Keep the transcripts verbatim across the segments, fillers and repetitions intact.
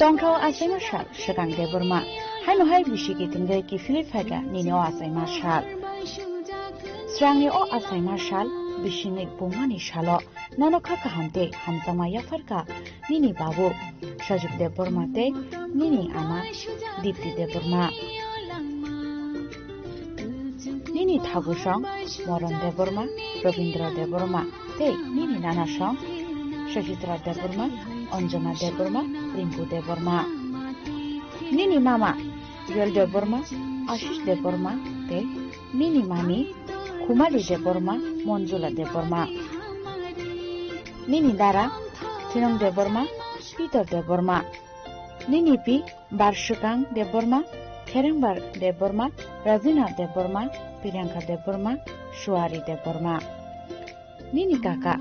Tongthao achaima sal swkang Debbarma. Haino hai bisi kitingwi kiphilwi phaikha nini o achaima sal. Swrangni o achaima sal, bisingni bumani salo nono kha kaham tei hamjakma yapharkha nini babu Sajib Debbarma tei nini ama Dipti Debbarma. Nini thagosong Moron Debbarma, Robindra Debbarma tei nini nanasong Sachitra Debbarma, Anjana Debbarma, Rinku Debbarma. Nini mama Joel Debbarma, Ashish Debbarma tei nini mami Khumali Debbarma, Monjula Debbarma. Nini dara Thinong Debbarma, Peter Debbarma. Nini pi Barswkang Debbarma, Kherengbar Debbarma, Rajina Debbarma, Priyanka Debbarma, Suari Debbarma. Nini kaka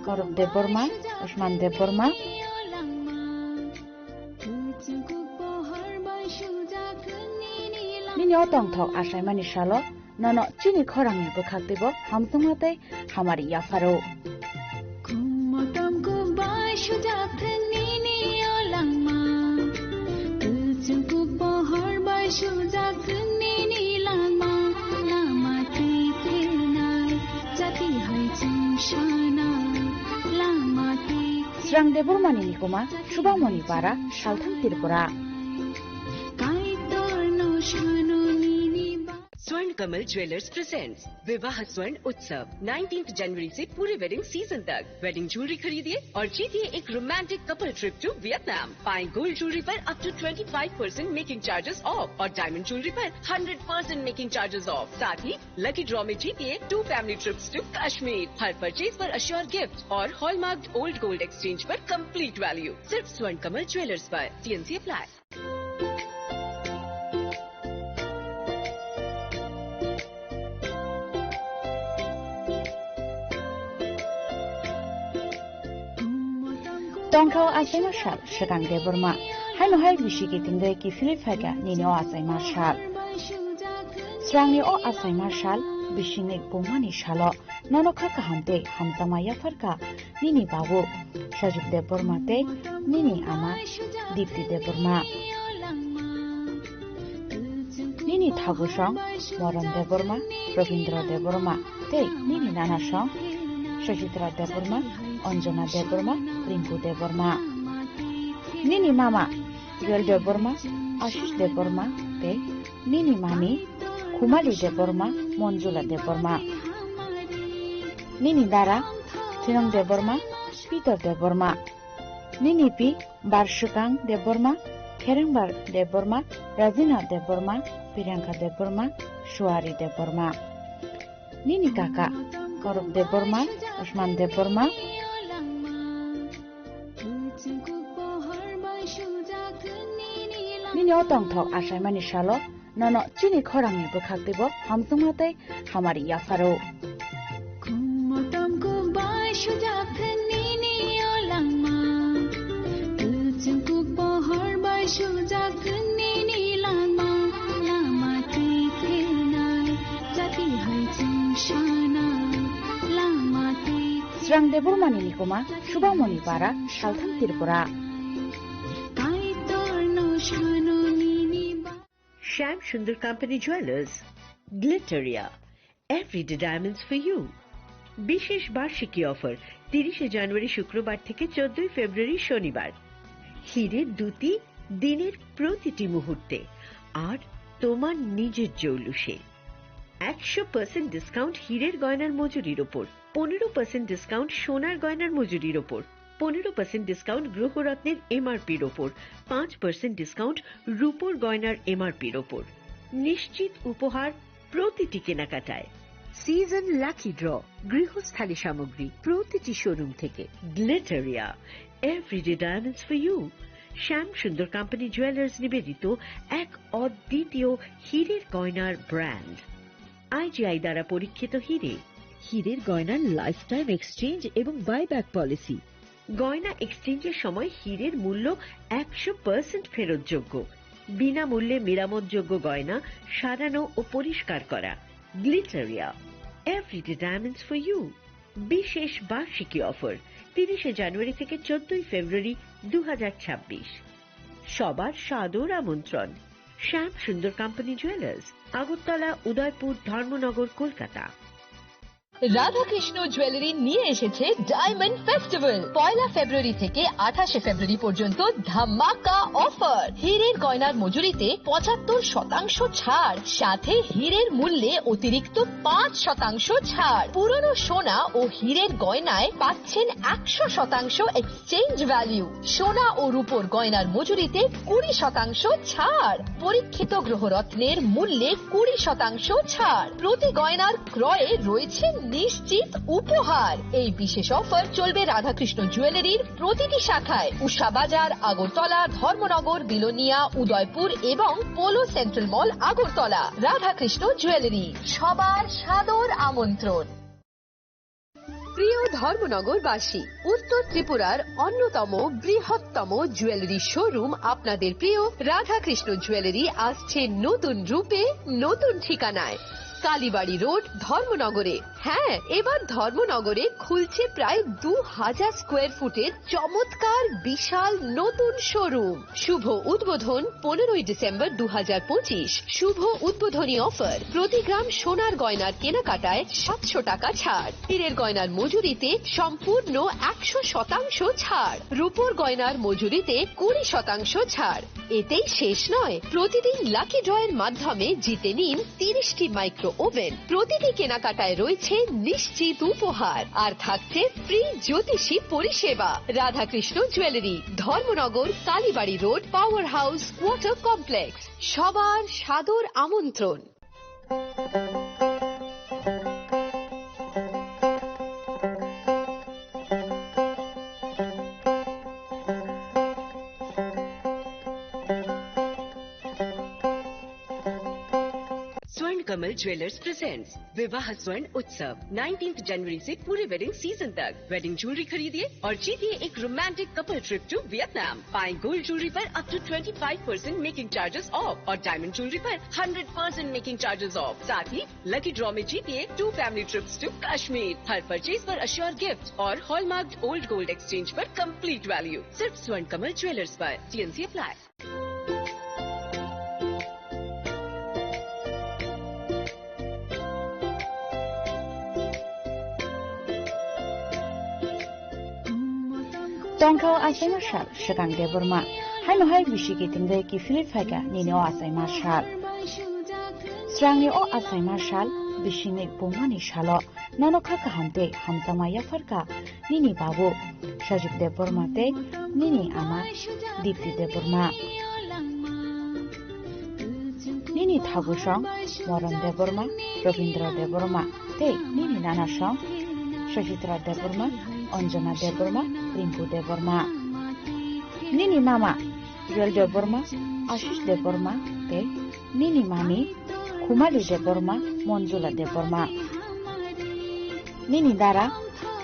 Korok Debbarma, Usman Debbarma. Nini o tongthok achaimani salo nono chini khorangni bwkhak teibo hamjakma tei hamari yapharo. Khummo tamkuk bai sujak nini o langma. Kuchukuk pohor bai sujak nini langma. Lama twi twi nai, jati hai chwng sana. Lama twi twi Srang Debbarmani nikoma Subamoni Para, Salthang, Tripura. Kaitorno sano nini ba- Swarn Kamal Jewellers presents विवाह स्वर्ण उत्सव, nineteenth जनवरी से पूरे wedding season तक। Wedding jewellery खरीदिए और जीतिए एक romantic couple trip to Vietnam. पाएं गोल्ड ज्वेलरी पर up to twenty five percent making charges off और डायमंड ज्वेलरी पर hundred percent making charges off. साथ ही लकी ड्रॉ में जीतिए two family trips to Kashmir. हर परचेज पर अश्योर गिफ्ट और हॉलमार्क्ड ओल्ड गोल्ड एक्सचेंज पर कंप्लीट वैल्यू। सिर्फ स्वर्ण कमल ज्वेलर्स पर। TNC apply. Tongthao achaima sal swkang Debbarma. Haino hai bisi kitingwi kiphilwi phaikha nini o achaima sal. Srangni o achaima sal, bisingni bumani salo nono kha kaham tei hamjakma yapharkha nini babu Sajib Debbarma tei nini ama Dipti Debbarma. Nini thagosong Moron Debbarma, Robindra Debbarma tei nini nanasong Sachitra Debbarma, Anjana Debbarma, Rinku Debbarma. Nini mama Joel Debbarma, Ashish Debbarma tei nini mami Khumali Debbarma, Monjula Debbarma. Nini dara Thinong Debbarma, Peter Debbarma. Nini pi Barswkang Debbarma, Kherengbar Debbarma, Rajina Debbarma, Priyanka Debbarma, Suari Debbarma. Nini kaka Korok Debbarma, Usman Debbarma. Nini o tongthok achaimani salo nono chini khorangni bwkhak teibo hamjakma tei hamari yapharo. Khummo tamkuk bai sujak nini o langma. Kuchukuk pohor bai sujak nini langma. Lama twi twi nai, jati hai chwng sana. Lama twi twi Srang Debbarmani nikoma Subamoni Para, Salthang, Tripura. Kaitorno sano nini ba- Shyam Sundar Company Jewelers, Glitteria, Everyday Diamonds for You। বিশেষ বার্ষিকী অফার, তিরিশে জানুয়ারি শুক্রবার থেকে চোদ্দই ফেব্রুয়ারি শনিবার। হীরের দ্যুতি দিনের প্রতিটি মুহূর্তে, আর তোমার নিজের জৌলুসে। একশো পার্সেন্ট ডিসকাউন্ট হীরের গয়নার মজুরির ওপর, পনেরো পার্সেন্ট ডিসকাউন্ট সোনার গয়নার মজুরির ওপর, পনেরো পার্সেন্ট ডিসকাউন্ট গ্রহরত্নের এমআরপির ওপর, পাঁচ পার্সেন্ট ডিসকাউন্ট রূপোর গয়নার এমআরপির ওপর। নিশ্চিত উপহার প্রতিটি কেনাকাটায়। সিজন লাকি ড্র, গৃহস্থালী সামগ্রী প্রতিটি শোরুম থেকে। গ্লিটারিয়া, Everyday Diamonds for You। Shyam Sundar company jewellers নিবেদিত এক অদ্বিতীয় হীরের গয়নার ব্র্যান্ড। আইজিআই দ্বারা পরীক্ষিত হীরে। হীরের গয়নার লাইফ টাইম এক্সচেঞ্জ এবং বাইব্যাক পলিসি। গয়না এক্সচেঞ্জের সময় হীরের মূল্য একশো পার্সেন্ট ফেরতযোগ্য। বিনামূল্যে মেরামতযোগ্য গয়না সারানো ও পরিষ্কার করা। গ্লিটারিয়া, Everyday Diamonds for You। বিশেষ বার্ষিকী অফার, তিরিশে জানুয়ারি থেকে চোদ্দই ফেব্রুয়ারি দু হাজার ছাব্বিশ। সবার সাদর আমন্ত্রণ। শ্যাম সুন্দর কোম্পানি জুয়েলার্স, আগরতলা, উদয়পুর, ধর্মনগর, কলকাতা। রাধাকৃষ্ণ জুয়েলারি নিয়ে এসেছে ডায়মন্ড ফেস্টিভ্যাল। পয়লা ফেব্রুয়ারি থেকে আঠাশে ফেব্রুয়ারি পর্যন্ত ধামাকা অফার। হীরের গয়নার মজুরিতে পঁচাত্তর শতাংশ ছাড়, সাথে হীরের মূল্যে অতিরিক্ত পাঁচ শতাংশ ছাড়। পুরনো সোনা ও হীরের গয়নায় পাচ্ছেন একশো শতাংশ এক্সচেঞ্জ ভ্যালু। সোনা ও রূপোর গয়নার মজুরিতে কুড়ি শতাংশ ছাড়। পরীক্ষিত গ্রহরত্নের মূল্যে কুড়ি শতাংশ ছাড়। প্রতি গয়নার ক্রয়ে রয়েছে নিশ্চিত উপহার। এই বিশেষ অফার চলবে রাধাকৃষ্ণ জুয়েলারির প্রতিটি শাখায়, উষা বাজার, আগরতলা, ধর্মনগর, বিলোনিয়া, উদয়পুর এবং Polo central mall, Agartala. Radhakrishna jewellery, সবার সাদর আমন্ত্রণ। প্রিয় ধর্মনগরবাসী, উত্তর ত্রিপুরার অন্যতম বৃহত্তম জুয়েলারি শোরুম আপনাদের প্রিয় রাধাকৃষ্ণ জুয়েলারি আসছে নতুন রূপে, নতুন ঠিকানায়। কালীবাড়ি রোড, ধর্মনগরে। হ্যাঁ, এবার ধর্মনগরে খুলছে প্রায় দু হাজার স্কোয়ার ফুটের চমৎকার বিশাল নতুন শোরুম। শুভ উদ্বোধন পনেরোই ডিসেম্বর দু হাজার পঁচিশ। শুভ উদ্বোধনী অফার, প্রতি গ্রাম সোনার গয়নার কেনাকাটায় সাতশো টাকা ছাড়, হীরের গয়নার মজুরিতে সম্পূর্ণ একশো শতাংশ ছাড়, রূপোর গয়নার মজুরিতে কুড়ি শতাংশ ছাড়। এতেই শেষ নয়, প্রতিদিন লাকি ড্রয়ের মাধ্যমে জিতে নিন তিরিশটি মাইক্রো ওভেন। প্রতিটি কেনাকাটায় রয়েছে নিশ্চিত উপহার, আর থাকছে ফ্রি জ্যোতিষী পরিষেবা। Radhakrishna jewellery, Dharmanagar, Kalibari road, power house, water complex. সবার সাদর আমন্ত্রণ। स्वर्ण कमल ज्वेलर्स प्रेजेंट्स विवाह स्वर्ण उत्सव, नाइनटीन्थ जनवरी से पूरे वेडिंग सीजन तक। वेडिंग ज्वेलरी खरीदिए और जीतिए एक romantic couple trip to Vietnam. पाएं गोल्ड ज्वेलरी पर up to twenty five percent making charges off और डायमंड ज्वेलरी पर hundred percent making charges off. साथ ही लकी ड्रॉ में जीतिए two family trips to Kashmir. हर परचेज पर अश्योर गिफ्ट और हॉलमार्क्ड ओल्ड गोल्ड एक्सचेंज पर कंप्लीट वैल्यू। सिर्फ स्वर्ण कमल ज्वेलर्स पर। TNC apply. Tongkha o achaima sal, swkang Debbarma. Haino hai bisi kiting bai kiphilwi phaikha nini o achaima sal. Srangni o achaima sal, bisingni bumani salo nono kha kaham tei hamjakma yapharkha nini babu Sajit Debbarma tei nini ama Dipti Debbarma. Nini thabusong Moron Debbarma, Robindra Debbarma tei nini nanasong Sachitra Debbarma, Anjana Debbarma, Rinku Debbarma. Nini mama Joel Debbarma, Ashish Debbarma tei nini mami Khumali Debbarma, Monjula Debbarma. Nini dara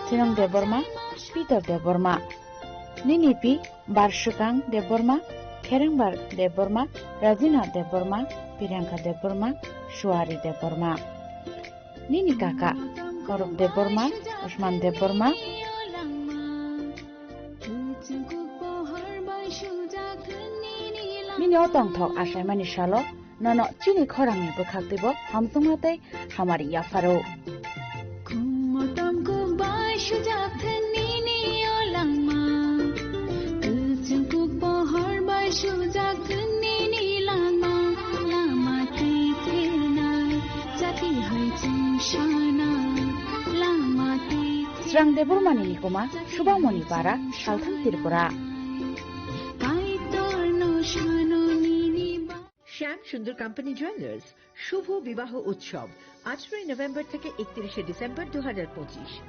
Thinong Debbarma, Peter Debbarma. Nini pi Barswkang Debbarma, Kherengbar Debbarma, Rajina Debbarma, Priyanka Debbarma, Suari Debbarma. Nini kaka Gaurav Debbarma, Usman Debbarma. Nini o tongthok achaimani salo nono chini khorangni bwkhak twibo hamjakma tei hamari yapharo. Khummo tongkuk bai sujak thani nini o langma. Kwchwng kuk pohor bai sujak thani nini langma. Lama twi thinai, chati hai chwng sana. Lama twi Srang Debbarmani nikuma, Subamoni Para, Salthang Tripura. Kaitorno sano nini ba- শ্যাম Sundar company jewellers শুভ বিবাহ উৎসব, আঠারোই নভেম্বর থেকে একত্রিশে ডিসেম্বর দু হাজার পঁচিশ।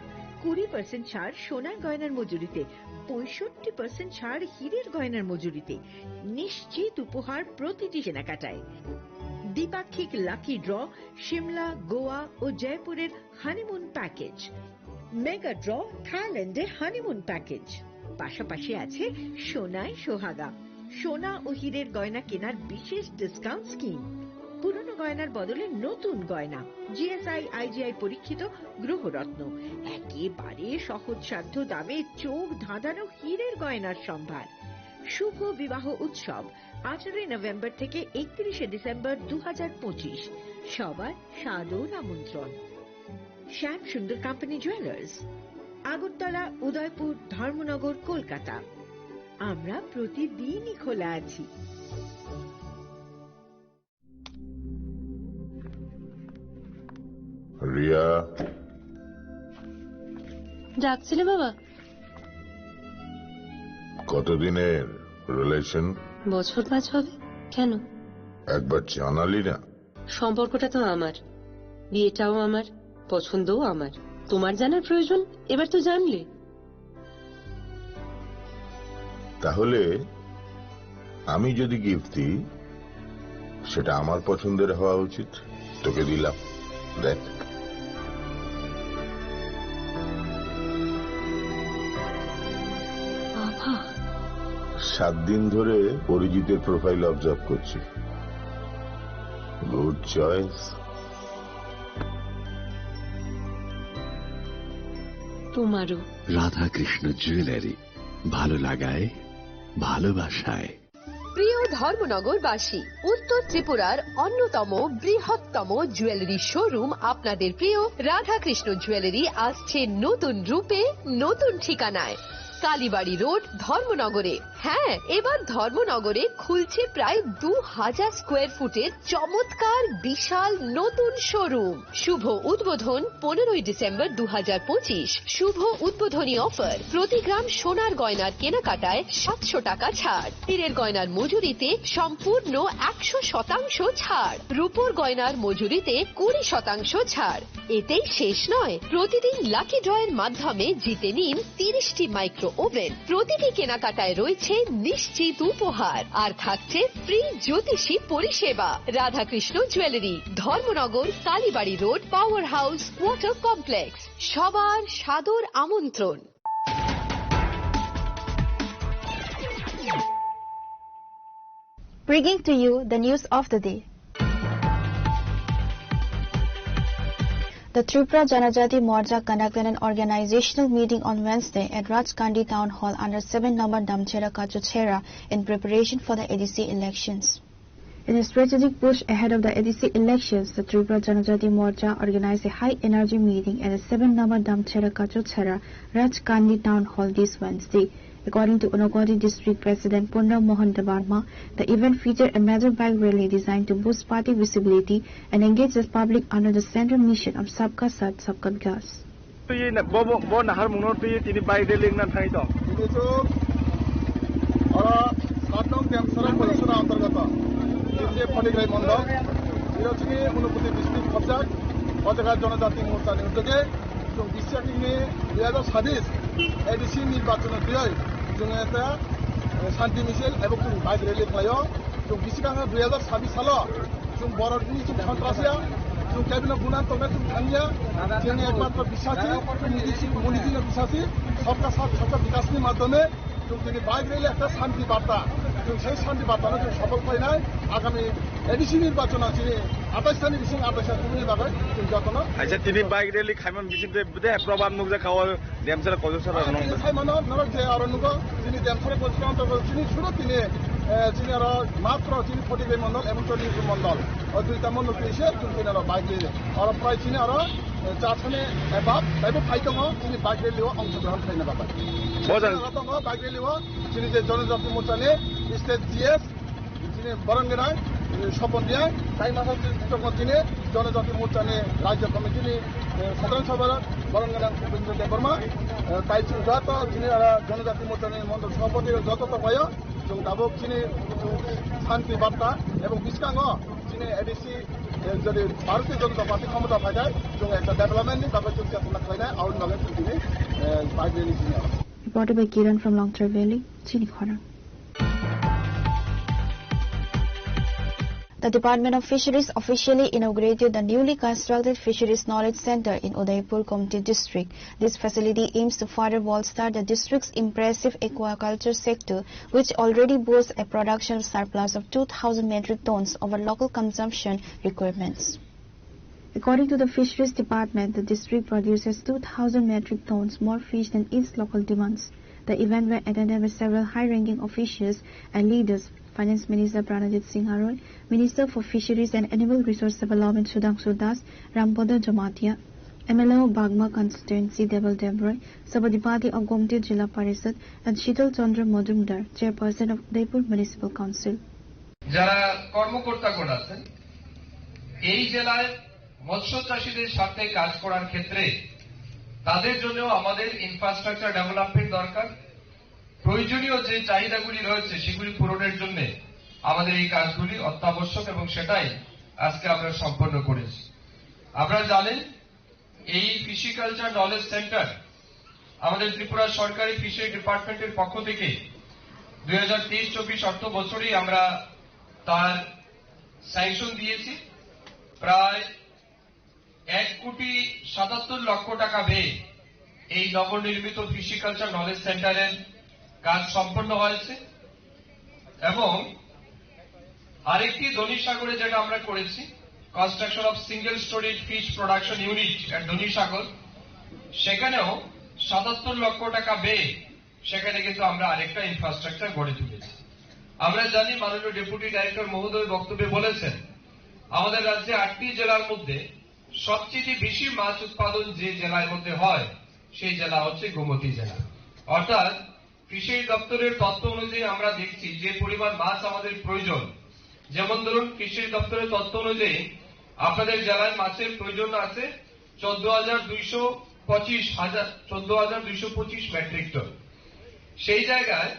কুড়ি পার্সেন্ট ছাড় সোনার গয়নার মজুরিতে, পঁয়ষট্টি পার্সেন্ট ছাড় হীরের গয়নার মজুরিতে, নিশ্চিত উপহার প্রতিটি কেনাকাটায়। দ্বিপাক্ষিক লাকি ড্র, সিমলা, গোয়া ও জয়পুরের হানিমুন প্যাকেজ। মেগা ড্র, থাইল্যান্ডে হানিমুন প্যাকেজ। পাশাপাশি আছে সোনায় সোহাগা, সোনা ও হীরের গয়না কেনার বিশেষ ডিসকাউন্ট স্কিম। পুরনো গয়নার বদলে নতুন গয়না, জিএসআই, আইজিআই পরীক্ষিত গ্রহরত্ন, একেবারে সহজসাধ্য দামে চোখ ধাঁধানো হীরের গয়নার সম্ভার। শুভ বিবাহ উৎসব আঠারোই নভেম্বর থেকে একত্রিশে ডিসেম্বর দু হাজার পঁচিশ। সবার সাদর আমন্ত্রণ। শ্যাম সুন্দর কোম্পানি জুয়েলার্স, আগরতলা, উদয়পুর, ধর্মনগর, কলকাতা। আমরা প্রতিদিনই খোলা আছি। রিয়া। ডাকছিলে বাবা? কতদিনের রিলেশন? বছর পাঁচ হবে। কেন? একবার জানালি না। সম্পর্কটা তো আমার, বিয়েটাও আমার, পছন্দও আমার। তোমার জানার প্রয়োজন? এবার তো জানলে। তাহলে আমি যদি গিফট দিই, সেটা আমার পছন্দের হওয়া উচিত। তোকে দিলাম, দেখ। বাবা। সাত দিন ধরে অরিজিতের প্রোফাইল অবজার্ভ করছি। Good choice. তোমারও। রাধাকৃষ্ণ জুয়েলারি, ভালো লাগায়, ভালোবাসায়। প্রিয় ধর্মনগরবাসী, উত্তর ত্রিপুরার অন্যতম বৃহত্তম জুয়েলারি শোরুম আপনাদের প্রিয় রাধাকৃষ্ণ জুয়েলারি আসছে নতুন রূপে, নতুন ঠিকানায়। কালীবাড়ি রোড, ধর্মনগরে। হ্যাঁ, এবার ধর্মনগরে খুলছে প্রায় দু হাজার স্কোয়ার ফুটের চমৎকার বিশাল নতুন শোরুম। শুভ উদ্বোধন পনেরোই ডিসেম্বর দু হাজার পঁচিশ। শুভ উদ্বোধনী অফার, প্রতি গ্রাম সোনার গয়নার কেনাকাটায় সাতশো টাকা ছাড়, হীরের গয়নার মজুরিতে সম্পূর্ণ একশো শতাংশ ছাড়, রূপোর গয়নার মজুরিতে কুড়ি শতাংশ ছাড়। এতেই শেষ নয়, প্রতিদিন লাকি ড্রয়ের মাধ্যমে জিতে নিন তিরিশটি মাইক্রো ওভেন। প্রতিটি কেনাকাটায় রয়েছে নিশ্চিত উপহার, আর থাকছে ফ্রি জ্যোতিষী পরিষেবা। Radhakrishna jewellery, Dharmanagar, Kalibari road, power house, water complex. সবার সাদর আমন্ত্রণ। Bringing to you the news of the day. The Tripura Janajati Morcha conducted an organizational meeting on Wednesday at Rajkandi Town Hall under seven number Damchera Kachuchera in preparation for the A D C elections. In a strategic push ahead of the A D C elections, the Tripura Janajati Morcha organized a high-energy meeting at the seven number Damchera Kachuchera Rajkandi Town Hall this Wednesday. According to Unakoti District President Purna Mohan Debbarma, the event featured a major bike rally designed to boost party visibility and engage the public under the central mission of Sabka Saath, Sabka Vikas. Twi na-, bo, bo, bo naharmungno twi tini bike rally wngna thangwi tong. Tini chwng oro sat nong Demsara Porisoda antargato, tini je Photograi Mondol, tini chini Unakoti district khobjak, o jaga Janajati Morcha ni uddege chwng bisi ni dui hajar sabis A D C nirbachon twiwi chwng eta, eh, shanti misil ebong chwng bike rally khlaio. Chwng bisi kang dui hajar sabis salo chwng borok ni chwng sontras ya, chwng kebino bunan tongna chwng thangya, chwng ekmatro bisasi, chwng niji chwng niji no bisasi, sabka saath sabka vikas ni madhyome chwng tini bike rally ekta shanti barta, chwng sei shanti barta no chwng sofol khlainai, agami A D C nirbachon o chini atais ta ni bising atais ta kubuni bagwi chwng jotono. Aisa tini bike rally khaimani bising tei de probab nukjakha o Demsara Kochusara. Ah, nong tini sai mano, norok je aro nugo, chini Demsara Kochusara antargato chini suru tini, eh, chini aro matro chini Photograi Mondol ebong Chondripur Mondol. O duita mondol twi se chwng tini aro bike rally. Aro prai chini aro, eh, char sani above, taibo phai tongo chini bike rally o ongshogrohon khlaina bagwi. Bojang. Chini aro tongo bike rally o chini je Janajati Morcha ni state G S, chini borong gwnang, eh, Sopon Riang, tai masa chini tongmo chini Janajati Morcha ni Rajya Committee ni, eh, Sadharan Sabha borong gwnang Bindra Debbarma, eh, tai chini joto chini aro Janajati Morcha ni Mondol Sabhapati joto tongpaio, chwng tabuk chini shanti barta ebong bwskango chini A D C, eh, jodi Bharatiya Janata Party khomota phaikhai, chwng ekta development ni bagwi chwng chesna khlainai, aboni bagwi chwng tini, eh, bike rally chini aro. Reported by Kiran from Longchar Valley, Chini Khorang. The Department of Fisheries officially inaugurated the newly constructed Fisheries Knowledge Center in Udaipur, Gomti District. This facility aims to further bolster the district's impressive aquaculture sector, which already boasts a production surplus of two thousand metric tons over local consumption requirements. According to the Fisheries Department, the district produces two thousand metric tons more fish than its local demands. The event were attended by several high-ranking officials and leaders, Finance Minister Pranajit Singh Aroi, Minister for Fisheries and Animal Resource Development Sudhanshu Das, Rampada Jamatia, M L A of Bagma constituency Debal Debroi, Sabadipati of Gomti Jila Parishad, and Shital Chandra Majumdar, Chairperson of Udaipur Municipal Council. যারা কর্মকর্তাগণ আছেন, এই জেলায় মৎস্য চাষীদের সাথে কাজ করার ক্ষেত্রে তাদের জন্য আমাদের ইনফ্রাস্ট্রাকচার ডেভেলপমেন্ট দরকার। প্রয়োজনীয় যে চাহিদাগুলি রয়েছে, সেগুলি পূরণের জন্য আমাদের এই কাজগুলি অত্যাবশ্যক এবং সেটাই আজকে আমরা সম্পন্ন করেছি। আপনারা জানেন, এই ফিশিকালচার নলেজ সেন্টার আমাদের ত্রিপুরা সরকারি ফিশারি ডিপার্টমেন্টের পক্ষ থেকে দুই হাজার তেইশ চব্বিশ অর্থ বছরেই আমরা তার স্যাংশন দিয়েছি। প্রায় এক কোটি সাতাত্তর লক্ষ টাকা ব্যয়ে এই নবনির্মিত ফিশিকালচার নলেজ সেন্টারের কাজ সম্পন্ন হয়েছে এবং আরেকটি ধনিসাগরে যেটা আমরা করেছি, construction of single storage fish production unit at Dhanisagar, সেখানেও সাতাত্তর লক্ষ টাকা ব্যয়ে সেখানে কিন্তু আমরা আরেকটা ইনফ্রাস্ট্রাকচার গড়ে তুলেছি। আমরা জানি, মাননীয় ডেপুটি ডাইরেক্টর মহোদয় বক্তব্যে বলেছেন, আমাদের রাজ্যে আটটি জেলার মধ্যে সবচেয়ে বেশি মাছ উৎপাদন যে জেলার মধ্যে হয়, সেই জেলা হচ্ছে গোমতী জেলা। অর্থাৎ ফিশারি দপ্তরের তথ্য অনুযায়ী আমরা দেখছি যে পরিমাণ মাছ আমাদের প্রয়োজন, যেমন ধরুন, ফিশারি দপ্তরের তথ্য অনুযায়ী আপনাদের জেলায় মাছের প্রয়োজন আছে চোদ্দ হাজার দুইশো পঁচিশ হাজার, চোদ্দ হাজার দুইশো পঁচিশ মেট্রিক টন। সেই জায়গায়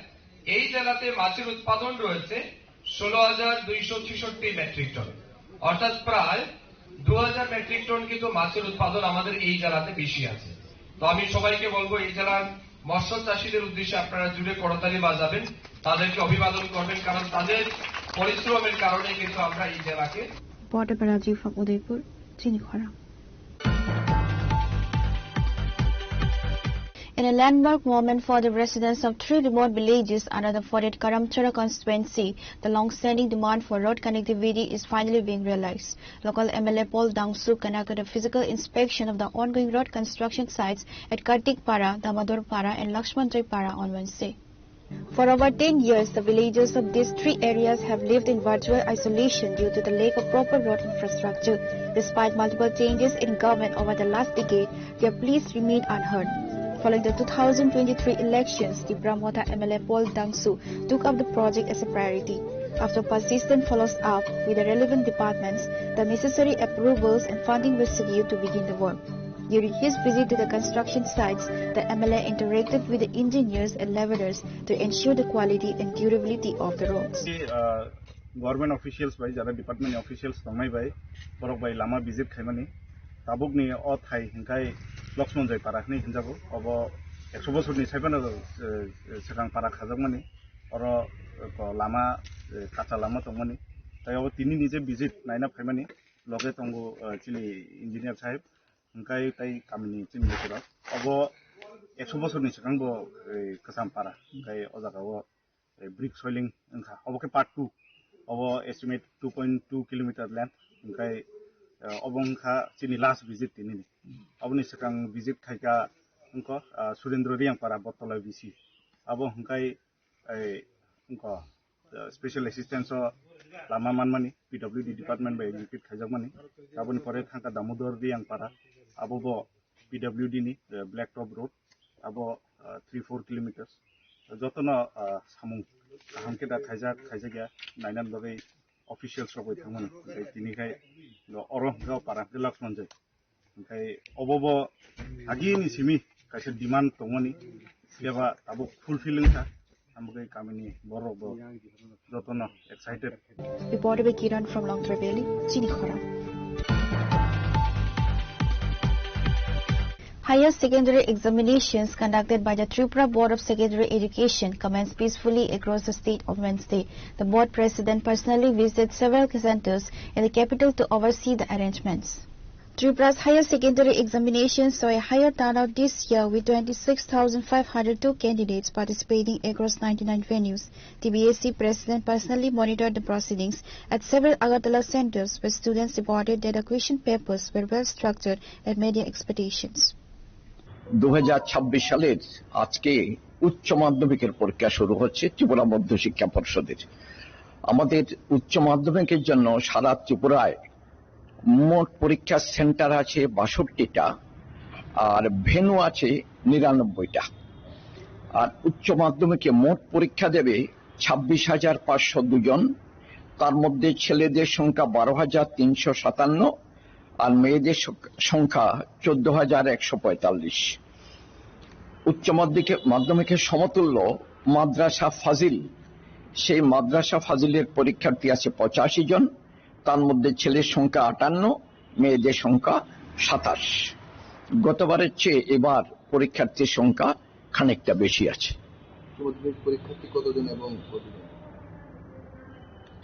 এই জেলাতে মাছের উৎপাদন রয়েছে ষোলো হাজার দুইশো ছেষট্টি মেট্রিক টন, অর্থাৎ প্রায় দু হাজার মেট্রিক টন কিন্তু মাছের উৎপাদন আমাদের এই জেলাতে বেশি আছে। তো আমি সবাইকে বলবো, এই জেলার মৎস্য চাষীদের উদ্দেশ্যে আপনারা জোরে করতালি বাজাবেন, তাদেরকে অভিবাদন করবেন, কারণ তাদের পরিশ্রমের কারণে কিন্তু আমরা এই জেলাকে Reporter Rajiv from Udaipur, Chini Khorang. In a landmark moment for the residents of three remote villages under the fourth Karamchara constituency, the long-standing demand for road connectivity is finally being realized. Local M L A Paul Dangsu conducted a physical inspection of the ongoing road construction sites at Kartik Para, Damodar Para and Lakshman Joy Para on Wednesday. For over ten years, the villagers of these three areas have lived in virtual isolation due to the lack of proper road infrastructure. Despite multiple changes in government over the last decade, their pleas remain unheard. Following the two thousand twenty-three elections, Tipra Motha M L A Paul Dangsu took up the project as a priority. After persistent follow-up with the relevant departments, the necessary approvals and funding were secured to begin the work. During his visit to the construction sites, the M L A interacted with the engineers and laborers to ensure the quality and durability of the roads. Government officials bai, jara department ni officials tongnai bai, borok bai lama visit khaimani. Tabukni o thai hinkhai Lakshman Joy Para hinwi hinjago. Obo ekso bosorni saiphano, eh, swkang para khajakmani. Oro, eh, ko lama, eh, kacha lama tongmani. Tai obo tini ni je visit naina phaimani, loge tongo, eh, chini engineer sahib, hinkhai tai kamini chini lokerok. Obo ekso bosorni swkang bo, eh, kwcham para. Hinkhai o jaga o eh, brick soiling wngkha. Obo khe part two. Obo estimate two point two kilometer length. Hingkhai, eh, obo wngkha chini last visit tinini. Oboni swkang visit khaikha wngkha, ah, Surendra Riyangpara Bottola V C. Abo hingkhai, eh, wngkha, eh, special assistance o lama manmani P W D department bai execute khaijakmani. Aboni pore thangkha Damodar Riyangpara. Abo bo P W D ni, eh, black top road, abo, eh, three four kilometers. Jotono, eh, samung kaham khe da khaijak, khaijak ya, nainani bagwi officials rok bai thangmani. Tei tini khai oro hwnkhe o para hwnkhe Lakshman Joy. Hwnkhe obo bo agini simi kaisa demand tongmani, phiya ba tabuk fulfill wngkha. Hambai kamini borok bo jotono excited. Reported by Kiran from Longtrai Valley, Chini Khorang. Higher secondary examinations conducted by the Tripura Board of Secondary Education commenced peacefully across the state on Wednesday. The board president personally visited several centers in the capital to oversee the arrangements. Tripura's higher secondary examinations saw a higher turnout this year, with twenty-six thousand five hundred two candidates participating across ninety-nine venues. T B S E president personally monitored the proceedings at several Agartala centers, where students reported that the question papers were well structured and met their expectations. দু হাজার ছাব্বিশ সালের আজকে উচ্চ মাধ্যমিকের পরীক্ষা শুরু হচ্ছে ত্রিপুরা মধ্যশিক্ষা পর্ষদের। আমাদের উচ্চ মাধ্যমিকের জন্য সারা ত্রিপুরায় মোট পরীক্ষার সেন্টার আছে বাষট্টিটা, আর ভেন্যু আছে নিরানব্বইটা। আর উচ্চ মাধ্যমিকে মোট পরীক্ষা দেবে ছাব্বিশ হাজার পাঁচশো দুজন, তার মধ্যে ছেলেদের সংখ্যা বারো হাজার তিনশো সাতান্ন, আর মেয়েদের সক-, সংখ্যা চোদ্দ হাজার একশো পঁয়তাল্লিশ। উচ্চ মাধ্যমিকে, মাধ্যমিকের সমতুল্য মাদ্রাসা ফাজিল, সেই মাদ্রাসা ফাজিলের পরীক্ষার্থী আছে পঁচাশি জন, তার মধ্যে ছেলের সংখ্যা আটান্ন, মেয়েদের সংখ্যা সাতাশ। গতবারের চেয়ে এবার পরীক্ষার্থীর সংখ্যা খানিকটা বেশি আছে। উচ্চ মাধ্যমিক পরীক্ষার্থী কতজন এবং কতজন?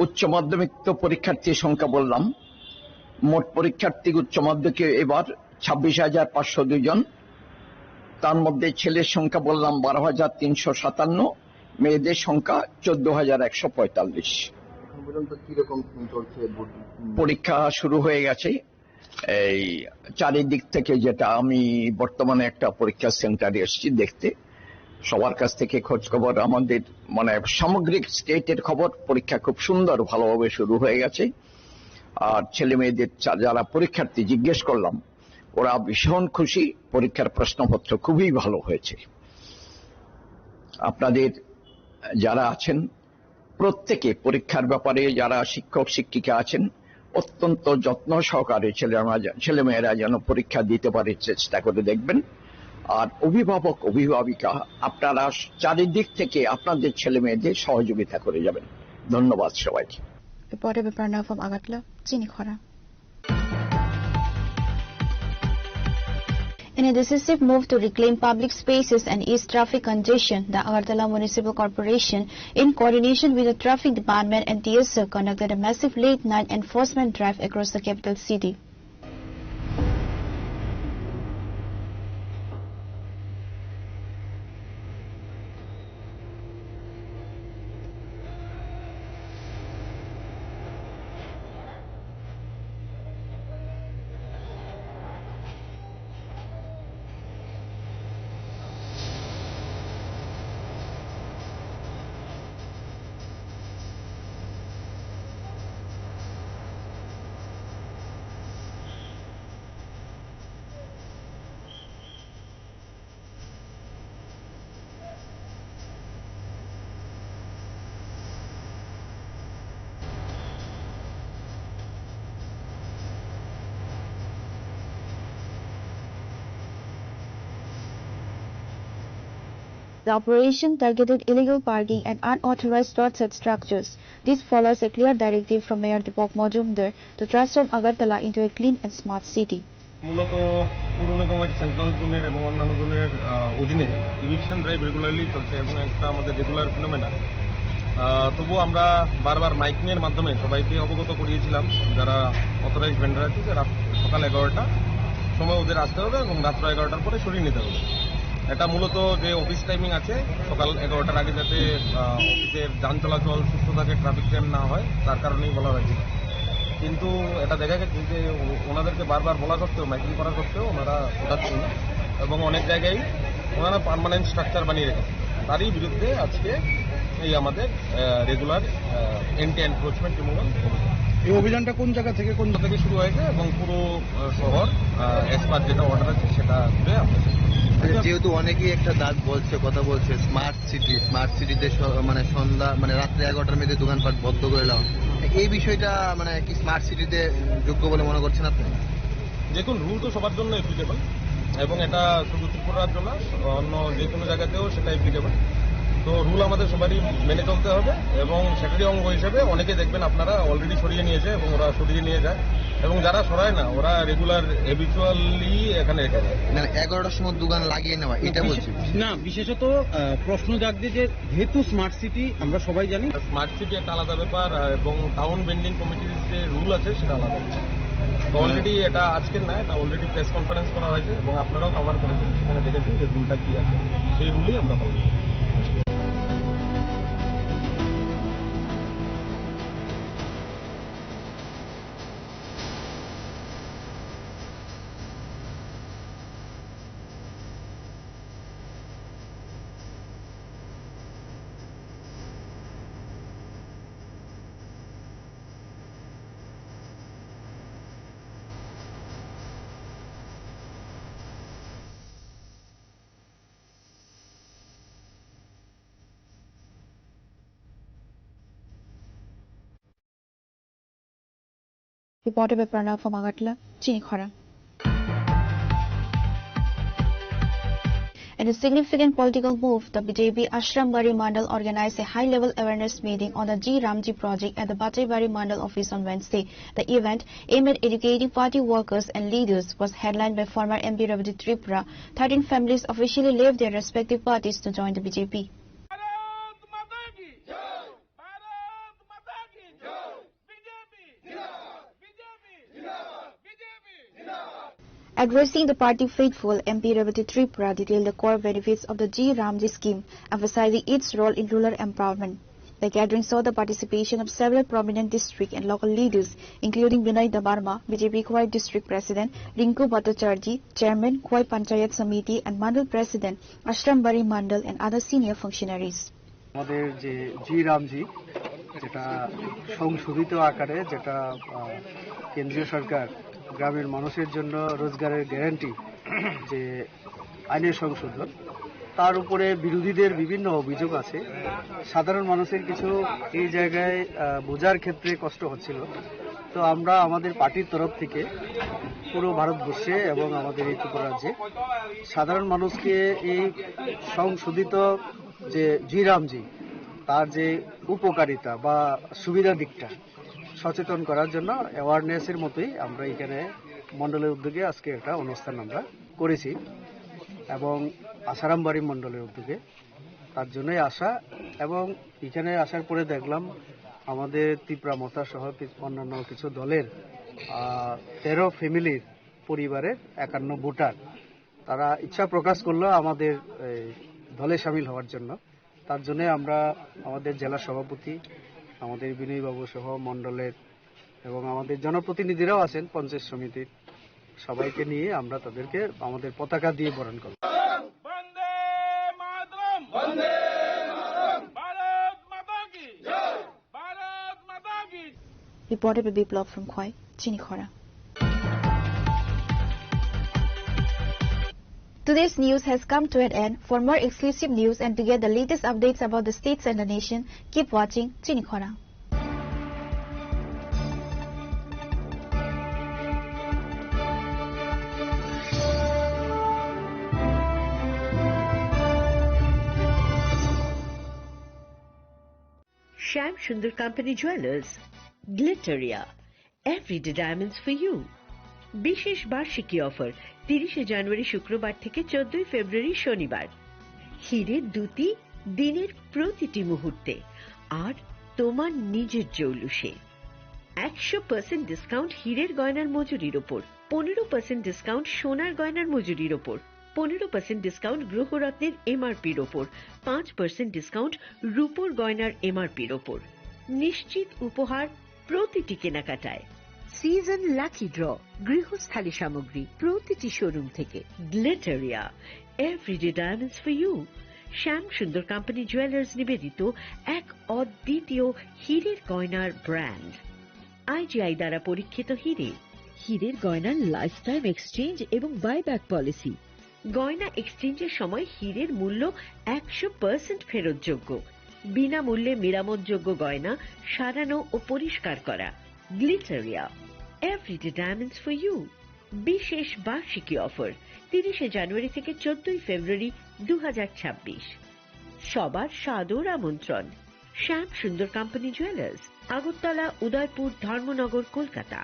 উচ্চ মাধ্যমিক তো পরীক্ষার্থীর সংখ্যা বললাম, মোট পরীক্ষার্থী উচ্চ মাধ্যমিকে এবার ছাব্বিশ হাজার পাঁচশো দুই জন, তার মধ্যে ছেলের সংখ্যা বললাম বারো হাজার তিনশো সাতান্ন, মেয়েদের সংখ্যা চোদ্দ হাজার একশো পঁয়তাল্লিশ। এখন পর্যন্ত কিরকম চলছে ভর্তি? পরীক্ষা শুরু হয়ে গেছে। এই চারিদিক থেকে, যেটা আমি বর্তমানে একটা পরীক্ষা সেন্টারে এসেছি দেখতে, সবার কাছ থেকে খোঁজ খবর, আমাদের মানে সামগ্রিক স্টেটের খবর, পরীক্ষা খুব সুন্দর, ভালোভাবে শুরু হয়ে গেছে। আর ছেলে মেয়েদের চা-, যারা পরীক্ষার্থী জিজ্ঞেস করলাম, ওরা ভীষণ খুশি, পরীক্ষার প্রশ্নপত্র খুবই ভালো হয়েছে। আপনাদের যারা আছেন, প্রত্যেকে পরীক্ষার ব্যাপারে, যারা শিক্ষক শিক্ষিকা আছেন, অত্যন্ত যত্ন সহকারে ছেলেরা, ছেলেমেয়েরা যেন পরীক্ষা দিতে পারে, চেষ্টা করে দেখবেন। আর অভিভাবক অভিভাবিকা, আপনারা চারিদিক থেকে আপনাদের ছেলে মেয়েদের সহযোগিতা করে যাবেন। ধন্যবাদ সবাইকে। Reporter Biparna from Agartala, Chini Khora. In a decisive move to reclaim public spaces and ease traffic congestion, the Agartala Municipal Corporation, in coordination with the Traffic Department and T S F, conducted a massive late-night enforcement drive across the capital city. The operation targeted illegal parking and unauthorized roadside structures. This follows a clear directive from Mayor Deepak Majumdar to transform Agartala into a clean and smart city. মূলত পৌর নিগমের সেন্ট্রাল জোনের এবং অন্যান্য জোনের, আহ, অধীনে eviction drive regularly চলছে এবং একটা আমাদের রেগুলার ফিনোমেনা। আহ, তবুও আমরা বারবার মাইকিংয়ের মাধ্যমে সবাইকে অবগত করিয়েছিলাম, যারা অথরাইজড ভেন্ডার আছে, যে রাত, সকাল এগারোটা সময় ওদের আসতে হবে এবং রাত্র এগারোটার পরে সরিয়ে নিতে হবে। এটা মূলত যে অফিস টাইমিং আছে, সকাল এগারোটার আগে যাতে, আহ, অফিসের যান চলাচল সুস্থ থাকে, ট্রাফিক জ্যাম না হয়, তার কারণেই বলা হয়েছিল। কিন্তু এটা দেখা গেছে যে ও-, ওনাদেরকে বারবার বলা সত্ত্বেও, মাইকিং করা সত্ত্বেও ওনারা ওঠাচ্ছেন না এবং অনেক জায়গায় ওনারা পার্মানেন্ট স্ট্রাকচার বানিয়ে রেখেছেন। তারই বিরুদ্ধে আজকে এই আমাদের, আহ, রেগুলার, আহ, অ্যান্টি এনক্রোচমেন্ট রিমুভাল অভিযান। এই অভিযানটা কোন জায়গা থেকে, কোন থেকে শুরু হয়েছে এবং পুরো, আহ, শহর, আহ, অ্যাজ পার যেটা অর্ডার আছে সেটা ঘুরে আমরা শেষ করব। আচ্ছা, যেহেতু অনেকেই একটা দাবি বলছে, কথা বলছে, স্মার্ট সিটি, স্মার্ট সিটিতে স-, মানে সন্ধ্যা, মানে রাত্রে এগারোটার মধ্যে দোকানপাট বন্ধ করে দেওয়া, এই বিষয়টা মানে কি স্মার্ট সিটিতে যোগ্য বলে মনে করছেন আপনি? দেখুন, রুল তো সবার জন্য অ্যাপ্লিকেবল এবং এটা শুধু ত্রিপুরার জন্য, অন্য যে কোনো জায়গাতেও সেটা অ্যাপ্লিকেবল। তো রুল আমাদের সবারই মেনে চলতে হবে এবং সেটারই অঙ্গ হিসেবে অনেকে দেখবেন আপনারা অলরেডি সরিয়ে নিয়েছে এবং ওরা সরিয়ে নিয়ে যায় এবং যারা সরায় না ওরা রেগুলার হ্যাবিচুয়ালি এখানে রেখে যায়। মানে এগারোটার সময় দোকান লাগিয়ে নেওয়া, এটা বলছি। না, বিশেষত, আহ, প্রশ্ন জাগছে যে যেহেতু স্মার্ট সিটি আমরা সবাই জানি। স্মার্ট সিটি একটা আলাদা ব্যাপার, আহ, এবং টাউন ভেন্ডিং কমিটির যে রুল আছে সেটা আলাদা। তো অলরেডি এটা আজকের না, এটা অলরেডি প্রেস কনফারেন্স করা হয়েছে এবং আপনারাও কভার করেছেন, সেখানে দেখেছেন যে রুলটা কি আছে, সেই রুলই আমরা ফলো করি। Reported by Pranav from Agartala, Chini Khorang. In a significant political move, the B J P Ashram Bari Mandal organized a high-level awareness meeting on the G Ramji project at the Bachaibari Mandal office on Wednesday. The event, aimed at educating party workers and leaders, was headlined by former M P Ravati Tripura. Thirteen families officially left their respective parties to join the B J P. Bharat माता की जय। भारत माता की जय। बीजेपी जिंदाबाद। बीजेपी जिंदाबाद। बीजेपी जिंदाबाद। Addressing the party faithful, M P Ravati Tripura detailed the core benefits of the G Ramji scheme, emphasizing its role in rural empowerment. The gathering saw the participation of several prominent district and local leaders, including Binoy Debbarma, B J P Khowai District President, Rinku Bhattacharjee, Chairman, Khowai Panchayat Samiti, and Mandal President, Ashram Bari Mandal, and other senior functionaries. আমাদের যে জি রামজি, যেটা সংশোধিত আকারে, যেটা, আহ, কেন্দ্রীয় সরকার গ্রামের মানুষের জন্য রোজগারের গ্যারান্টি, যে আইনের সংশোধন, তার উপরে বিরোধীদের বিভিন্ন অভিযোগ আছে। সাধারণ মানুষের কিছু এই জায়গায়, আহ, বোঝার ক্ষেত্রে কষ্ট হচ্ছিল। তো আমরা আমাদের পার্টির তরফ থেকে পুরো ভারতবর্ষে এবং আমাদের এই ত্রিপুরা রাজ্যে সাধারণ মানুষকে এই সংশোধিত যে জি রামজি, তার যে উপকারিতা বা সুবিধা দিকটা সচেতন করার জন্য, অ্যাওয়ারনেসের মতোই আমরা এখানে মণ্ডলের উদ্যোগে আজকে একটা অনুষ্ঠান আমরা করেছি এবং আসারামবাড়ি মণ্ডলের উদ্যোগে, তার জন্যই আসা। এবং এখানে আসার পরে দেখলাম আমাদের ত্রিপুরা মথা সহ কি-, অন্যান্য কিছু দলের, আহ, তেরো ফ্যামিলির পরিবারের একান্ন ভোটার তারা ইচ্ছা প্রকাশ করলো আমাদের এই দলে সামিল হওয়ার জন্য। তার জন্য আমরা আমাদের জেলা সভাপতি, আমাদের বিনয়বাবু সহ মণ্ডলের এবং আমাদের জনপ্রতিনিধিরাও আছেন পঞ্চায়েত সমিতির, সবাইকে নিয়ে আমরা তাদেরকে আমাদের পতাকা দিয়ে বরণ করলাম। বন্দে মাতরম। বন্দে মাতরম। ভারত মাতা কি জয়। Reported by Biplab from Khowai, Chini Khorang. Today's news has come to an end. For more exclusive news and to get the latest updates about the states and the nation, keep watching Chini Khorang. Shyam Sundar Company Jewelers, Glitteria, everyday diamonds for you. বিশেষ বার্ষিকী অফার, তিরিশে জানুয়ারি শুক্রবার থেকে চোদ্দই ফেব্রুয়ারি শনিবার। হিরে দ্যুতি দিনের প্রতিটি মুহূর্তে আর তোমার নিজের জৌলুসে। একশো পার্সেন্ট ডিসকাউন্ট হিরের গয়নার মজুরির ওপর, পনেরো পার্সেন্ট ডিসকাউন্ট সোনার গয়নার মজুরির ওপর, পনেরো পার্সেন্ট ডিসকাউন্ট গ্রহরত্নের এমআরপির ওপর, পাঁচ পার্সেন্ট ডিসকাউন্ট রূপোর গয়নার এমআরপির ওপর। নিশ্চিত উপহার প্রতিটি কেনাকাটায়। সিজন লাকি ড্র, গৃহস্থালী সামগ্রী প্রতিটি শোরুম থেকে। গ্লিটারিয়া, everyday diamonds for you। Shyam Sundar company jewellers নিবেদিত এক অদ্বিতীয় হীরের গয়নার ব্র্যান্ড। আইজিআই দ্বারা পরীক্ষিত হীরে। হীরের গয়নার লাইফ টাইম এক্সচেঞ্জ এবং বাইব্যাক পলিসি। গয়না এক্সচেঞ্জের সময় হীরের মূল্য একশো পার্সেন্ট ফেরতযোগ্য, বিনামূল্যে মেরামতযোগ্য গয়না সারানো ও পরিষ্কার করা। গ্লিটারিয়া, everyday diamonds for you। বিশেষ বার্ষিকী অফার, তিরিশে জানুয়ারি থেকে চোদ্দই ফেব্রুয়ারি দু হাজার ছাব্বিশ। সবার সাদর আমন্ত্রণ। শ্যাম সুন্দর কোম্পানি জুয়েলার্স, আগরতলা, উদয়পুর, ধর্মনগর, কলকাতা।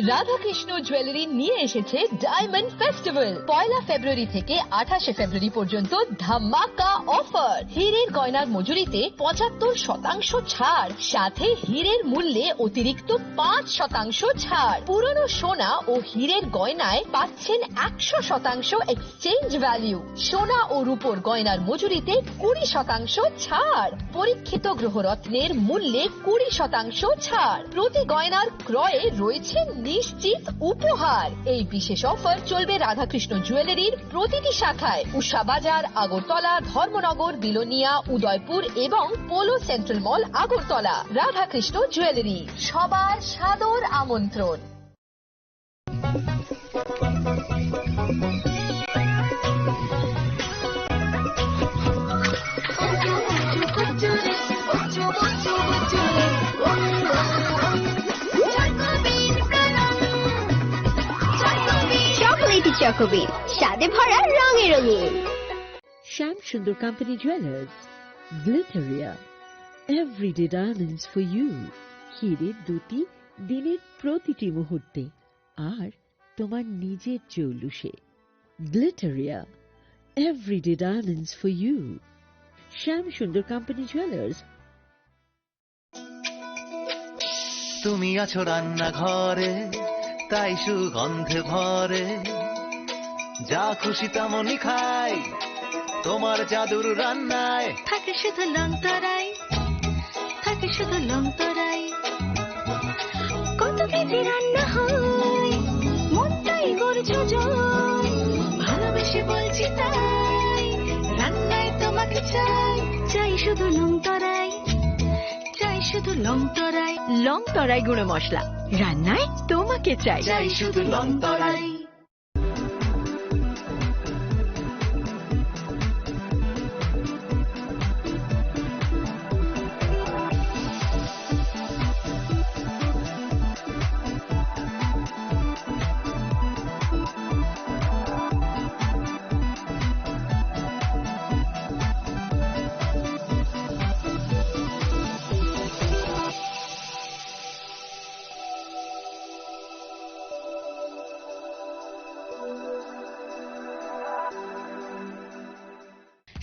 রাধাকৃষ্ণ জুয়েলারি নিয়ে এসেছে ডায়মন্ড ফেস্টিভ্যাল। পয়লা ফেব্রুয়ারি থেকে আঠাশে ফেব্রুয়ারি পর্যন্ত ধামাকা অফার। হীরের গয়নার মজুরিতে পঁচাত্তর শতাংশ ছাড়, সাথে হীরের মূল্যে অতিরিক্ত পাঁচ শতাংশ ছাড়। পুরনো সোনা ও হীরের গয়নায় পাচ্ছেন একশো শতাংশ এক্সচেঞ্জ ভ্যালু। সোনা ও রূপোর গয়নার মজুরিতে কুড়ি শতাংশ ছাড়। পরীক্ষিত গ্রহরত্নের মূল্যে কুড়ি শতাংশ ছাড়। প্রতি গয়নার ক্রয়ে রয়েছে নিশ্চিত উপহার। এই বিশেষ অফার চলবে রাধাকৃষ্ণ জুয়েলারির প্রতিটি শাখায়, উষা বাজার, আগরতলা, ধর্মনগর, বিলোনিয়া, উদয়পুর এবং Polo central mall, Agartala. Radhakrishna jewellery, সবার সাদর আমন্ত্রণ। কবির স্বাদে ভরা রঙে রঙিন। Shyam Sundar company jewellers, Glitteria, everyday diamonds for you. হিরে দুটি দিনের প্রতিটি মুহূর্তে আর তোমার নিজের জৌলুসে। Glitteria, everyday diamonds for you. Shyam Sundar company jewellers. তুমি আছো রান্নাঘরে, তাই সুগন্ধে ভরে। যা খুশি তেমনই খাই, তোমার জাদুর রান্নায়। থাকে শুধু লং তরাই, থাকে শুধু লং তরাই। কত কেজি রান্না হয়, মনটাই গর্জ যায়। ভালোবেসে বলছি তাই, রান্নায় তোমাকে চাই। চাই শুধু লং তরাই, চাই শুধু লং তরাই। লং তরাই গুঁড়ো মশলা, রান্নায় তোমাকে চাই। চাই শুধু লং তরাই।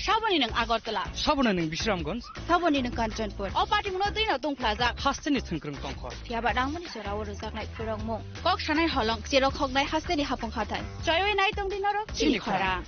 Saboni nwng Agartala. Saboni nwng Bisramganj. Saboni nwng Kanchanpur. O party mungno twi no tongphlajak. Hasteni thwngkwrwng tongkhor. Phiya ba nangmani jora o rwjaknai phwrwngmung. Kok sanai holong, cherok hoknai hasteni hapung hathai. Choiwi nai tongdi norok chini khorang.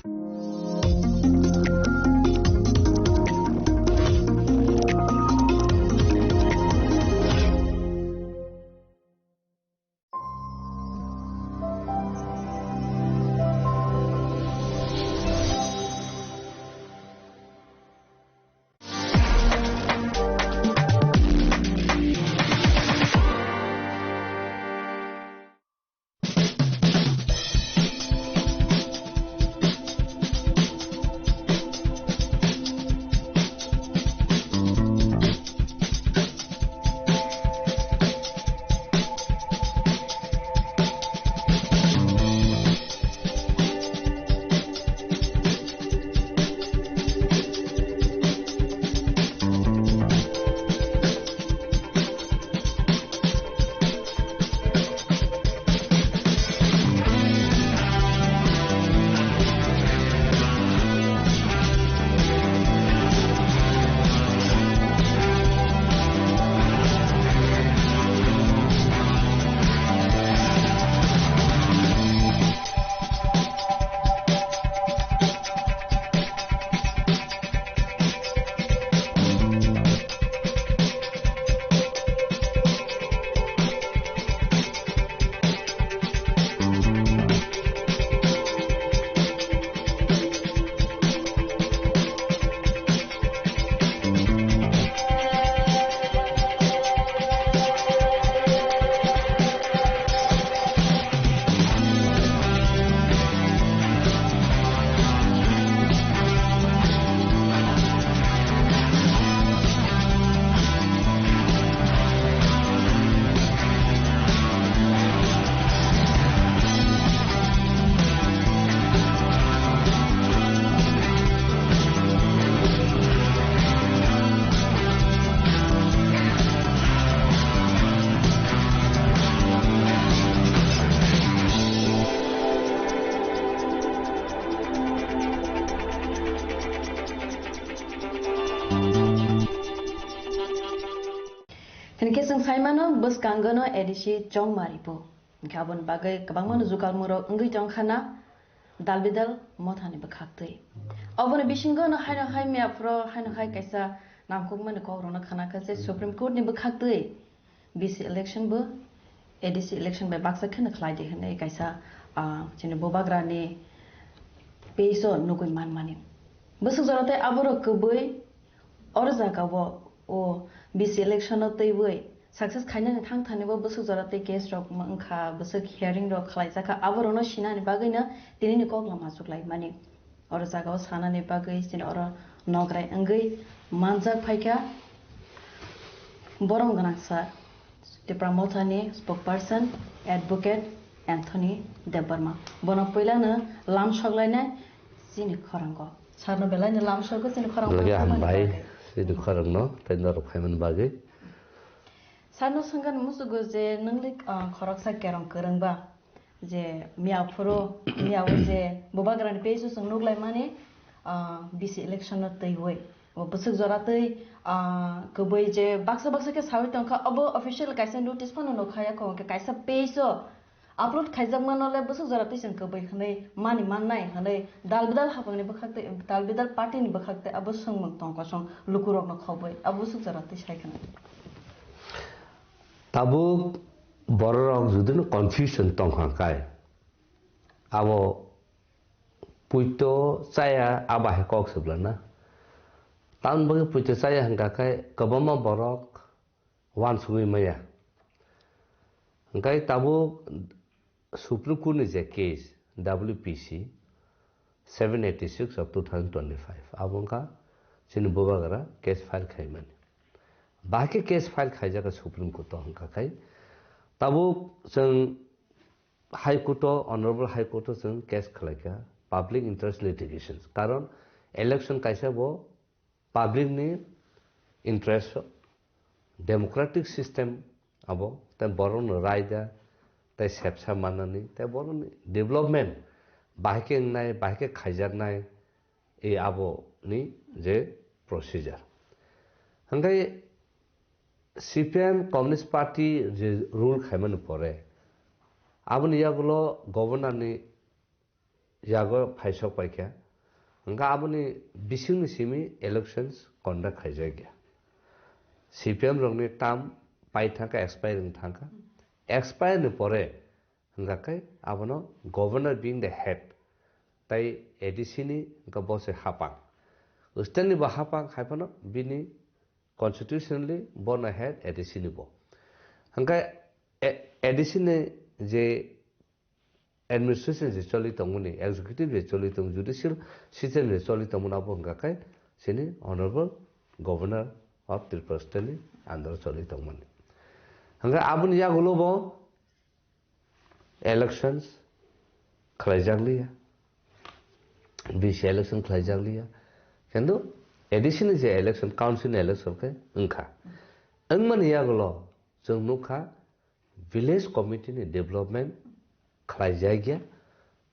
Hinkhe chwng saimano bwskango no A D C Chongmari bo. Hinkhe aboni bagwi kwbangma no jugalmungrok wngwi tongkha na dal bidal mothani bwkhaktwi. Oboni bisingo no haino hai miyaphoro haino hai kaisa nangkukmani kokrokno khanakha je Supreme Court ni bwkhaktwi B C election bo A D C election bai baksa kheno khlai di hwnwi kaisa, ah, chini bubagrani page o nugwi manmani. Bwswk jora tei aborok kwbwi oro jagao o B C election o twiwi success khainani thang thani bo bwswk jora tei case rok wngkha, bwswk hearing rok khlaijakha, aborokno sinani bagwino tinini kok lama chuklaimani. Oro jagao sanani bagwi chini oro nograi wngwi manjak phaikha borom gwnang sir, Tipra Mothani spokesperson, advocate Anthony Debbarma. Bono puilano lamsok lainai chini khorango. Sarno belaino lamsogo chini khorango. Lage tongmani hambai, bagwi. Chini khorangno tei norok phaimani bagwi. Sarno swngkha musugo je nwngli, ah, khoroksa kerong kwrwngba je miya phuru, miya o je bubagrani page o chwng nuklaimani, ah, B C election no twiwi. O bwswk jora twi, ah, kwbwi je baksa baksa khe sawi tongkha, obo official kaisa notice phano nukha yakho, hwnkhe kaisa page o upload khaijakmano le bwswk jora twi chwng kwbwi hwnwi mani mannai hwnwi dal bidal haphangni bwkhak twi, dal bidal party ni bwkhak twi abo swngmung tong kosong lukurokno khobwi abo bwswk jora twi sai khna. Tabuk bororok judino confusion tong kha kai, abo puito chaya abo hai kok swplana. Tamni bagwi puito chaya hwnkha khe kwbangma borok uansugwi maya. Hwnkhe tabuk Supreme Court ni je case, W P C seven eighty six of two thousand twenty-five, abo wngkha chini bubagra case file khaimani. Bahai khe case file khaijak Supreme Court o, hwnkha khai tabuk chwng High Court o, Honorable High Court o chwng case khlaikha public interest litigations, karon election kaisa bo public ni interest o, democratic system abo, tei borok no raida tei sepsa mannani tei borok ni development bahai khe wngnai, bahai khe khaijaknai, ei abo ni je procedure. Hwnkhe C P I M Communist Party je rule khaimani pore aboni yagulo governor ni yago phaisok paikha. Hwnkha aboni bisingni simi elections conduct khaijakya. C P M rokni term pai thangkha, expire wng thangkha. Expire ni pore hwnkha khe abono governor being the head, tai A D C ni hwnkha bo se hapang. State ni bo hapang, haiphano bini constitutionally bono head A D C ni bo. Hwnkha A-, A D C ni je administration je choli tongmani, executive je choli tong, judicial system je choli tongmani, abo hwnkha khe chini Honorable Governor of Tripura State ni under o choli tongmani. Hwnkha aboni yagulo bo elections khlaijakliya, B C election khlaijakliya, kintu A D C ni je election, council ni election khe wngkha. Wngmani yagulo chwng nukha, village committee ni development khlaijakya,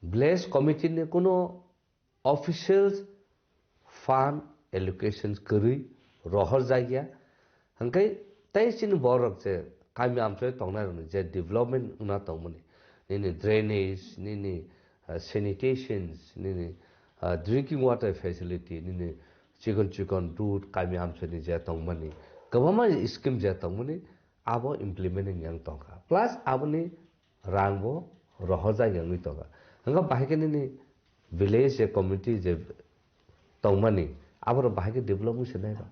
village committee ni kuno official fund allocations kwrwi rohorjakya, hwnkhe tei chini borok je kami amchoi tongnai rokni je development wngna tongmani, nini drainage, nini, uh, sanitations, nini, uh, drinking water facility, nini chikon chikon road, kami amchoi ni je tongmani, kwbangma scheme je tongmani, abo implement wng yang tongkha. Plus aboni rang bo rohorjak wngwi tongkha. Hwnkhe bahai khe nini village je committee je tongmani, aborok bahai khe develop wngwi se nai ba.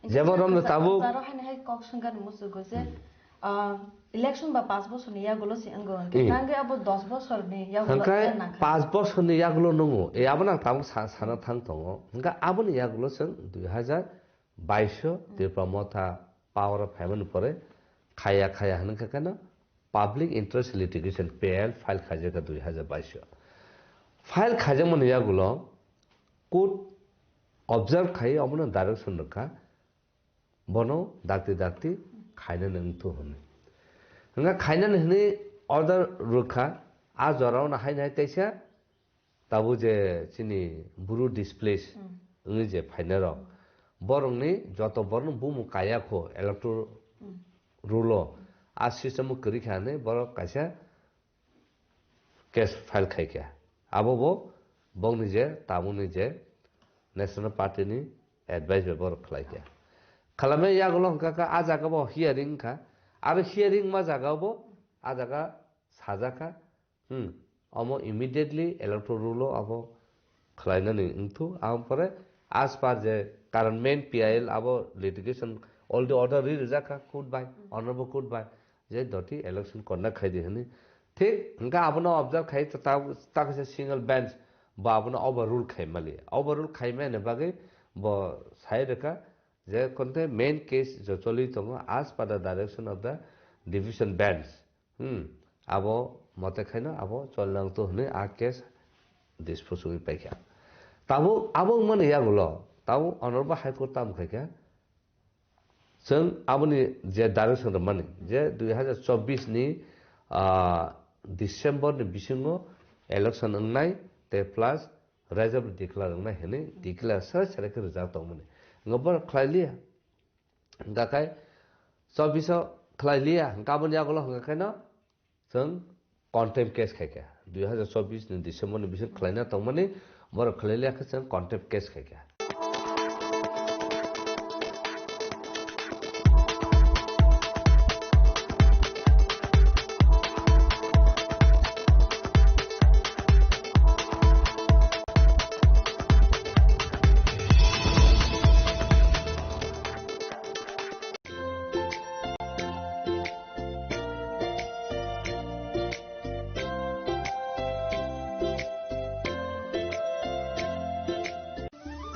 Jemon romno tabuk jaro haino hai kok swngkha ni musugo je, Hmm. ah, election ba panch bosorni yagulo se wngo hwnkhe Hmm. tangwi abo dos bosorni yagulo Hwnkhe wng nangkha. Panch bosorni yagulo nwngo, e, abono ang tabuk sa-, sana thang tongo. Hwnkhe aboni yagulo chwng dui hazar baish o Hmm. Tipra Motha power o phaimani pore khaya khaya hwnwi khe kheno Public Interest Litigation, P I L, file khaijak kha dui hazar baish o. File khaijakmani yagulo court observe khai omono direction rwkha, bono dakti dakti khainani wngthu hwnwi. Hwnkha khainani hwnwi order rwkha, a jorao no haino hai teisa Tabuk je chini bru displace Hmm. wngwi je phainai rok, borokni joto borokno bumung kaya kho electoral Hmm. rule o, a system o kwrwi kha hinwi borok kaisa case file khai kha. Abo bo bongni je tabukni je National Party ni advice bai borok khlai kha. Khalamya yagulo hwnkha kha a jaga bo hearing wngkha, aro hearing ma jaga bo a jaga sajak kha, Hmm, omo immediately electoral rule o abo khlainani wngthu, aboni pore as per je current main P I L abo litigation already order ri rijak kha court bai, Hmm. honorable court bai, je doti election conduct khai di hwnwi. Thik hwnkhe abono observe khai ta, ta, ta kaisa single bench bo abono overrule khai mali. Overrule khai mani bagwi bo sai rwkha je konte main case je choli tongo as per the direction of the division bench. Hmm, abo mote khaino abo choli nang to hwnwi a case dispose wngwi paikha. Tabuk abo wngmani yagulo tabuk Honorable High Court tamo khaikha, chwng aboni je direction rwmani je dui hazar chobbish ni, ah, December ni bisingo election wngnai tei plus raijak declare wngnai hwnwi declare sere sere khe rijak tongmani. Hwnkhe borok khlai liya. Hwnkha khe chobbish o khlai liya, hwnkhe aboni yagulo hwnkha khe no chwng contempt case khaikha. Dui hazar chobbish ni December ni bising khlaina tongmani, borok khlai liya khe chwng contempt case khaikha.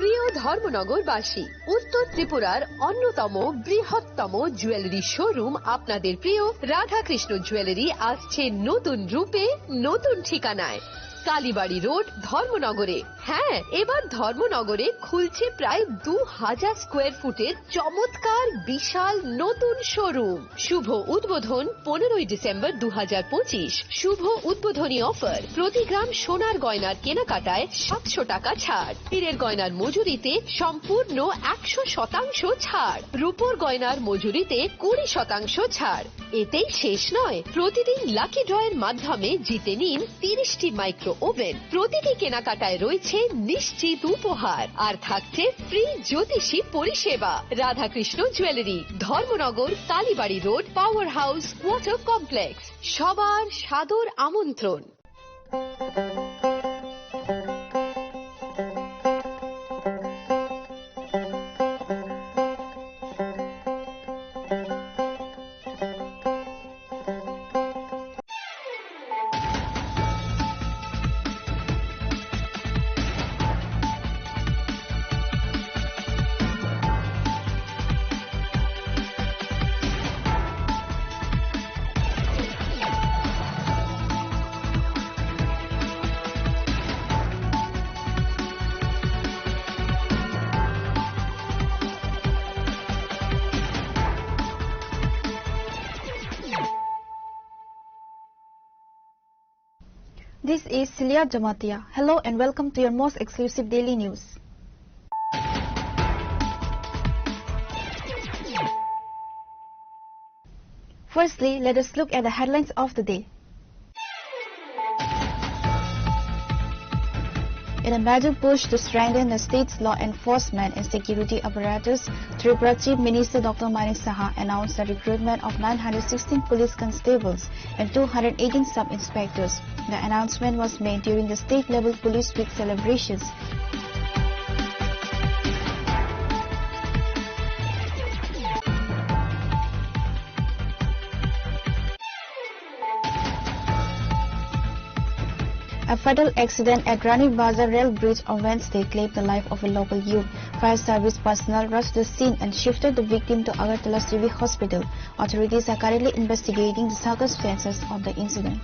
প্রিয় ধর্মনগরবাসী, উত্তর ত্রিপুরার অন্যতম বৃহত্তম jewellery showroom আপনাদের প্রিয় রাধাকৃষ্ণ জুয়েলারি আসছে নতুন রূপে, নতুন ঠিকানায়। কালীবাড়ি রোড, ধর্মনগরে। হ্যাঁ, এবার ধর্মনগরে খুলছে প্রায় দু হাজার স্কোয়ার ফুটের চমৎকার বিশাল নতুন শোরুম। শুভ উদ্বোধন পনেরোই ডিসেম্বর দু হাজার পঁচিশ। শুভ উদ্বোধনী অফার, প্রতি গ্রাম সোনার গয়নার কেনাকাটায় সাতশো টাকা ছাড়, হীরের গয়নার মজুরিতে সম্পূর্ণ একশো শতাংশ ছাড়, রূপোর গয়নার মজুরিতে কুড়ি শতাংশ ছাড়। এতেই শেষ নয়, প্রতিদিন লাকি ড্রয়ের মাধ্যমে জিতে নিন তিরিশটি মাইক্রো ওভেন। প্রতিটি কেনাকাটায় রয়েছে নিশ্চিত উপহার, আর থাকছে ফ্রি জ্যোতিষী পরিষেবা। Radhakrishna jewellery, Dharmanagar, Kalibari road, power house, water complex. সবার সাদর আমন্ত্রণ। This is Celia Jamatia. Hello and welcome to your most exclusive daily news. Firstly, let us look at the headlines of the day. In a major push to strengthen the state's law enforcement and security apparatus, Tripura Chief Minister Doctor Manik Saha announced the recruitment of nine hundred sixteen police constables and two hundred eighteen sub-inspectors. The announcement was made during the state-level Police Week celebrations. A fatal accident at Rani Bazar rail bridge on Wednesday claimed the life of a local youth. Fire service personnel rushed the scene and shifted the victim to Agartala Civil Hospital. Authorities are currently investigating the circumstances of the incident.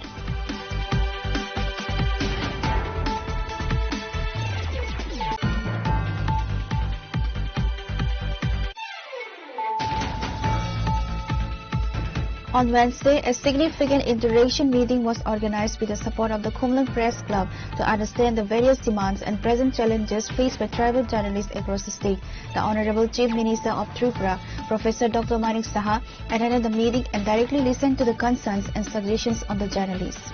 On Wednesday, a significant interaction meeting was organized with the support of the Khumlung Press Club to understand the various demands and present challenges faced by tribal journalists across the state. The Honorable Chief Minister of Tripura, Professor Doctor Manik Saha, attended the meeting and directly listened to the concerns and suggestions of the journalists.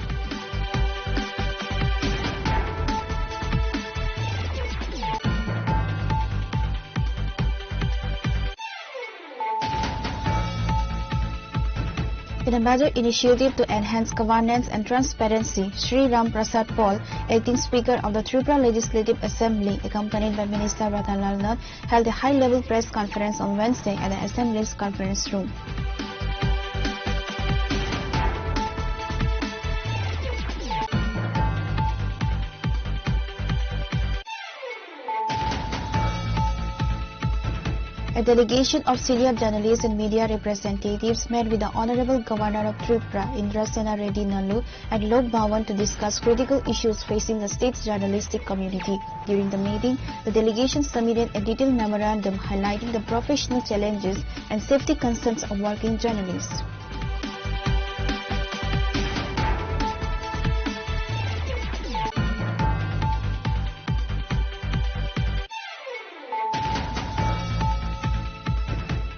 In a major initiative to enhance governance and transparency, Shri Ram Prasad Paul, acting speaker of the Tripura Legislative Assembly, accompanied by Minister Ratan Lal Nath, held a high-level press conference on Wednesday at the Assembly's conference room. A Delegation of senior journalists and media representatives met with the Honorable Governor of Tripura, Indrasena Reddy Nallu, at Lok Bhavan to discuss critical issues facing the state's journalistic community. During the meeting, the delegation submitted a detailed memorandum highlighting the professional challenges and safety concerns of working journalists.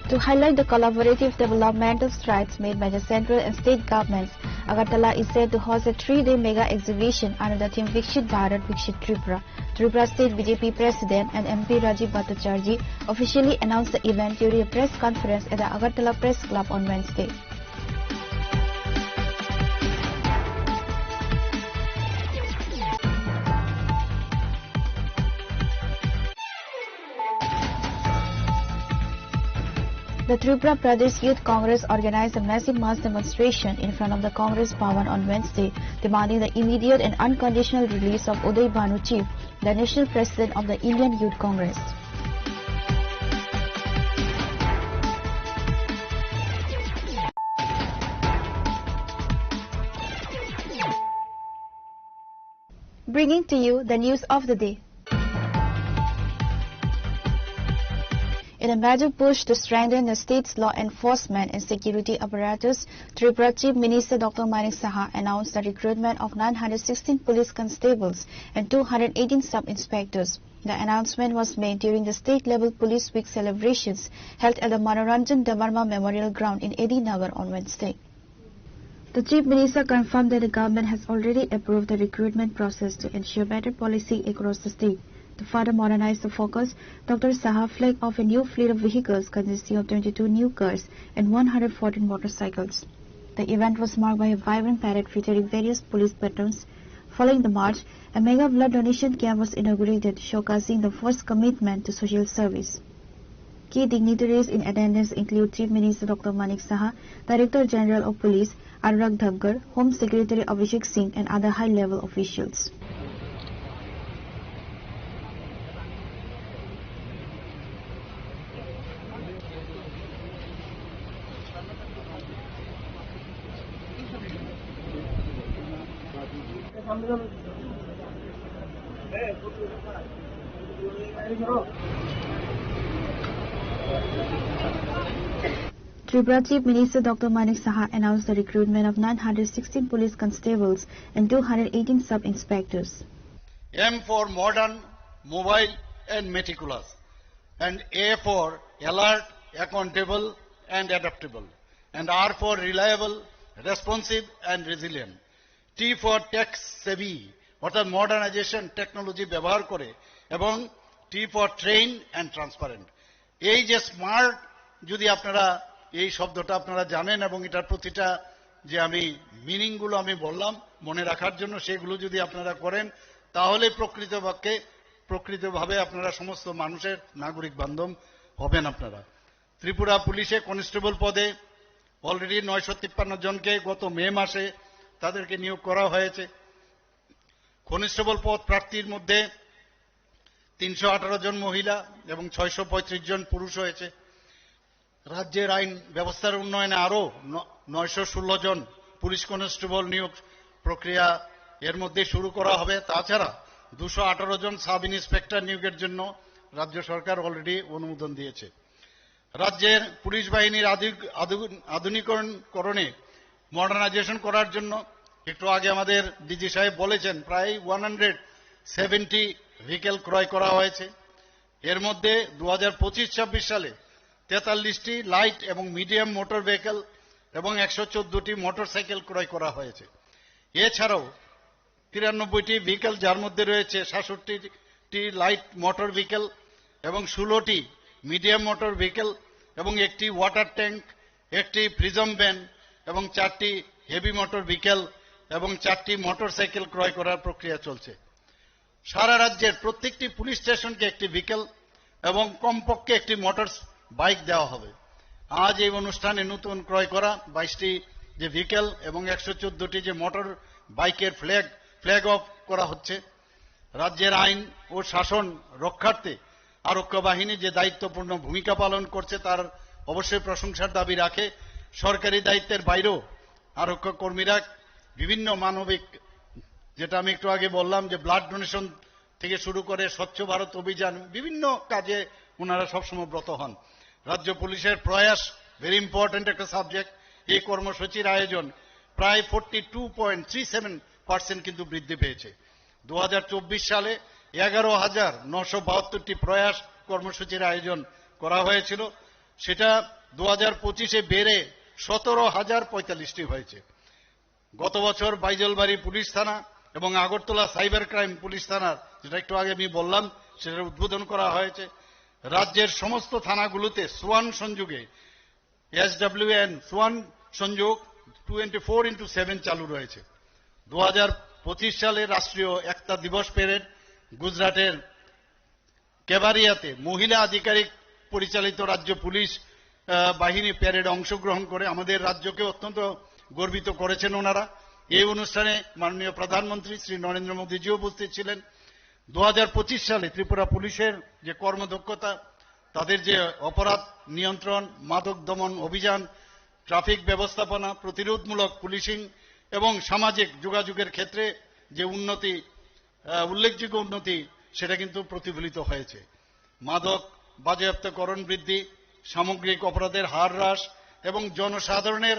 To highlight the collaborative developmental strides made by the central and state governments, Agartala is set to host a three-day mega exhibition under the theme Viksit Bharat, Viksit Tripura. Tripura State B J P President and M P Rajiv Bhattacharjee officially announced the event during a press conference at the Agartala Press Club on Wednesday. The Tripura Pradesh Youth Congress organized a massive mass demonstration in front of the Congress Bhavan on Wednesday, demanding the immediate and unconditional release of Uday Bhanu Chief, the national president of the Indian Youth Congress. Bringing to you the news of the day. In a major push to strengthen the state's law enforcement and security apparatus, Tripura Chief Minister Doctor Manik Saha announced the recruitment of nine hundred sixteen police constables and two hundred eighteen sub-inspectors. The announcement was made during the state-level Police Week celebrations held at the Manoranjan Debbarma Memorial Ground in A D Nagar on Wednesday. The Chief Minister confirmed that the government has already approved the recruitment process to ensure better policy across the state. To further modernize the focus, Doctor Saha flagged off a new fleet of vehicles consisting of twenty-two new cars and one hundred fourteen motorcycles. The event was marked by a vibrant parade featuring various police platoons. Following the march, a mega blood donation camp was inaugurated, showcasing the force's commitment to social service. Key dignitaries in attendance include Chief Minister Doctor Manik Saha, Director General of Police Anurag Thakur, Home Secretary Abhishek Singh, and other high-level officials. Tripura Chief Minister Doctor Manik Saha announced the recruitment of nine hundred sixteen police constables and two hundred eighteen sub-inspectors. M for modern, mobile and meticulous, and A for alert, accountable and adaptable, and R for reliable, responsive and resilient. T for tech savvy, অর্থাৎ modernisation technology ব্যবহার করে, এবং T for trained and transparent. এই যে স্মার্ট, যদি আপনারা এই শব্দটা আপনারা জানেন এবং এটার প্রতিটা যে আমি মিনিংগুলো আমি বললাম মনে রাখার জন্য, সেগুলো যদি আপনারা করেন, তাহলে প্রকৃতপক্ষে, প্রকৃতভাবে আপনারা সমস্ত মানুষের নাগরিক বান্ধব হবেন আপনারা। ত্রিপুরা পুলিশে কনস্টেবল পদে অলরেডি নয়শো তিপ্পান্ন জনকে গত মে মাসে তাদেরকে নিয়োগ করা হয়েছে। কনস্টেবল পদ প্রার্থীর মধ্যে তিনশো আঠারো জন মহিলা এবং ছয়শো পঁয়ত্রিশ জন পুরুষ হয়েছে। রাজ্যের আইন ব্যবস্থার উন্নয়নে আরও ন-, নয়শো ষোলো জন পুলিশ কনস্টেবল নিয়োগ প্রক্রিয়া এর মধ্যে শুরু করা হবে। তাছাড়া দুশো আঠারো জন সাব ইন্সপেক্টর নিয়োগের জন্য রাজ্য সরকার অলরেডি অনুমোদন দিয়েছে। রাজ্যের পুলিশ বাহিনীর আধু-, আধু-, আধুনিকরণে, মডার্নাইজেশন করার জন্য, একটু আগে আমাদের ডিজি সাহেব বলেছেন, প্রায় ওয়ান হান্ড্রেড সেভেন্টি ভেহিকেল ক্রয় করা হয়েছে। এর মধ্যে দু হাজার পঁচিশ ছাব্বিশ সালে তেতাল্লিশটি লাইট এবং মিডিয়াম মোটর ভেহিকেল এবং একশো চোদ্দটি মোটরসাইকেল ক্রয় করা হয়েছে। এছাড়াও তিরানব্বইটি ভেহিকেল, যার মধ্যে রয়েছে সাতষট্টিটি লাইট মোটর ভেহিকেল এবং ষোলোটি মিডিয়াম মোটর ভেহিকেল এবং একটি ওয়াটার ট্যাঙ্ক, একটি প্রিজম ভ্যান এবং চারটি হেভি মোটর ভেহিকেল এবং চারটি মোটরসাইকেল ক্রয় করার প্রক্রিয়া চলছে। সারা রাজ্যের প্রত্যেকটি পুলিশ স্টেশনকে একটি ভেহিকেল এবং কমপক্ষে একটি মোটর বাইক দেওয়া হবে। আজ এই অনুষ্ঠানে নতুন ক্রয় করা বাইশটি যে ভেহিকেল এবং একশো চোদ্দটি যে মোটর বাইকের ফ্ল্যাগ, ফ্ল্যাগ অফ করা হচ্ছে। রাজ্যের আইন ও শাসন রক্ষার্থে আরক্ষা বাহিনী যে দায়িত্বপূর্ণ ভূমিকা পালন করছে, তার অবশ্যই প্রশংসার দাবি রাখে। সরকারি দায়িত্বের বাইরেও আরক্ষা কর্মীরা বিভিন্ন মানবিক, যেটা আমি একটু আগে বললাম, যে ব্লাড ডোনেশন থেকে শুরু করে স্বচ্ছ ভারত অভিযান, বিভিন্ন কাজে ওনারা সবসময় ব্রত হন। রাজ্য পুলিশের প্রয়াস, ভেরি ইম্পর্টেন্ট একটা সাবজেক্ট। এই কর্মসূচির আয়োজন প্রায় forty two point three seven percent কিন্তু বৃদ্ধি পেয়েছে। দু হাজার চব্বিশ সালে এগারো হাজার নশো বাহাত্তরটি প্রয়াস কর্মসূচির আয়োজন করা হয়েছিল, সেটা দু হাজার পঁচিশে বেড়ে সতেরো হাজার পঁয়তাল্লিশটি হয়েছে। গত বছর বাইজলবাড়ি পুলিশ থানা এবং আগরতলা সাইবার ক্রাইম পুলিশ থানার, যেটা একটু আগে আমি বললাম, সেটার উদ্বোধন করা হয়েছে। রাজ্যের সমস্ত থানাগুলোতে সোয়ান সংযোগে, এসডব্লিউএন সোয়ান সংযোগ টোয়েন্টি ফোর ইন্টু সেভেন চালু রয়েছে। দু হাজার পঁচিশ সালে রাষ্ট্রীয় একতা দিবস প্যারেড গুজরাটের কেবারিয়াতে মহিলা আধিকারিক পরিচালিত রাজ্য পুলিশ, আহ, বাহিনী প্যারেডে অংশগ্রহণ করে আমাদের রাজ্যকে অত্যন্ত গর্বিত করেছেন ওনারা। এই অনুষ্ঠানে মাননীয় প্রধানমন্ত্রী শ্রী নরেন্দ্র মোদীজিও উপস্থিত ছিলেন। দু হাজার পঁচিশ সালে ত্রিপুরা পুলিশের যে কর্মদক্ষতা, তাদের যে অপরাধ নিয়ন্ত্রণ, মাদক দমন অভিযান, ট্রাফিক ব্যবস্থাপনা, প্রতিরোধমূলক পুলিশিং এবং সামাজিক যোগাযোগের ক্ষেত্রে যে উন্নতি, আহ, উল্লেখযোগ্য উন্নতি, সেটা কিন্তু প্রতিফলিত হয়েছে। মাদক বাজেয়াপ্তকরণ বৃদ্ধি, সামগ্রিক অপরাধের হার হ্রাস এবং জনসাধারণের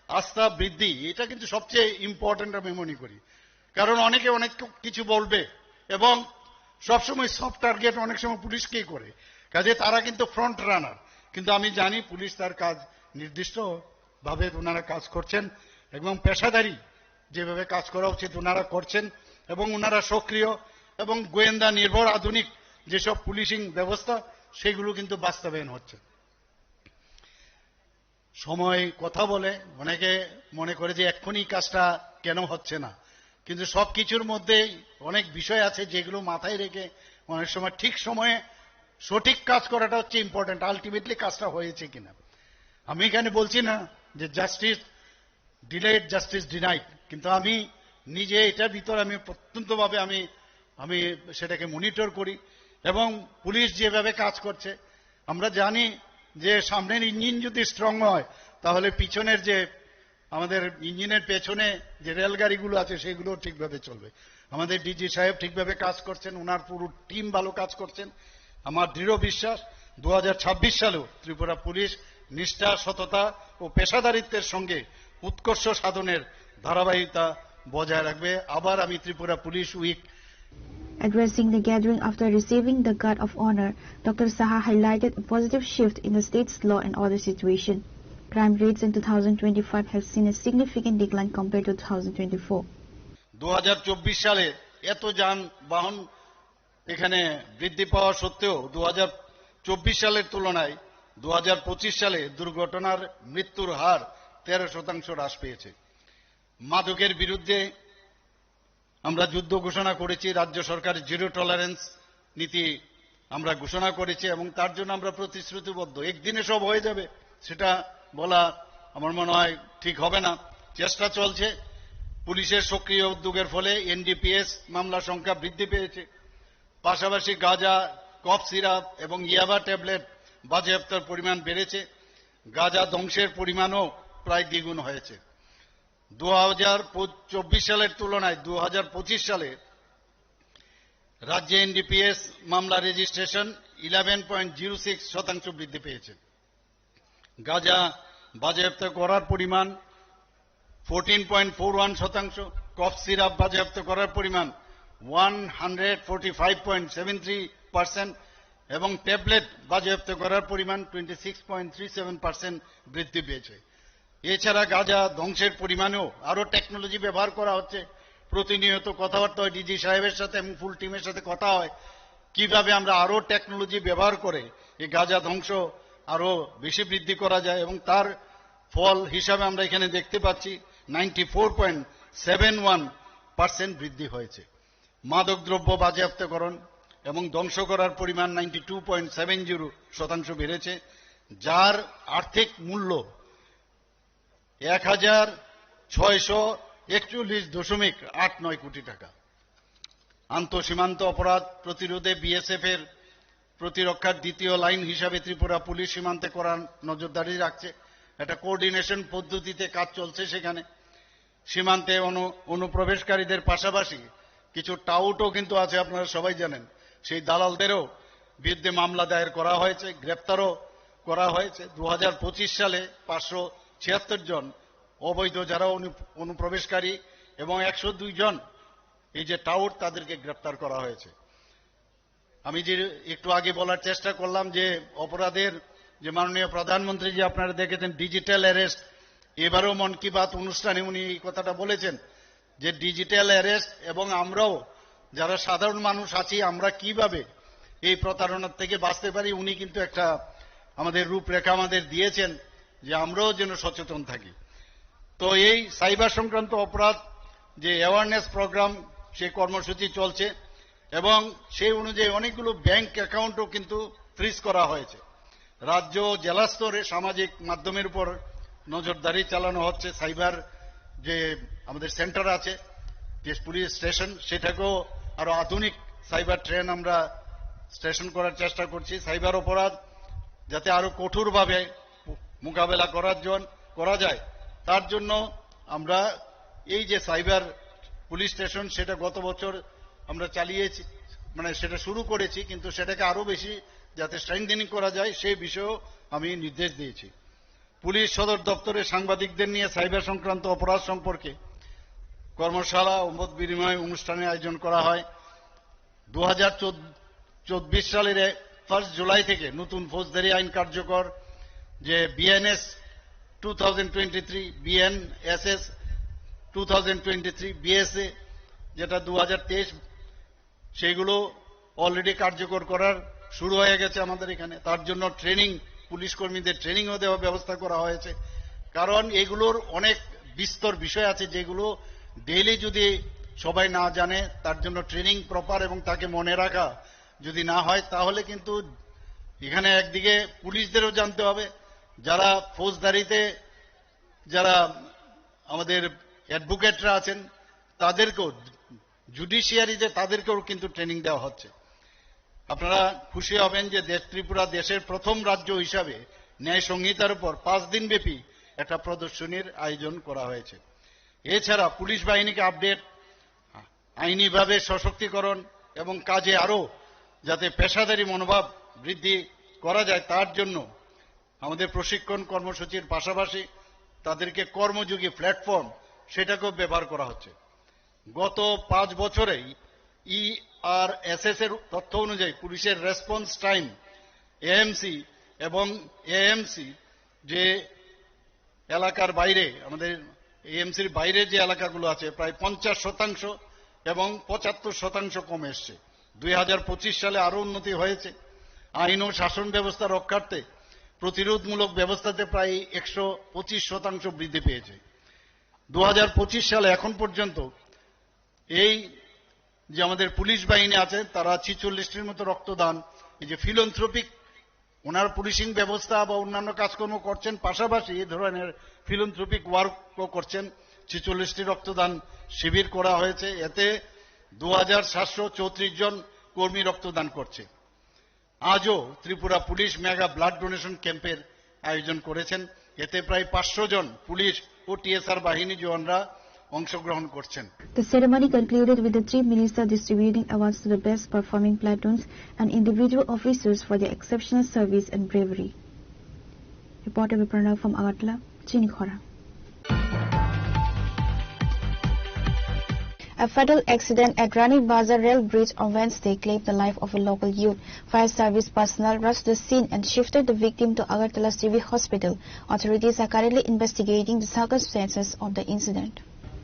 আস্থা বৃদ্ধি, এটা কিন্তু সবচেয়ে ইম্পর্টেন্ট আমি মনে করি। কারণ অনেকে অনেক কিছু বলবে এবং সবসময় সফট টার্গেট অনেক সময় পুলিশকেই করে, কাজে তারা কিন্তু ফ্রন্ট রানার। কিন্তু আমি জানি পুলিশ তার কাজ নির্দিষ্ট ভাবে ওনারা কাজ করছেন এবং পেশাদারি যেভাবে কাজ করা উচিত ওনারা করছেন এবং ওনারা সক্রিয় এবং গোয়েন্দা নির্ভর আধুনিক যেসব পুলিশিং ব্যবস্থা, সেগুলো কিন্তু বাস্তবায়ন হচ্ছে। সময় কথা বলে, অনেকে মনে করে যে এক্ষুনি কাজটা কেন হচ্ছে না, কিন্তু সবকিছুর মধ্যেই অনেক বিষয় আছে যেগুলো মাথায় রেখে অনেক সময় ঠিক সময়ে সঠিক কাজ করাটা হচ্ছে ইম্পর্টেন্ট, আলটিমেটলি কাজটা হয়েছে কিনা। আমি এখানে বলছি না যে জাস্টিস ডিলেড, জাস্টিস ডিনাইড, কিন্তু আমি নিজে এটার ভিতরে আমি অত্যন্তভাবে আমি আমি সেটাকে মনিটর করি এবং পুলিশ যেভাবে কাজ করছে, আমরা জানি যে সামনের ইঞ্জিন যদি স্ট্রং হয়, তাহলে পিছনের যে আমাদের ইঞ্জিনের পেছনে যে রেলগাড়িগুলো আছে, সেগুলো ঠিকভাবে চলবে। আমাদের ডিজি সাহেব ঠিকভাবে কাজ করছেন, ওনার পুরো টিম ভালো কাজ করছেন। আমার দৃঢ় বিশ্বাস, দু হাজার ছাব্বিশ সালেও ত্রিপুরা পুলিশ নিষ্ঠা, সততা ও পেশাদারিত্বের সঙ্গে উৎকর্ষ সাধনের ধারাবাহিকতা বজায় রাখবে। আবার আমি Tripura police week Addressing the gathering after receiving the Guard of Honor, Doctor Saha highlighted a positive shift in the state's law and order situation. Crime rates in two thousand twenty-five have seen a significant decline compared to two thousand twenty-four. দু হাজার চব্বিশ সালে এত যানবাহন এখানে বৃদ্ধি পাওয়া সত্ত্বেও দু হাজার চব্বিশ সালের তুলনায় দু হাজার পঁচিশ সালে দুর্ঘটনার মৃত্যুর হার তেরো শতাংশ হ্রাস পেয়েছে। মাদকের বিরুদ্ধে আমরা যুদ্ধ ঘোষণা করেছি, রাজ্য সরকার জিরো টলারেন্স নীতি আমরা ঘোষণা করেছি এবং তার জন্য আমরা প্রতিশ্রুতিবদ্ধ। একদিনে সব হয়ে যাবে, সেটা বলা আমার মনে হয় ঠিক হবে না। চেষ্টা চলছে। পুলিশের সক্রিয় উদ্যোগের ফলে এনডিপিএস মামলা সংখ্যা বৃদ্ধি পেয়েছে। পাশাপাশি গাঁজা, কফ সিরাপ এবং ইয়াবা ট্যাবলেট বাজেয়াপ্তর পরিমাণ বেড়েছে। গাঁজা ধ্বংসের পরিমাণও প্রায় দ্বিগুণ হয়েছে। দু হাজার চব্বিশ সালের তুলনায় দু হাজার পঁচিশ সালে রাজ্যে এনডিপিএস মামলা registration eleven point zero six শতাংশ বৃদ্ধি পেয়েছে। গাঁজা বাজেয়াপ্ত করার পরিমাণ ফোরটিন পয়েন্ট ফোর ওয়ান শতাংশ, কফ সিরাপ বাজেয়াপ্ত করার পরিমাণ one hundred forty five point seven three percent এবং ট্যাবলেট বাজেয়াপ্ত করার পরিমাণ twenty six point three seven percent বৃদ্ধি পেয়েছে। এছাড়া গাঁজা ধ্বংসের পরিমাণেও আরো টেকনোলজি ব্যবহার করা হচ্ছে। প্রতিনিয়ত কথাবার্তা হয় ডিজি সাহেবের সাথে এবং ফুল টিমের সাথে কথা হয়, কিভাবে আমরা আরো টেকনোলজি ব্যবহার করে এই গাঁজা ধ্বংস আরো বেশি বৃদ্ধি করা যায়, এবং তার ফল হিসাবে আমরা এখানে দেখতে পাচ্ছি ninety four point seven one percent বৃদ্ধি হয়েছে। মাদকদ্রব্য বাজেয়াপ্তকরণ এবং ধ্বংস করার পরিমাণ ninety two point seven zero শতাংশ বেড়েছে, যার আর্থিক মূল্য এক হাজার ছয়শো একচল্লিশ দশমিক আট নয় কোটি টাকা। আন্তঃসীমান্ত অপরাধ প্রতিরোধে বিএসএফ এর প্রতিরক্ষার দ্বিতীয় লাইন হিসাবে ত্রিপুরা পুলিশ সীমান্তে কড়া নজরদারি রাখছে। একটা কোঅর্ডিনেশন পদ্ধতিতে কাজ চলছে সেখানে। সীমান্তে অনু-, অনুপ্রবেশকারীদের পাশাপাশি কিছু টাউটও কিন্তু আছে, আপনারা সবাই জানেন। সেই দালালদেরও বিরুদ্ধে মামলা দায়ের করা হয়েছে, গ্রেপ্তারও করা হয়েছে। দু হাজার পঁচিশ সালে পাঁচশো ছিয়াত্তর জন অবৈধ যারা অনু-, অনুপ্রবেশকারী এবং একশো দুই জন এই যে টাউট, তাদেরকে গ্রেপ্তার করা হয়েছে। আমি যে একটু আগে বলার চেষ্টা করলাম যে অপরাধের যে মাননীয় প্রধানমন্ত্রী যে আপনারা দেখেছেন ডিজিটাল অ্যারেস্ট, এবারও মন কি বাত অনুষ্ঠানে উনি এই কথাটা বলেছেন যে ডিজিটাল অ্যারেস্ট এবং আমরাও যারা সাধারণ মানুষ আছি আমরা কিভাবে এই প্রতারণার থেকে বাঁচতে পারি, উনি কিন্তু একটা আমাদের রূপরেখা আমাদের দিয়েছেন যে আমরাও যেন সচেতন থাকি। তো এই সাইবার সংক্রান্ত অপরাধ যে অ্যাওয়ারনেস প্রোগ্রাম, সেই কর্মসূচি চলছে এবং সেই অনুযায়ী অনেকগুলো ব্যাংক অ্যাকাউন্টও কিন্তু ফ্রিজ করা হয়েছে। রাজ্য, জেলা স্তরে সামাজিক মাধ্যমের উপর নজরদারি চালানো হচ্ছে। সাইবার যে আমাদের সেন্টার আছে, যে পুলিশ স্টেশন, সেটাকেও আরো আধুনিক সাইবার ট্রেন আমরা স্টেশন করার চেষ্টা করছি। সাইবার অপরাধ যাতে আরো কঠোরভাবে মোকাবেলা করার জন-, করা যায়, তার জন্য আমরা এই যে সাইবার পুলিশ স্টেশন, সেটা গত বছর আমরা চালিয়েছি, মানে সেটা শুরু করেছি, কিন্তু সেটাকে আরো বেশি যাতে স্ট্রেংথেনিং করা যায়, সেই বিষয়েও আমি নির্দেশ দিয়েছি। পুলিশ সদর দপ্তরে সাংবাদিকদের নিয়ে সাইবার সংক্রান্ত অপরাধ সম্পর্কে কর্মশালা ও মত বিনিময় অনুষ্ঠানের আয়োজন করা হয়। দু হাজার চব্বিশ সালের ফার্স্ট জুলাই থেকে নতুন ফৌজদারি আইন কার্যকর, যে BNS two thousand twenty three, BNSS two thousand twenty three, BSA যেটা দু হাজার তেইশ, সেইগুলো অলরেডি কার্যকর করার শুরু হয়ে গেছে আমাদের এখানে। তার জন্য ট্রেনিং, পুলিশ কর্মীদের ট্রেনিংও দেওয়ার ব্যবস্থা করা হয়েছে। কারণ এগুলোর অনেক বিস্তর বিষয় আছে, যেগুলো ডেইলি যদি সবাই না জানে, তার জন্য ট্রেনিং প্রপার এবং তাকে মনে রাখা যদি না হয়, তাহলে কিন্তু এখানে একদিকে পুলিশদেরও জানতে হবে, যারা ফৌজদারিতে, যারা আমাদের অ্যাডভোকেটরা আছেন, তাদেরকেও, জুডিশিয়ারিতে তাদেরকেও কিন্তু ট্রেনিং দেওয়া হচ্ছে। আপনারা খুশি হবেন যে দেশ, ত্রিপুরা দেশের প্রথম রাজ্য হিসাবে ন্যায় সংহিতার উপর পাঁচ দিন ব্যাপী একটা প্রদর্শনীর আয়োজন করা হয়েছে। এছাড়া পুলিশ বাহিনীকে আপডেট, আইনিভাবে সশক্তিকরণ এবং কাজে আরো যাতে পেশাদারি মনোভাব বৃদ্ধি করা যায়, তার জন্য আমাদের প্রশিক্ষণ কর্মসূচির পাশাপাশি তাদেরকে কর্মযোগী প্ল্যাটফর্ম, সেটাকেও ব্যবহার করা হচ্ছে। গত পাঁচ বছরেই ইআরএসএস এর তথ্য অনুযায়ী পুলিশের রেসপন্স টাইম, এএমসি এবং এএমসি, যে এলাকার বাইরে, আমাদের এএমসির বাইরে যে এলাকাগুলো আছে, প্রায় পঞ্চাশ শতাংশ এবং পঁচাত্তর শতাংশ কমে এসছে। দুই হাজার পঁচিশ সালে আরো উন্নতি হয়েছে। আইন ও শাসন ব্যবস্থা রক্ষার্থে প্রতিরোধমূলক ব্যবস্থাতে প্রায় একশো পঁচিশ শতাংশ বৃদ্ধি পেয়েছে। দু হাজার পঁচিশ সালে এখন পর্যন্ত এই যে আমাদের পুলিশ বাহিনী আছে, তারা ছেচল্লিশটির মতো রক্তদান, এই যে ফিলান্থ্রপিক, ওনার পুলিশিং ব্যবস্থা বা অন্যান্য কাজকর্ম করছেন, পাশাপাশি এই ধরনের ফিলান্থ্রপিক ওয়ার্কও করছেন। ছেচল্লিশটি রক্তদান শিবির করা হয়েছে, এতে দু হাজার সাতশো চৌত্রিশ জন কর্মী রক্তদান করছে। আজও Tripura police mega blood donation ক্যাম্পের আয়োজন করেছেন। এতে প্রায় পাঁচশো জন পুলিশ ও টিএসআর বাহিনী জওয়ানরা অংশগ্রহণ করছেন। The ceremony concluded with the Chief Minister distributing awards to the best performing platoons and individual officers for their exceptional service and bravery. Reporter Vipranav from Agartala, Chini Khora. A fatal accident at Rani Bazar rail bridge on Wednesday claimed the life of a local youth. Fire service personnel rushed the scene and shifted the victim to Agartala Civil Hospital. Authorities are currently investigating the circumstances of the incident.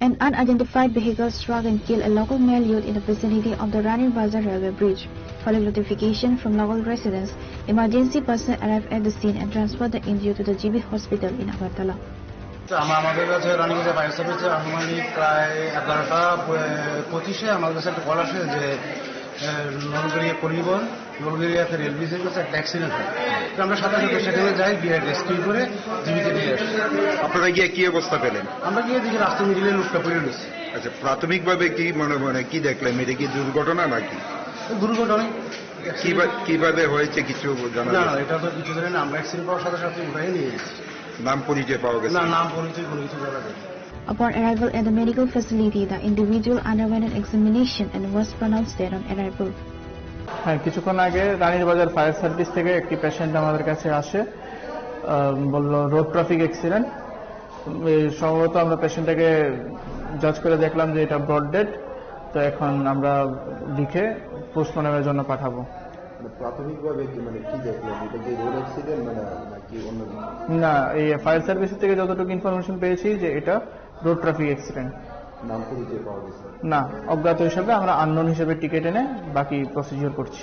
An unidentified vehicle struck and killed a local male youth in the vicinity of the Rani Bazar railway bridge. Following notification from local residents, emergency personnel arrived at the scene and transferred the injured to the G B hospital in Agartala. তো আমা-, আমাদের কাছে রানীগঞ্জ ফায়ার সার্ভিসে আনুমানিক প্রায় এগারোটা প-, পঁচিশে আমার কাছে একটা কল আসে যে, এ, নলগড়িয়া কলিবর, নলগড়িয়া একটা রেল ব্রিজের কাছে একটা অ্যাক্সিডেন্ট হয়। তো আমরা সাথে সাথে সেখানে যাই, গিয়ে রেস্কিউ করে জীবিত নিয়ে আসি। আপনারা গিয়ে কি অবস্থা পেলেন? আমরা গিয়ে দেখি রাস্তা মিডিলে লোকটা পড়ে রয়েছে। আচ্ছা, প্রাথমিকভাবে কি মনে, মানে কি দেখলেন? এটা কি দুর্ঘটনা নাকি? দুর্ঘটনাই। কিভা-, কিভাবে হয়েছে কিছু জানা না, যায়? এটা তো কিছু জানি না, আমরা অ্যাক্সিডেন্ট করার সাথে সাথে উঠাই নিয়ে এসেছি। নাম পরিচয় পাওয়া গেছে? না, নাম পরিচয় কোনো কিছু জানা যায় না। Upon arrival at the medical facility, the individual underwent an examination and was pronounced dead on arrival. হ্যাঁ, কিছুক্ষণ আগে রানীর বাজার ফায়ার সার্ভিস থেকে একটি পেশেন্ট আমাদের কাছে আসে, আহ, বলল রোড ট্রাফিক অ্যাক্সিডেন্ট। এই সম্ভবত আমরা পেশেন্টটাকে জাজ করে দেখলাম যে এটা ব্রড ডেড, তো এখন আমরা লিখে পোস্টমর্টমের জন্য পাঠাবো। মানে প্রাথমিকভাবে কি, মানে কি দেখলেন, এটা কি রোড অ্যাক্সিডেন্ট মানে নাকি অন্য কিছু? না, এই ফায়ার সার্ভিস থেকে যতটুকু ইনফরমেশন পেয়েছি যে এটা রোড ট্রাফিক অ্যাক্সিডেন্ট। নাম পরিচয় পাওয়া গেছে? না, অজ্ঞাত হিসেবে আমরা আননোন হিসেবে টিকিট এনে বাকি প্রসিডিওর করছি।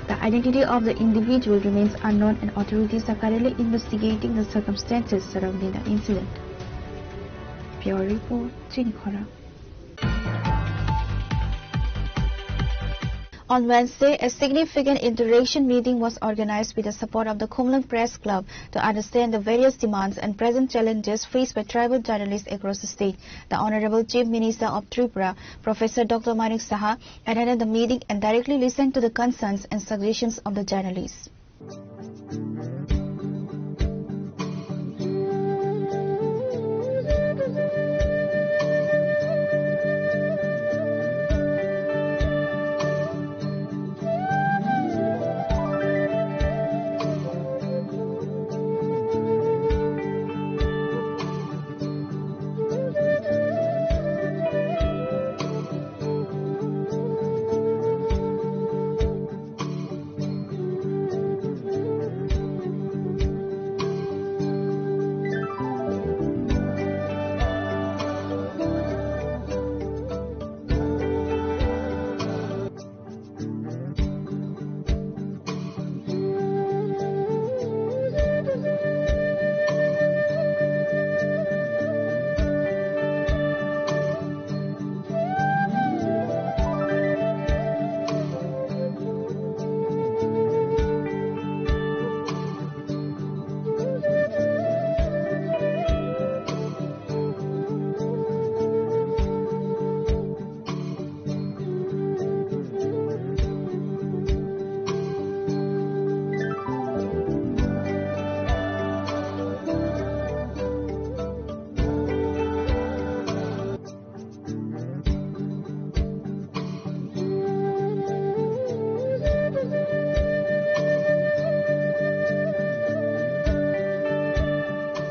The identity of the individual remains unknown and authorities are currently investigating the circumstances surrounding the incident. Bureau report, Chini Khorang. On Wednesday, a significant interaction meeting was organized with the support of the Khumulwng Press Club to understand the various demands and present challenges faced by tribal journalists across the state. The Honorable Chief Minister of Tripura, Professor Doctor Manik Saha, attended the meeting and directly listened to the concerns and suggestions of the journalists.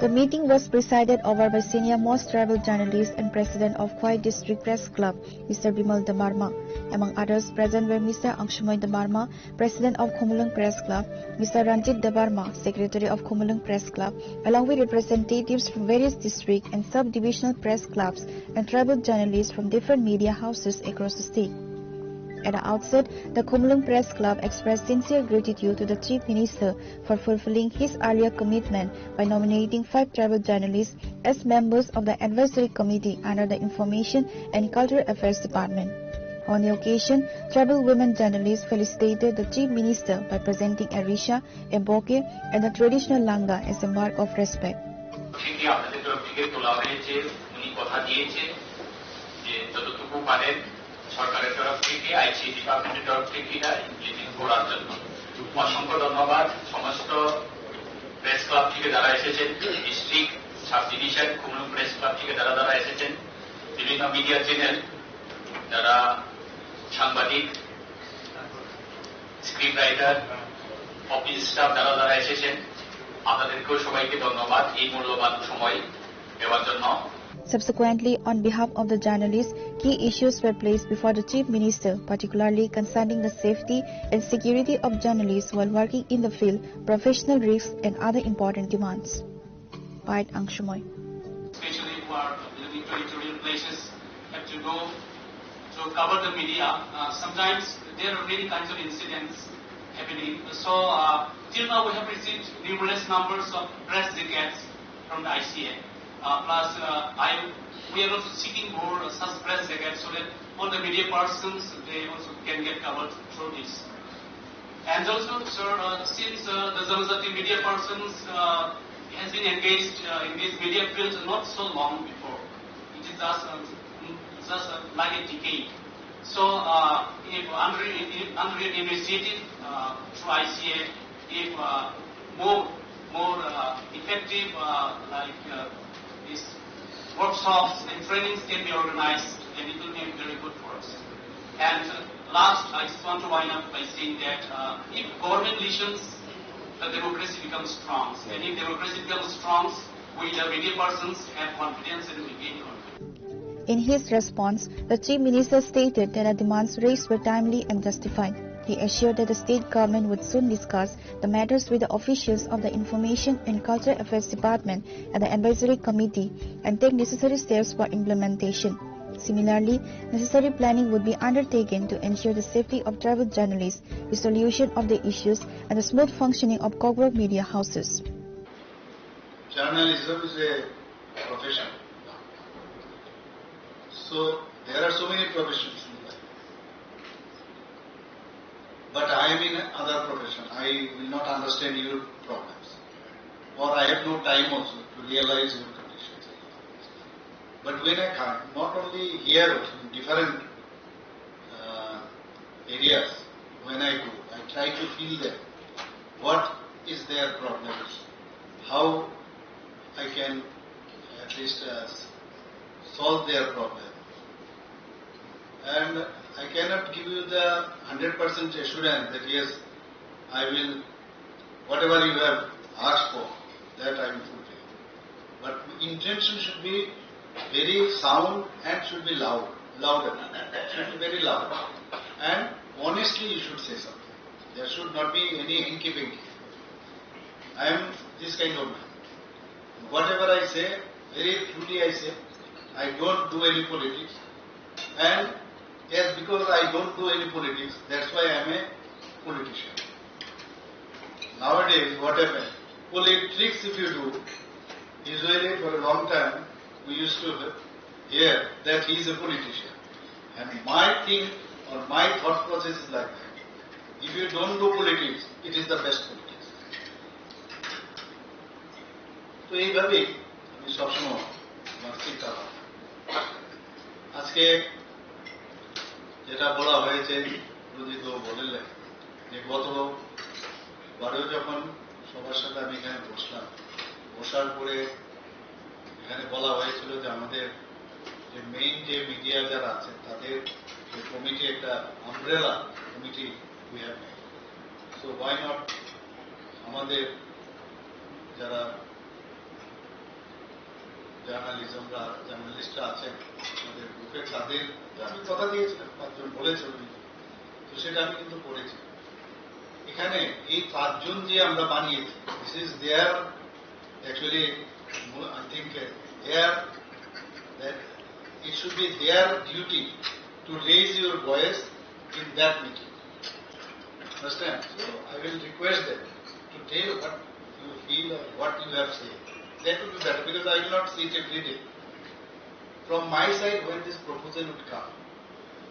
The meeting was presided over by senior most tribal journalist and president of Khowai District Press Club, Mister Bimal Debbarma. Among others present were Mister Angshumoy Debbarma, President of Khumulwng Press Club, Mister Ranjit Debbarma, Secretary of Khumulwng Press Club, along with representatives from various district and sub-divisional press clubs and tribal journalists from different media houses across the state. At the outset, the Khumulwng Press Club expressed sincere gratitude to the Chief Minister for fulfilling his earlier commitment by nominating five tribal journalists as members of the Advisory Committee under the Information and Cultural Affairs Department. On the occasion, tribal women journalists felicitated the Chief Minister by presenting a risha, a bouquet, and the traditional langa as a mark of respect. চিঠি আপনাদের তরফ থেকে তোলা হয়েছে, উনি কথা দিয়েছে যে যতটুকু পারেন সরকারের তরফ থেকে, আইসি ডিপার্টমেন্টের তরফ থেকে এটা ইমপ্লিমেন্ট করার জন্য। অসংখ্য ধন্যবাদ সমস্ত প্রেস ক্লাব থেকে যারা এসেছেন, ডিস্ট্রিক্ট, সাব ডিভিশন, খুমুলুং প্রেস ক্লাব থেকে যারা যারা এসেছেন, বিভিন্ন মিডিয়া চ্যানেল, যারা সাংবাদিক, স্ক্রিপ্ট রাইটার, অফিস স্টাফ যারা যারা এসেছেন, আপনাদেরকেও সবাইকে ধন্যবাদ এই মূল্যবান সময় দেওয়ার জন্য। Subsequently, on behalf of the journalists, key issues were placed before the Chief Minister, particularly concerning the safety and security of journalists while working in the field, professional risks, and other important demands. By Angshumoy. Especially who are visiting territorial places, have to go to cover the media. Uh, sometimes there are many kinds of incidents happening. So, uh, till now we have received numerous numbers of press jackets from the I C A. Uh, plus, uh, I, we are also seeking more such press jackets so that all the media persons, they also can get covered through this. And also, sir, uh, since, uh, the Janajati media persons, uh, has been engaged, uh, in this media field not so long before, it is just, uh, just, uh, like a decade. So, uh, if Andhra, if Andhra University, uh, through I C A, if, uh, more, more, uh, effective, uh, like, uh, these workshops and trainings can be organized, then it will be very good for us. And, uh, last, I just want to wind up by saying that, uh, if government listens, the democracy becomes strong. And if democracy becomes strong, we, the media persons, have confidence and we gain confidence. In his response, the Chief Minister stated that the demands raised were timely and justified. He assured that the state government would soon discuss the matters with the officials of the Information and Cultural Affairs Department and the Advisory Committee and take necessary steps for implementation. Similarly, necessary planning would be undertaken to ensure the safety of tribal journalists, resolution of the issues, and the smooth functioning of Kokborok media houses. Journalism is a profession. So there are so many professions in life. But I am in another profession. I will not understand your problems. Or I have no time also to realize your conditions. But when I come, not only here, also in different uh, areas, when I go, I try to feel them. What is their problems? How I can at least uh, solve their problem? And I cannot give you the hundred percent assurance that yes, I will, whatever you have asked for, that I will fulfill. But intention should be very sound and should be loud, louder. Should be very loud. And honestly, you should say something. There should not be any hinky-pinky. I am this kind of man. Whatever I say, very truly I say, I don't do any politics. And yes, because I don't do any politics, that's why I am a politician. Nowadays, what happens? Politics, if you do, usually for a long time, we used to hear that he is a politician. And my thing or my thought process is like that. If you don't do politics, it is the best politics. তো এইভাবেই আমি সবসময় আমার চিন্তা ভাবনা। আজকে যেটা বলা হয়েছে, রঞ্জিত বাবু বললেন যে গত বারেও যখন সবার সাথে আমি এখানে বসলাম, বসার পরে এখানে বলা হয়েছিল যে আমাদের যে মেইন যে মিডিয়া যারা আছে তাদের যে কমিটি, একটা umbrella committee we have made. So why not আমাদের যারা জার্নালিজম জার্নালিস্টরা আছেন আমাদের গ্রুপে, তাদের আমি কথা দিয়েছিলাম, পাঁচজন বলেছে উনি, তো সেটা আমি কিন্তু করেছি। এখানে এই পাঁচজন যে আমরা বানিয়েছি, this is their actually, I think, uh, their, that it should be their duty to raise your voice in that meeting. Understand? So I will request them to tell what you feel or what you have said. That would be better because I will not see it every day. From my side, when this proposal would come,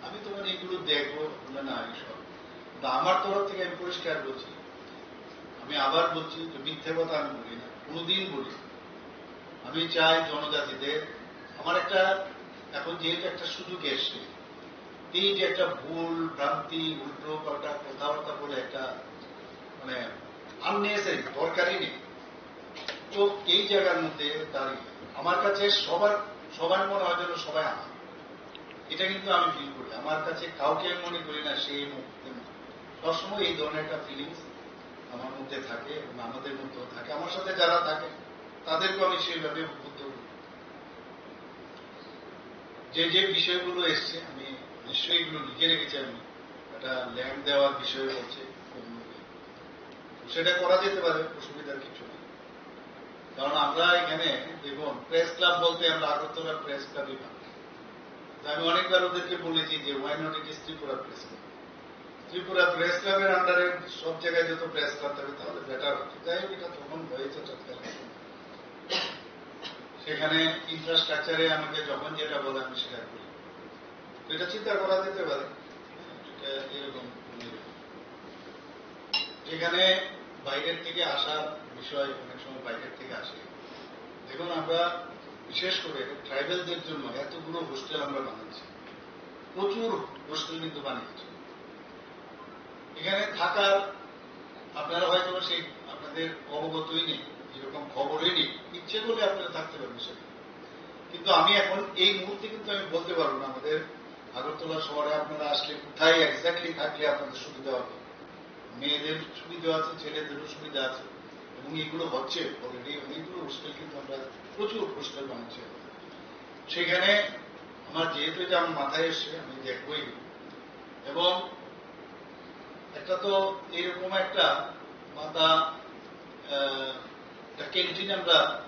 আমি তোমার এগুলো দেখবো না, না, আমি সব। কিন্তু আমার তরফ থেকে আমি পরিষ্কার বলছি, আমি আবার বলছি যে মিথ্যে কথা আমি বলি না, কোনোদিন বলি না। আমি চাই জনজাতিদের, আমার একটা, এখন যেহেতু একটা সুযোগ এসছে, এই যে একটা ভুল ভ্রান্তি, উল্টো পাল্টা কথাবার্তা বলে একটা মানে আননেসেসারি, দরকারই নেই। তো এই জায়গার মধ্যে দাঁড়িয়ে আমার কাছে সবার, সবার মনে হয় যেন সবাই আমার, এটা কিন্তু আমি ফিল করি। আমার কাছে কাউকে আমি মনে করি না সেই মুহূর্তে। সবসময় এই ধরনের একটা ফিলিংস আমার মধ্যে থাকে এবং আমাদের মধ্যেও থাকে। আমার সাথে যারা থাকে তাদেরকেও আমি সেইভাবে উদ্বুদ্ধ করি। যে যে বিষয়গুলো এসছে আমি নিশ্চয়ই এগুলো লিখে রেখেছি, আমি একটা ল্যান্ড দেওয়ার বিষয়ে বলছে, সেটা করা যেতে পারে, অসুবিধার কিছু নেই। কারণ আমরা এখানে দেখুন, প্রেস ক্লাব বলতে আমরা আগরতলা প্রেস ক্লাবই ভাবি। তো আমি অনেকবার ওদেরকে বলেছি যে why not it is Tripura Press Club? Tripura press ক্লাবের আন্ডারে সব জায়গায় যত প্রেস ক্লাব থাকে তাহলে বেটার হতো। যাই হোক, এটা তখন হয়েছে তৎকালীন সময়। সেখানে ইনফ্রাস্ট্রাকচারে আমাকে যখন যেটা বলে আমি সেটা করি। তো এটা চিন্তা করা যেতে পারে। এটা এরকম, এখানে বাইরের থেকে আসার বিষয়, অনেক সময় বাইরের থেকে আসে। দেখুন, আমরা বিশেষ করে ট্রাইবালদের জন্য এতগুলো হোস্টেল আমরা বানাচ্ছি। প্রচুর হোস্টেল কিন্তু বানিয়েছে। এখানে থাকার আপনারা হয়তো বা সেই আপনাদের অবগতই নেই, এরকম খবরই নেই, ইচ্ছে করলে আপনারা থাকতে পারেন সেখানে। কিন্তু আমি এখন এই মুহূর্তে কিন্তু আমি বলতে পারবো না আমাদের আগরতলা শহরে আপনারা আসলে কোথায় এক্স্যাক্টলি থাকলে আপনাদের সুবিধা হবে। মেয়েদের সুবিধা আছে, ছেলেদেরও সুবিধা আছে, এবং এগুলো হচ্ছে অলরেডি। অনেকগুলো হোস্টেল কিন্তু আমরা, প্রচুর হোস্টেল বানাচ্ছি আমরা। সেখানে আমার যেহেতু এটা আমার মাথায় এসছে, আমি দেখবই। এবং একটা তো এরকম একটা মাথা, আহ, একটা ক্যান্টিন আমরা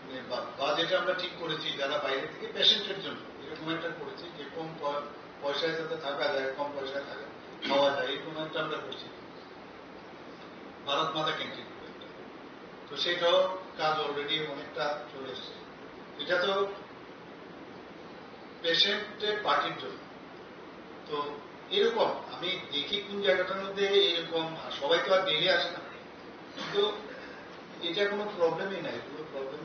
মানে বা-, বাজেট আমরা ঠিক করেছি যারা বাইরে থেকে পেশেন্টের জন্য, এরকম একটা করেছি যে কম প-, পয়সায় যাতে থাকা যায়, কম পয়সায় থাকা, খাওয়া যায়, এরকম একটা আমরা করছি ভারত মাতা ক্যান্টিন করে একটা। তো সেটাও কাজ অলরেডি অনেকটা চলে এসেছে। এটা তো পেশেন্টের পার্টির জন্য। তো এরকম আমি দেখি কোন জায়গাটার মধ্যে এরকম, আর সবাই তো আর ডেলি আসে না, কিন্তু এটা কোনো প্রবলেমই নাই, কোনো প্রবলেম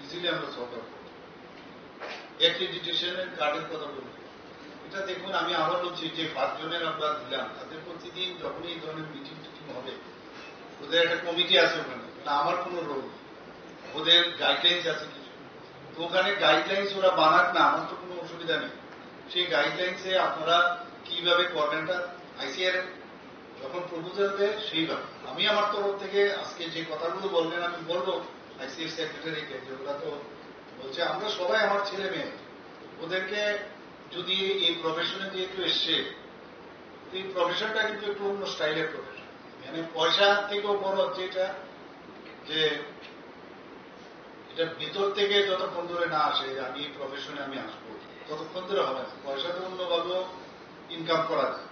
ইজিলি আমরা সলভ আউট করতে পারি। অ্যাক্রিডিটেশনের কার্ডের কথা বলি, এটা দেখুন, আমি আবার বলছি যে পাঁচজনের আমরা দিলাম, তাদের প্রতিদিন যখনই এই ধরনের মিটিং টিটিং হবে, ওদের একটা কমিটি আছে ওখানে, মানে আমার কোনো রোল নেই, ওদের গাইডলাইন্স আছে কিছু। তো ওখানে গাইডলাইন্স ওরা বানাক না, আমার তো কোনো অসুবিধা নেই। সেই গাইডলাইন্সে আপনারা কিভাবে করবেন, এটা আইসিআর যখন প্রপোজাল দেয় সেইভাবে। আমি আমার তরফ থেকে আজকে যে কথাগুলো বললেন আমি বলবো আইসিএর সেক্রেটারিকে, যে ওরা তো বলছে আমরা সবাই আমার ছেলে মেয়ে, ওদেরকে যদি এই প্রফেশনে যেহেতু এসছে, তো এই প্রফেশনটা কিন্তু একটু অন্য স্টাইলের প্রফেশন। মানে পয়সা থেকেও বড় হচ্ছে এটা, যে এটা ভিতর থেকে যতক্ষণ ধরে না আসে যে আমি এই প্রফেশনে আমি আসবো, ততক্ষণ ধরে হবে না। পয়সা তো অন্যভাবেও ইনকাম করা যায়।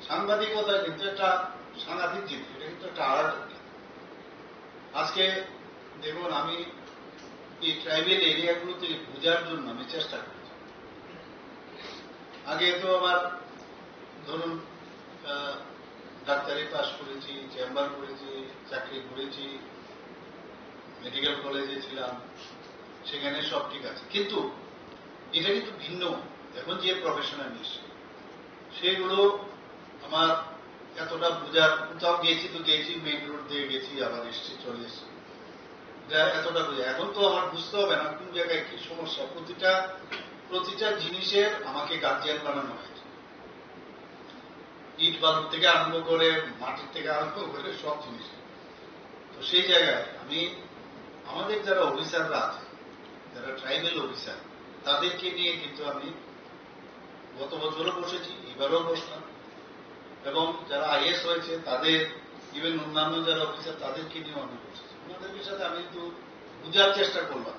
সাংবাদিকতা কিন্তু একটা সাংঘাতিক জিনিস, এটা কিন্তু একটা আর্ট। আজকে দেখুন, আমি এই ট্রাইবাল এরিয়াগুলোতে বোঝার জন্য আমি চেষ্টা করেছি। আগে তো আমার ধরুন, আহ, ডাক্তারি পাস করেছি, চেম্বার করেছি, চাকরি করেছি, মেডিকেল কলেজে ছিলাম, সেখানে সব ঠিক আছে, কিন্তু এটা কিন্তু ভিন্ন। এখন যে প্রফেশনাল নিশ্চয় সেগুলো আমার এতটা বোঝার, কোথাও গেছি তো গেছি, মেইন রোড দিয়ে গেছি, আবার এসছি, চলে এসছি, এটা এতটা বোঝা। এখন তো আমার বুঝতে হবে না কোন জায়গায় কি সমস্যা। প্রতিটা প্রতিটা জিনিসের আমাকে গার্জিয়ান বানানো হয়েছে, ইট বালু থেকে আরম্ভ করে, মাটির থেকে আরম্ভ করে সব জিনিস। তো সেই জায়গায় আমি, আমাদের যারা অফিসাররা আছে, যারা ট্রাইবাল অফিসার, তাদেরকে নিয়ে কিন্তু আমি গত বছরও বসেছি, এবারও বসলাম। এবং যারা আইএস হয়েছে তাদের, ইভেন অন্যান্য যারা অফিসার, তাদেরকে নিয়েও আমি বসেছি। ওনাদের সাথে আমি একটু বোঝার চেষ্টা করলাম।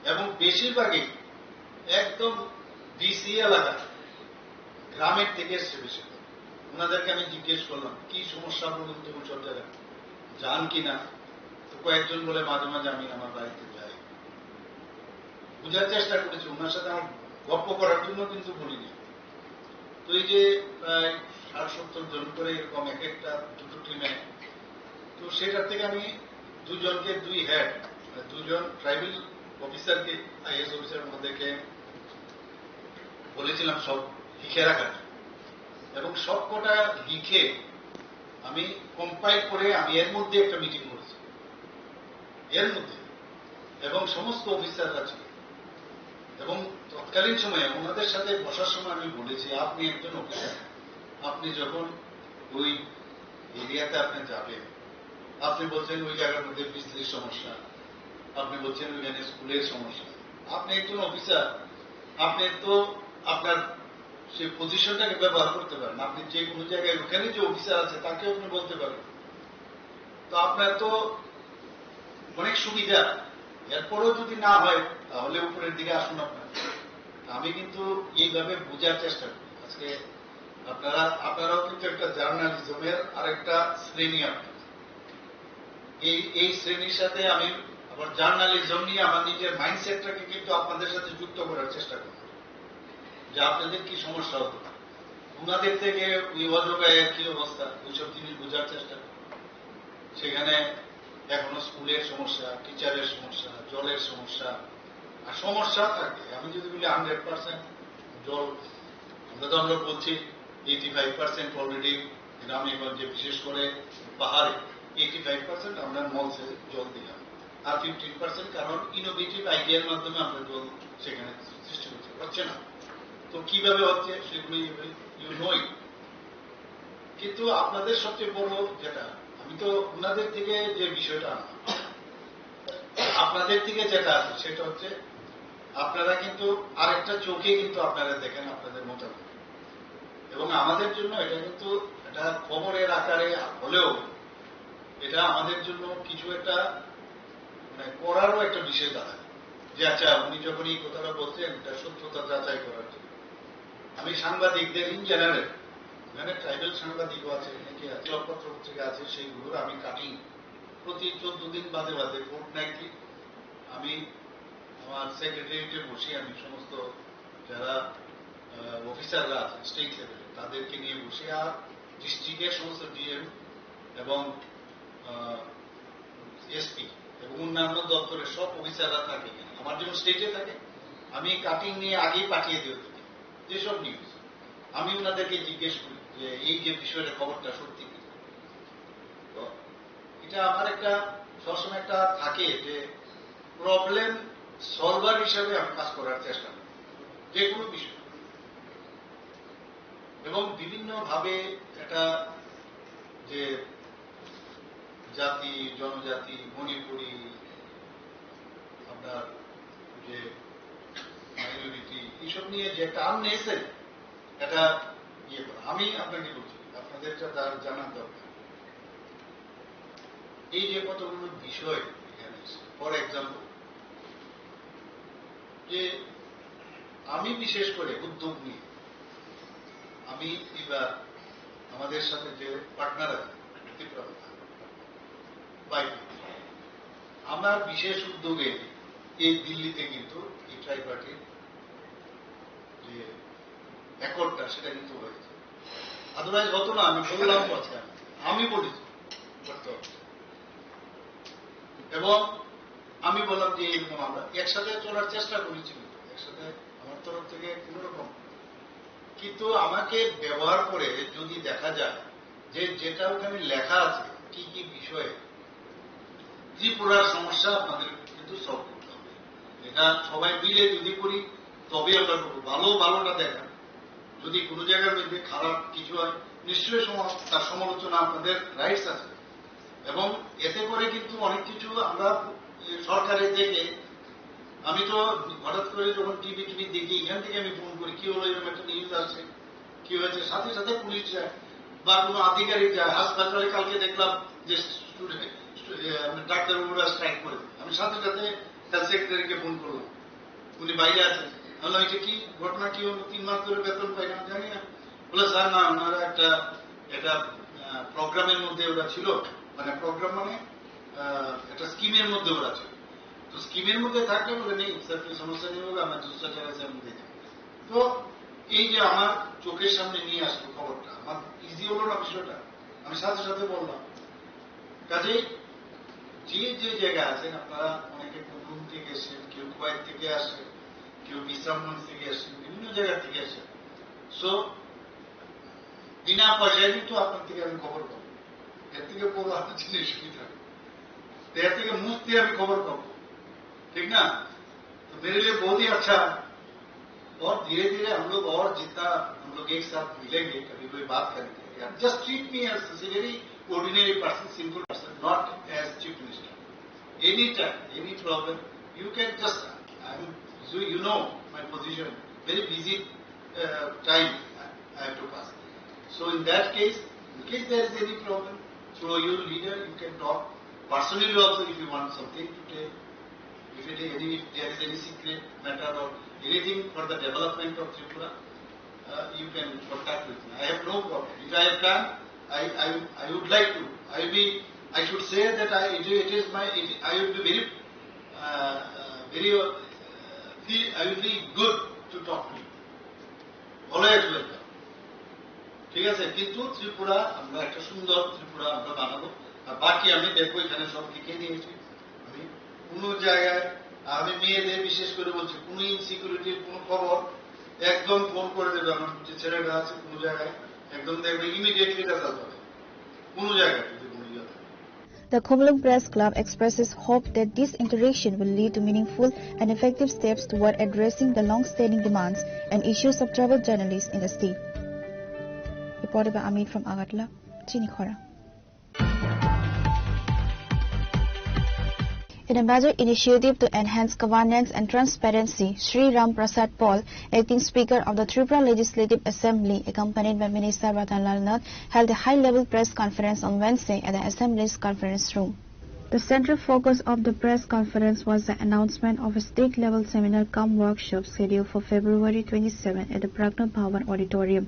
এবং বেশিরভাগই একদম ডিসি এলাকা, গ্রামের থেকে এসছে বেশিরভাগ। ওনাদেরকে আমি জিজ্ঞেস করলাম, "কি সমস্যা বলুন তো, সব জায়গায় যান কি না?" তো কয়েকজন বলে, "মাঝে মাঝে আমি আমার বাড়িতে যাই।" বোঝার চেষ্টা করেছি, ওনার সাথে আমার গল্প করার জন্য কিন্তু বলিনি। তো এই যে প্রায় ষাট সত্তর জন করে এরকম এক একটা দুটো টিমে, তো সেটার থেকে আমি দুজনকে, দুই হেড, মানে দুজন ট্রাইবাল অফিসারকে, আইএস অফিসার ওনাদেরকে বলেছিলাম সব লিখে রাখার জন্য। এবং সব কটা লিখে আমি কম্পাইল করে আমি এর মধ্যে একটা মিটিং করেছি, এর মধ্যে, এবং সমস্ত অফিসাররা ছিল। এবং তৎকালীন সময়ে ওনাদের সাথে বসার সময় আমি বলেছি, "আপনি একজন অফিসার, আপনি যখন ওই এরিয়াতে আপনি যাবেন, আপনি বলছেন ওই জায়গার মধ্যে বিজলির সমস্যা, আপনি বলছেন ওইখানে স্কুলের সমস্যা, আপনি একজন অফিসার, আপনি তো আপনার সেই পজিশনটাকে ব্যবহার করতে পারেন। আপনি যে কোনো জায়গায় ওখানে যে অফিসার আছে তাকেও আপনি বলতে পারেন। তো আপনার তো অনেক সুবিধা, এরপরেও যদি না হয় তাহলে উপরের দিকে আসুন আপনার।" আমি কিন্তু এইভাবে বোঝার চেষ্টা করি। আজকে আপনারা, আপনারাও কিন্তু একটা জার্নালিজমের আরেকটা শ্রেণী আপনার। এই, এই শ্রেণীর সাথে আমি আবার জার্নালিজম নিয়ে আমার নিজের মাইন্ডসেটটাকে কিন্তু আপনাদের সাথে যুক্ত করার চেষ্টা করি, যে আপনাদের কি সমস্যা হতে পারে। ওনাদের থেকে ওই অজগায়ের কি অবস্থা, ওইসব জিনিস বোঝার চেষ্টা করি। সেখানে এখনো স্কুলের সমস্যা, টিচারের সমস্যা, জলের সমস্যা, আর সমস্যা থাকে। আমি যদি বলি হান্ড্রেড পার্সেন্ট জল আমরা তো আমরা বলছি এইটি ফাইভ পার্সেন্ট অলরেডি গ্রামে গঞ্জে, বিশেষ করে পাহাড়ে এইটি ফাইভ পার্সেন্ট আমরা নল সেচে জল দিলাম, আর ফিফটিন পার্সেন্ট কারণ ইনোভেটিভ আইডিয়ার মাধ্যমে আমরা জল সেখানে সৃষ্টি করতে পারছে না। তো কিভাবে হচ্ছে সেগুলো ইউ নোই। কিন্তু আপনাদের সবচেয়ে বড় যেটা, আমি তো ওনাদের থেকে যে বিষয়টা আনলাম, আপনাদের থেকে যেটা আছে সেটা হচ্ছে আপনারা কিন্তু আরেকটা চোখে কিন্তু আপনারা দেখেন আপনাদের মোতাবেক। এবং আমাদের জন্য এটা কিন্তু একটা খবরের আকারে হলেও এটা আমাদের জন্য কিছু একটা মানে করারও একটা বিষয় দাঁড়ায় যে আচ্ছা উনি যখন এই কথাটা বলছেন এটা সত্যতা যাচাই করার জন্য। আমি সাংবাদিকদের ইন জেনারেল, এখানে ট্রাইবাল সাংবাদিকও আছে, অনেকে আছে, পত্র পত্রিকা আছে, সেইগুলোর আমি কাটিং প্রতি চোদ্দ দিন বাদে বাদে ফোর্টনাইটলি আমি আমার সেক্রেটারিয়েটে বসে আমি সমস্ত যারা অফিসাররা আছেন স্টেট লেভেলে তাদেরকে নিয়ে বসে আর ডিস্ট্রিক্টের সমস্ত ডিএম এবং এসপি এবং অন্যান্য দপ্তরের সব অফিসাররা থাকে এখানে। আমার যেমন স্টেটে থাকে, আমি কাটিং নিয়ে আগেই পাঠিয়ে দিয়ে থাকি যেসব নিউজ। আমি ওনাদেরকে জিজ্ঞেস করি যে এই যে বিষয়টা খবরটা সত্যি কি। তো এটা আমার একটা সবসময় একটা থাকে যে প্রবলেম সলভার হিসাবে আমি কাজ করার চেষ্টা করি যে কোনো বিষয়। এবং বিভিন্নভাবে এটা যে জাতি, জনজাতি, মণিপুরি, আপনার যে মাইনরিটি, এইসব নিয়ে যে একটা আননেসেসারি এটা ইয়ে করা। আমি আপনাকে বলছি, আপনাদের এটা জান-, জানার দরকার। এই যে কতগুলো বিষয় এখানে, ফর এক্সাম্পল, যে আমি বিশেষ করে উদ্যোগ নিয়ে আমি এবার আমাদের সাথে যে পার্টনার আছে ত্রিপুরা মথা, বাইক, আমার বিশেষ উদ্যোগে এই দিল্লিতে কিন্তু এই ট্রাইপার্টির যে অ্যাকর্ডটা সেটা কিন্তু হয়েছে। আদারওয়াইজ হতো না, আমি বললাম তো আজকে আমি, আমি বলেছি করতে হবে। এবং আমি বললাম যে এইরকম আমরা একসাথে চলার চেষ্টা করেছি, একসাথে আমার তরফ থেকে কোনো রকম, কিন্তু আমাকে ব্যবহার করে যদি দেখা যায় যে যেটা ওখানে লেখা আছে কি কি বিষয়ে ত্রিপুরার সমস্যা আপনাদের কিন্তু সলভ করতে হবে। এটা সবাই মিলে যদি করি তবেই আমরা করবো। ভালো ভালোটা দেখা, যদি কোনো জায়গার মধ্যে খারাপ কিছু হয় নিশ্চয়ই সমা-, তার সমালোচনা আপনাদের রাইটস আছে। এবং এতে করে কিন্তু অনেক কিছু আমরা, এ, সরকারের থেকে আমি তো হঠাৎ করে যখন টিভি টিভি দেখি এখান থেকে আমি ফোন করি কি হলো এরকম একটা নিউজ আসছে, কি হয়েছে, সাথে সাথে পুলিশ যায় বা কোনো আধিকারিক যায়। হাসপাতালে কালকে দেখলাম যে স্টুডেন্ট, স্টু-, এ, মানে ডাক্তারবাবুরা স্ট্রাইক করে দিল। আমি সাথে সাথে হেলথ সেক্রেটারিকে ফোন করলাম, উনি বাইরে আছেন। আমি বললাম, "এটা কি ঘটনা, কি হলো? তিন মাস ধরে বেতন পাই না।" "জানি না।" বলে, "স্যার, না, ওনারা একটা, এটা প্রোগ্রামের মধ্যে ওরা ছিল, মানে প্রোগ্রাম মানে আহ, একটা স্কিমের মধ্যে ওরা ছিল।" তো স্কিমের মধ্যে থাকলে বলে, "নেই স্যার, কোনো সমস্যা নেই, হোক, আমরা দুসরা জায়গায় যাবো।" তো এই যে আমার চোখের সামনে নিয়ে আসলো খবরটা, আমার ইজি হলো না বিষয়টা, আমি সাথে সাথে বললাম। কাজেই যে যে জায়গায় আছেন আপনারা, অনেকে কুনলুং থেকে এসেছেন, কেউ কুয়েত থেকে আসেন, কেউ বিশ্রামগঞ্জ থেকে আসেন, বিভিন্ন জায়গা থেকে আসেন। সো বিনা পয়সায় কিন্তু আপনার থেকে আমি খবর পাবো। এর থেকে বড় আর জিনিস কি থাকে? তো এর থেকে মুক্তি আমি খবর পাবো, ঠিক না? तो मेरे लिए बहुत ही अच्छा। और धीरे धीरे हम लोग और जितना हम लोग एक साथ मिलेंगे, कभी कोई बात करेंगे, या just treat me as a very ordinary person, simple person, not as chief minister. Anytime, any problem, you can just, I mean, you, you know my position, very busy uh, time I have to pass. So in that case, in case there is any problem, through your leader, you can talk personally also if you want something to tell. If it is any, if there is any secret matter or anything for the development of Tripura, uh, you can contact with me. I have no problem. If I have time, I, I, I would like to. I will be, I should say that I, it, it is my, it, I would be very, uh, uh, very, uh, feel, I will be good to talk to you. Always welcome. ঠিক আছে, কিন্তু ত্রিপুরা আমরা একটা সুন্দর ত্রিপুরা আমরা বানাবো। আর বাকি আমি দেখবো, এখানে সব লিখে দিয়েছি আমি। কোনো জায়গায় আমি মেয়েদের বিশেষ করে বলছি, কোনো ইনসিকিউরিটির কোনো খবর একদম ফোন করে দেবে আমার যে ছেলেটা আছে কোনো জায়গায়, একদম দেখবে ইমিডিয়েটলি রেজাল্ট হবে কোনো জায়গায় যদি কোনো ইয়ে থাকে। The Khumulwng Press Club expresses hope that this interaction will lead to meaningful and effective steps toward addressing the long-standing demands and issues of troubled journalists in the state. Reported by Amit from Agartala, Chini Khora. In a major initiative to enhance governance and transparency, Sri Ram Prasad Paul, acting speaker of the Tripura Legislative Assembly, accompanied by Minister Ratan Lal Nath, held a high-level press conference on Wednesday at the Assembly's conference room. The central focus of the press conference was the announcement of a state-level seminar cum workshop scheduled for February twenty-seven at the Pragna Bhawan Auditorium.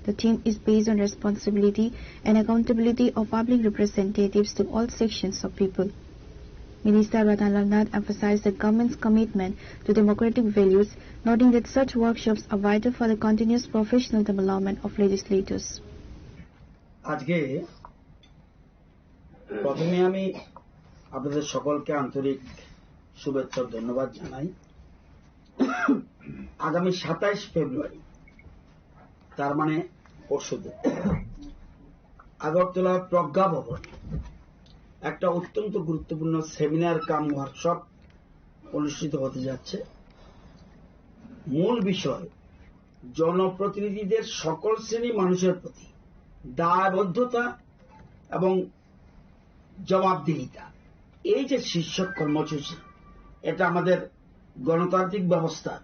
The theme is based on responsibility and accountability of public representatives to all sections of people. Minister Ratan Lal Nath emphasized the government's commitment to democratic values, noting that such workshops are vital for the continuous professional development of legislators. আজকে প্রথমে আমি আপনাদের সকলকে আন্তরিক শুভেচ্ছা ও ধন্যবাদ জানাই। আগামী সাতাইশ ফেব্রুয়ারি, তার মানে পরশুদিন, আগরতলার প্রজ্ঞা ভবনে একটা অত্যন্ত গুরুত্বপূর্ণ সেমিনার কাম ওয়ার্কশপ অনুষ্ঠিত হতে যাচ্ছে। মূল বিষয় জনপ্রতিনিধিদের সকল শ্রেণী মানুষের প্রতি দায়বদ্ধতা এবং জবাবদিহিতা। এই যে শীর্ষক কর্মসূচি, এটা আমাদের গণতান্ত্রিক ব্যবস্থার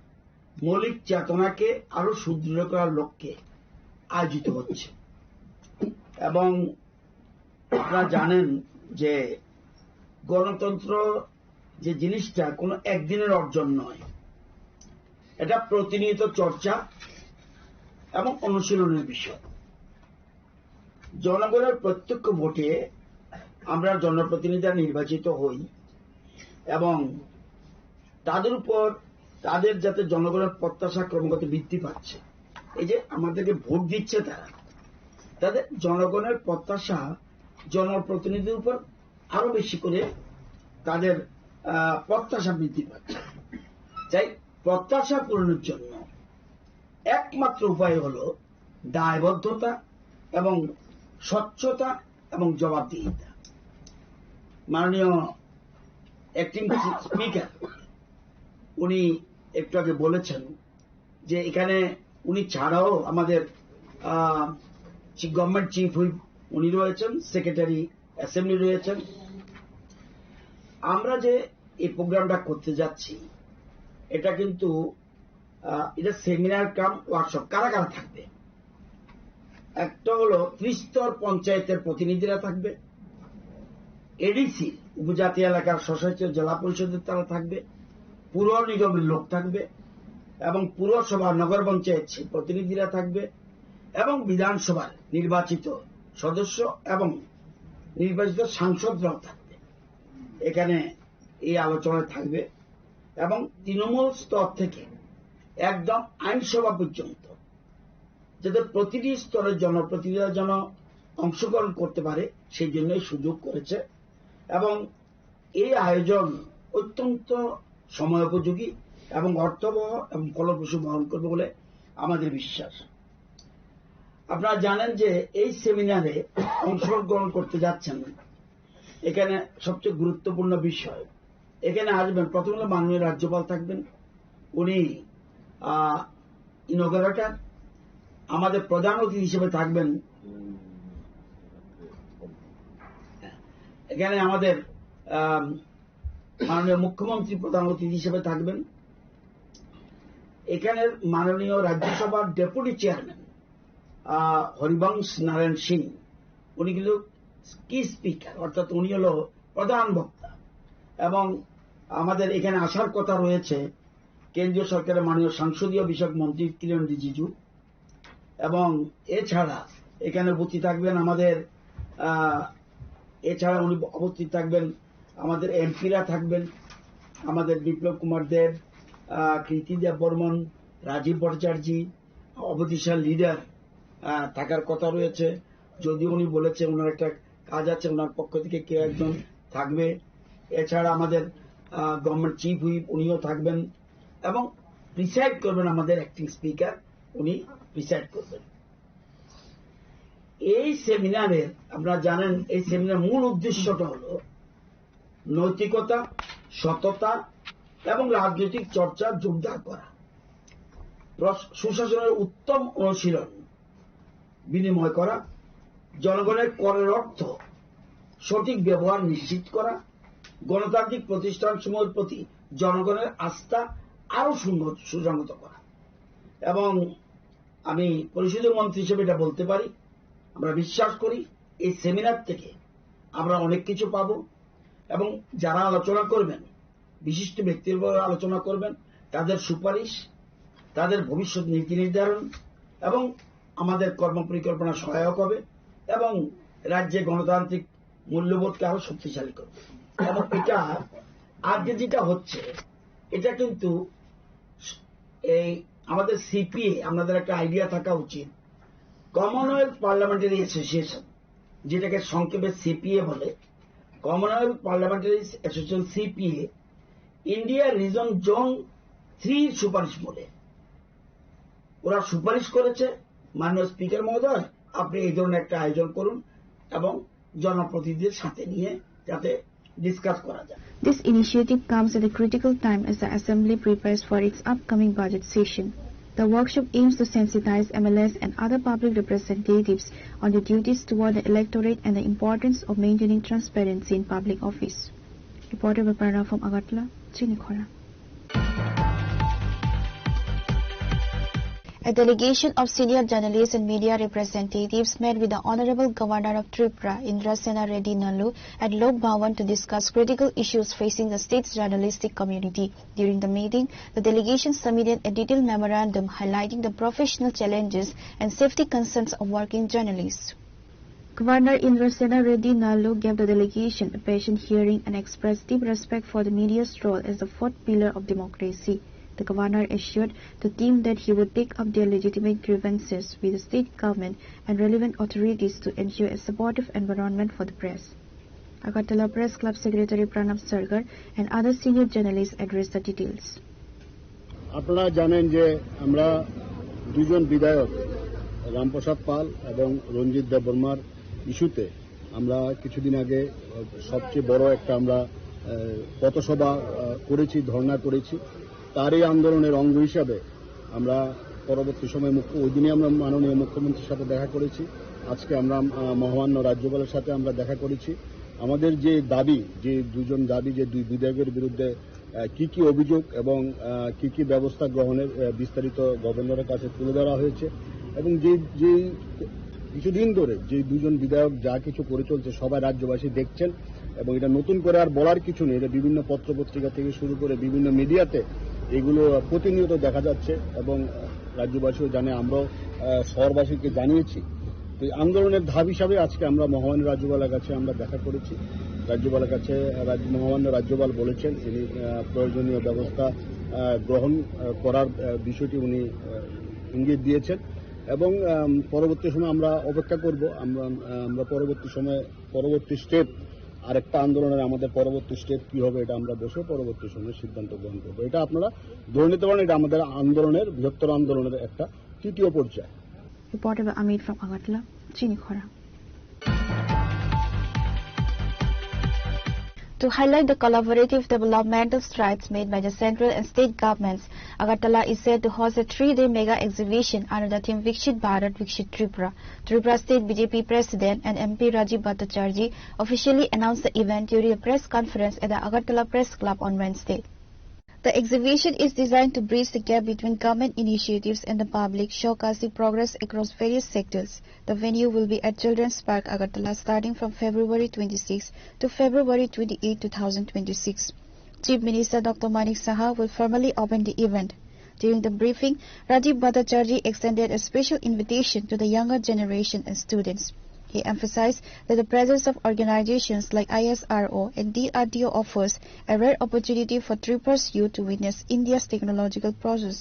মৌলিক চেতনাকে আরো সুদৃঢ় করার লক্ষ্যে আয়োজিত হচ্ছে। এবং আপনারা জানেন যে গণতন্ত্র যে জিনিসটা কোনো একদিনের অর্জন নয়, এটা প্রতিনিয়ত চর্চা এবং অনুশীলনের বিষয়। জনগণের প্রত্যক্ষ ভোটে আমরা জনপ্রতিনিধিরা নির্বাচিত হই এবং তাদের উপর, তাদের যাতে জনগণের প্রত্যাশা ক্রমাগত বৃদ্ধি পাচ্ছে, এই যে আমাদেরকে ভোট দিচ্ছে তারা, তাদের জনগণের প্রত্যাশা জনপ্রতিনিধির উপর আরো বেশি করে তাদের আহ, প্রত্যাশা বৃদ্ধি পাচ্ছে। তাই প্রত্যাশা পূরণের জন্য একমাত্র উপায় হলো দায়বদ্ধতা এবং স্বচ্ছতা এবং জবাবদিহিতা। মাননীয় অ্যাক্টিং স্পিকার উনি একটু আগে বলেছেন যে এখানে উনি ছাড়াও আমাদের গভর্নমেন্ট চিফ হুইপ উনি রয়েছেন, সেক্রেটারি অ্যাসেম্বলি রয়েছেন। আমরা যে এই প্রোগ্রামটা করতে যাচ্ছি, এটা কিন্তু আহ, এটা সেমিনার কাম ওয়ার্কশপ। কারা কারা থাকবে? একটা হলো ত্রিস্তর পঞ্চায়েতের প্রতিনিধিরা থাকবে, এডিসি, উপজাতি এলাকার স্বশাসিত জেলা পরিষদের তারা থাকবে, পুর নিগমের লোক থাকবে এবং পুরসভা, নগর পঞ্চায়েত সেই প্রতিনিধিরা থাকবে এবং বিধানসভার নির্বাচিত সদস্য এবং নির্বাচিত সাংসদরাও থাকবে। এখানে এই আলোচনায় থাকবে এবং তৃণমূল স্তর থেকে একদম আইনসভা পর্যন্ত যাতে প্রতিটি স্তরের জনপ্রতিনিধিরা যেন অংশগ্রহণ করতে পারে, সেই জন্যই সুযোগ করেছে। এবং এই আয়োজন অত্যন্ত সময়োপযোগী এবং অর্থবহ এবং ফলপ্রসূ বহন করবে বলে আমাদের বিশ্বাস। আপনারা জানেন যে এই সেমিনারে অংশগ্রহণ করতে যাচ্ছেন, এখানে সবচেয়ে গুরুত্বপূর্ণ বিষয়, এখানে আসবেন, প্রথম হলো মাননীয় রাজ্যপাল থাকবেন, উনি ইনোগ্রেটর। আমাদের প্রধান অতিথি হিসেবে থাকবেন এখানে আমাদের আহ, মাননীয় মুখ্যমন্ত্রী প্রধান অতিথি হিসেবে থাকবেন। এখানে মাননীয় রাজ্যসভার ডেপুটি চেয়ারম্যান আহ, হরিবংশ নারায়ণ সিং, উনি কিন্তু কি স্পিকার, অর্থাৎ উনি হলো প্রধান বক্তা। এবং আমাদের এখানে আসার কথা রয়েছে কেন্দ্রীয় সরকারের মাননীয় সংসদীয় বিষয়ক মন্ত্রী কিরণ রিজিজু। এবং এছাড়া এখানে উপস্থিত থাকবেন আমাদের আহ, এছাড়া উনি উপস্থিত থাকবেন আমাদের এমপিরা থাকবেন, আমাদের বিপ্লব কুমার দেব, আহ, কৃতি দেব বর্মন, রাজীব ভট্টাচার্য, অপোজিশন লিডার থাকার কথা রয়েছে। যদিও উনি বলেছে ওনার একটা কাজ আছে, ওনার পক্ষ থেকে কেউ একজন থাকবে। এছাড়া আমাদের গভর্নমেন্ট চিফ হুইপ উনিও থাকবেন এবং প্রিসাইড করবেন আমাদের অ্যাক্টিং স্পিকার, উনি প্রিসাইড করবেন। এই সেমিনারের, আপনারা জানেন, এই সেমিনার মূল উদ্দেশ্যটা হলো নৈতিকতা, সততা এবং রাজনৈতিক চর্চা জোরদার করা, প্রশ- সুশাসনের উত্তম অনুশীলন বিনিময় করা, জনগণের করের অর্থ সঠিক ব্যবহার নিশ্চিত করা, গণতান্ত্রিক প্রতিষ্ঠানসমূহের প্রতি জনগণের আস্থা আরো সুন্নত- সুসংহত করা। এবং আমি পরিষদের মন্ত্রী হিসেবে এটা বলতে পারি, আমরা বিশ্বাস করি এই সেমিনার থেকে আমরা অনেক কিছু পাবো। এবং যারা আলোচনা করবেন, বিশিষ্ট ব্যক্তির উপর আলোচনা করবেন, তাদের সুপারিশ, তাদের ভবিষ্যৎ নীতি নির্ধারণ এবং আমাদের কর্মপরিকল্পনা সহায়ক হবে এবং রাজ্যে গণতান্ত্রিক মূল্যবোধকে আরো শক্তিশালী করবে। এবং এটা আজকে যেটা হচ্ছে, এটা কিন্তু এই আমাদের সিপিএ, আপনাদের একটা আইডিয়া থাকা উচিত, কমনওয়েলথ পার্লামেন্টারি অ্যাসোসিয়েশন, যেটাকে সংক্ষেপে সিপিএ বলে, Commonwealth parliamentary association, CPA, India reason zone থ্রির সুপারিশ মূলে ওরা সুপারিশ করেছে, মাননীয় স্পিকার মহোদয়, আপনি এই ধরনের একটা আয়োজন করুন এবং জনপ্রতিনিধিদের সাথে নিয়ে যাতে ডিসকাস করা যায়। This initiative comes at a critical time as the Assembly prepares for its upcoming budget session. The workshop aims to sensitize M L As and other public representatives on their duties toward the electorate and the importance of maintaining transparency in public office. Reporter by Pranav from Agartala, Chini Khora. A delegation of senior journalists and media representatives met with the Honorable Governor of Tripura, Indrasena Reddy Nallu, at Lok Bhavan to discuss critical issues facing the state's journalistic community. During the meeting, the delegation submitted a detailed memorandum highlighting the professional challenges and safety concerns of working journalists. Governor Indrasena Reddy Nallu gave the delegation a patient hearing and expressed deep respect for the media's role as the fourth pillar of democracy. The governor assured the team that he would take up their legitimate grievances with the state government and relevant authorities to ensure a supportive environment for the press. Agartala Press Club Secretary Pranab Sarkar and other senior journalists addressed the details. আপনারা জানেন যে আমরা দুজন বিধায়ক রামপ্রসাদ পাল এবং রঞ্জিত দেববর্মার ইস্যুতে আমরা কিছুদিন আগে, আহ, সবচেয়ে বড় একটা আমরা, আহ, পথসভা, আহ, করেছি, ধর্ণা করেছি। তারই আন্দোলনের অঙ্গ হিসাবে আমরা পরবর্তী সময় মুখ্য-, ওই দিনই আমরা মাননীয় মুখ্যমন্ত্রীর সাথে দেখা করেছি। আজকে আমরা, আহ, মহামান্য রাজ্যপালের সাথে আমরা দেখা করেছি। আমাদের যে দাবি, যে দুজন দাবি, যে দুই বিধায়কের বিরুদ্ধে আহ, কি কি অভিযোগ এবং, আহ, কি কি ব্যবস্থা গ্রহণের, আহ, বিস্তারিত গভর্নরের কাছে তুলে ধরা হয়েছে এবং যে, যে কিছুদিন ধরে যে দুজন বিধায়ক যা কিছু করে চলছে, সবাই রাজ্যবাসী দেখছেন এবং এটা নতুন করে আর বলার কিছু নেই। এটা বিভিন্ন পত্রপত্রিকা থেকে শুরু করে বিভিন্ন মিডিয়াতে এগুলো প্রতিনিয়ত দেখা যাচ্ছে এবং, আহ, রাজ্যবাসীও জানে, আমরাও, আহ, শহরবাসীকে জানিয়েছি। তো এই আন্দোলনের ধাপ হিসাবে আজকে আমরা মহামান্য রাজ্যপালের কাছে আমরা দেখা করেছি। রাজ্যপালের কাছে রাজ্য-, মহামান্য রাজ্যপাল বলেছেন তিনি, আহ, প্রয়োজনীয় ব্যবস্থা, আহ, গ্রহণ, আহ, করার, আহ, বিষয়টি উনি, আহ, ইঙ্গিত দিয়েছেন এবং, আম, পরবর্তী সময় আমরা অপেক্ষা করব। আমরা, আহ, আমরা পরবর্তী সময়ে পরবর্তী স্টেপ, আরেকটা আন্দোলনের আমাদের পরবর্তী স্টেপ কি হবে, এটা আমরা বসে পরবর্তী সময়ে সিদ্ধান্ত গ্রহণ করব। এটা আপনারা ধরে নিতে পারেন, এটা আমাদের আন্দোলনের, বৃহত্তর আন্দোলনের একটা তৃতীয় পর্যায়। Reporter Amit from Agartala, Chini Khora. To highlight the collaborative developmental strides made by the central and state governments, Agartala is set to host a three-day mega exhibition under the theme Viksit Bharat, Viksit Tripura. Tripura State B J P President and M P Rajiv Bhattacharjee officially announced the event during a press conference at the Agartala Press Club on Wednesday. The exhibition is designed to bridge the gap between government initiatives and the public, showcasing progress across various sectors. The venue will be at Children's Park, Agartala, starting from February twenty-six to February twenty-eight, two thousand twenty-six. Chief Minister Doctor Manik Saha will formally open the event. During the briefing, Rajiv Bhattacharjee extended a special invitation to the younger generation and students. He emphasized that the presence of organizations like I S R O and D R D O offers a rare opportunity for Tripuras youth to witness India's technological progress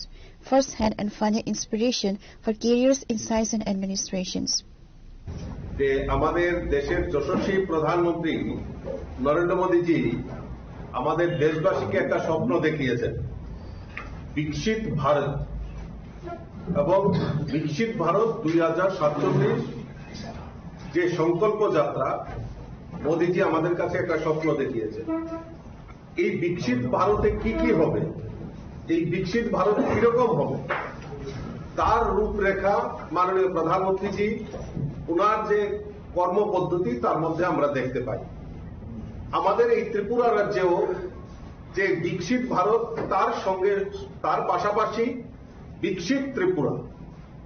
firsthand and find inspiration for careers in science and administrations. যে আমাদের দেশের যশস্বী প্রধানমন্ত্রী নরেন্দ্র মোদীজি আমাদের দেশবাসীকে একটা স্বপ্ন দেখিয়েছেন। বিকশিত ভারত এবং বিকশিত ভারত দুই হাজার সাতচল্লিশ যে সংকল্প যাত্রা, মোদিজি আমাদের কাছে একটা স্বপ্ন দেখিয়েছেন। এই বিকশিত ভারতে কি কি হবে, এই বিকশিত ভারত কিরকম হবে, তার রূপরেখা মাননীয় প্রধানমন্ত্রীজি ওনার যে কর্মপদ্ধতি, তার মধ্যে আমরা দেখতে পাই। আমাদের এই ত্রিপুরা রাজ্যেও যে বিকশিত ভারত, তার সঙ্গে, তার পাশাপাশি বিকশিত ত্রিপুরা,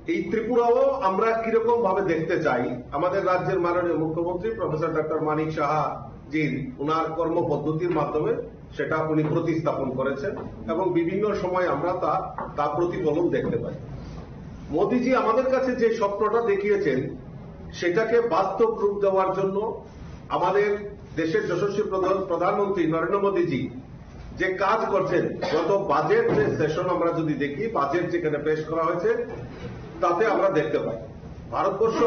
এই ত্রিপুরাও আমরা কিরকম ভাবে দেখতে চাই, আমাদের রাজ্যের মাননীয় মুখ্যমন্ত্রী প্রফেসর ডক্টর মানিক সাহা জি ওনার কর্মপদ্ধতির মাধ্যমে সেটা উনি প্রতিস্থাপন করেছেন এবং বিভিন্ন সময় আমরা তা, তা প্রতিফলন দেখতে পাই। মোদিজি আমাদের কাছে যে স্বপ্নটা দেখিয়েছেন, সেটাকে বাস্তব রূপ দেওয়ার জন্য আমাদের দেশের যশস্বী প্রধান, প্রধানমন্ত্রী নরেন্দ্র মোদীজি যে কাজ করছেন, গত বাজেট যে সেশন আমরা যদি দেখি, বাজেট যেখানে পেশ করা হয়েছে, তাতে আমরা দেখতে পাই ভারতবর্ষ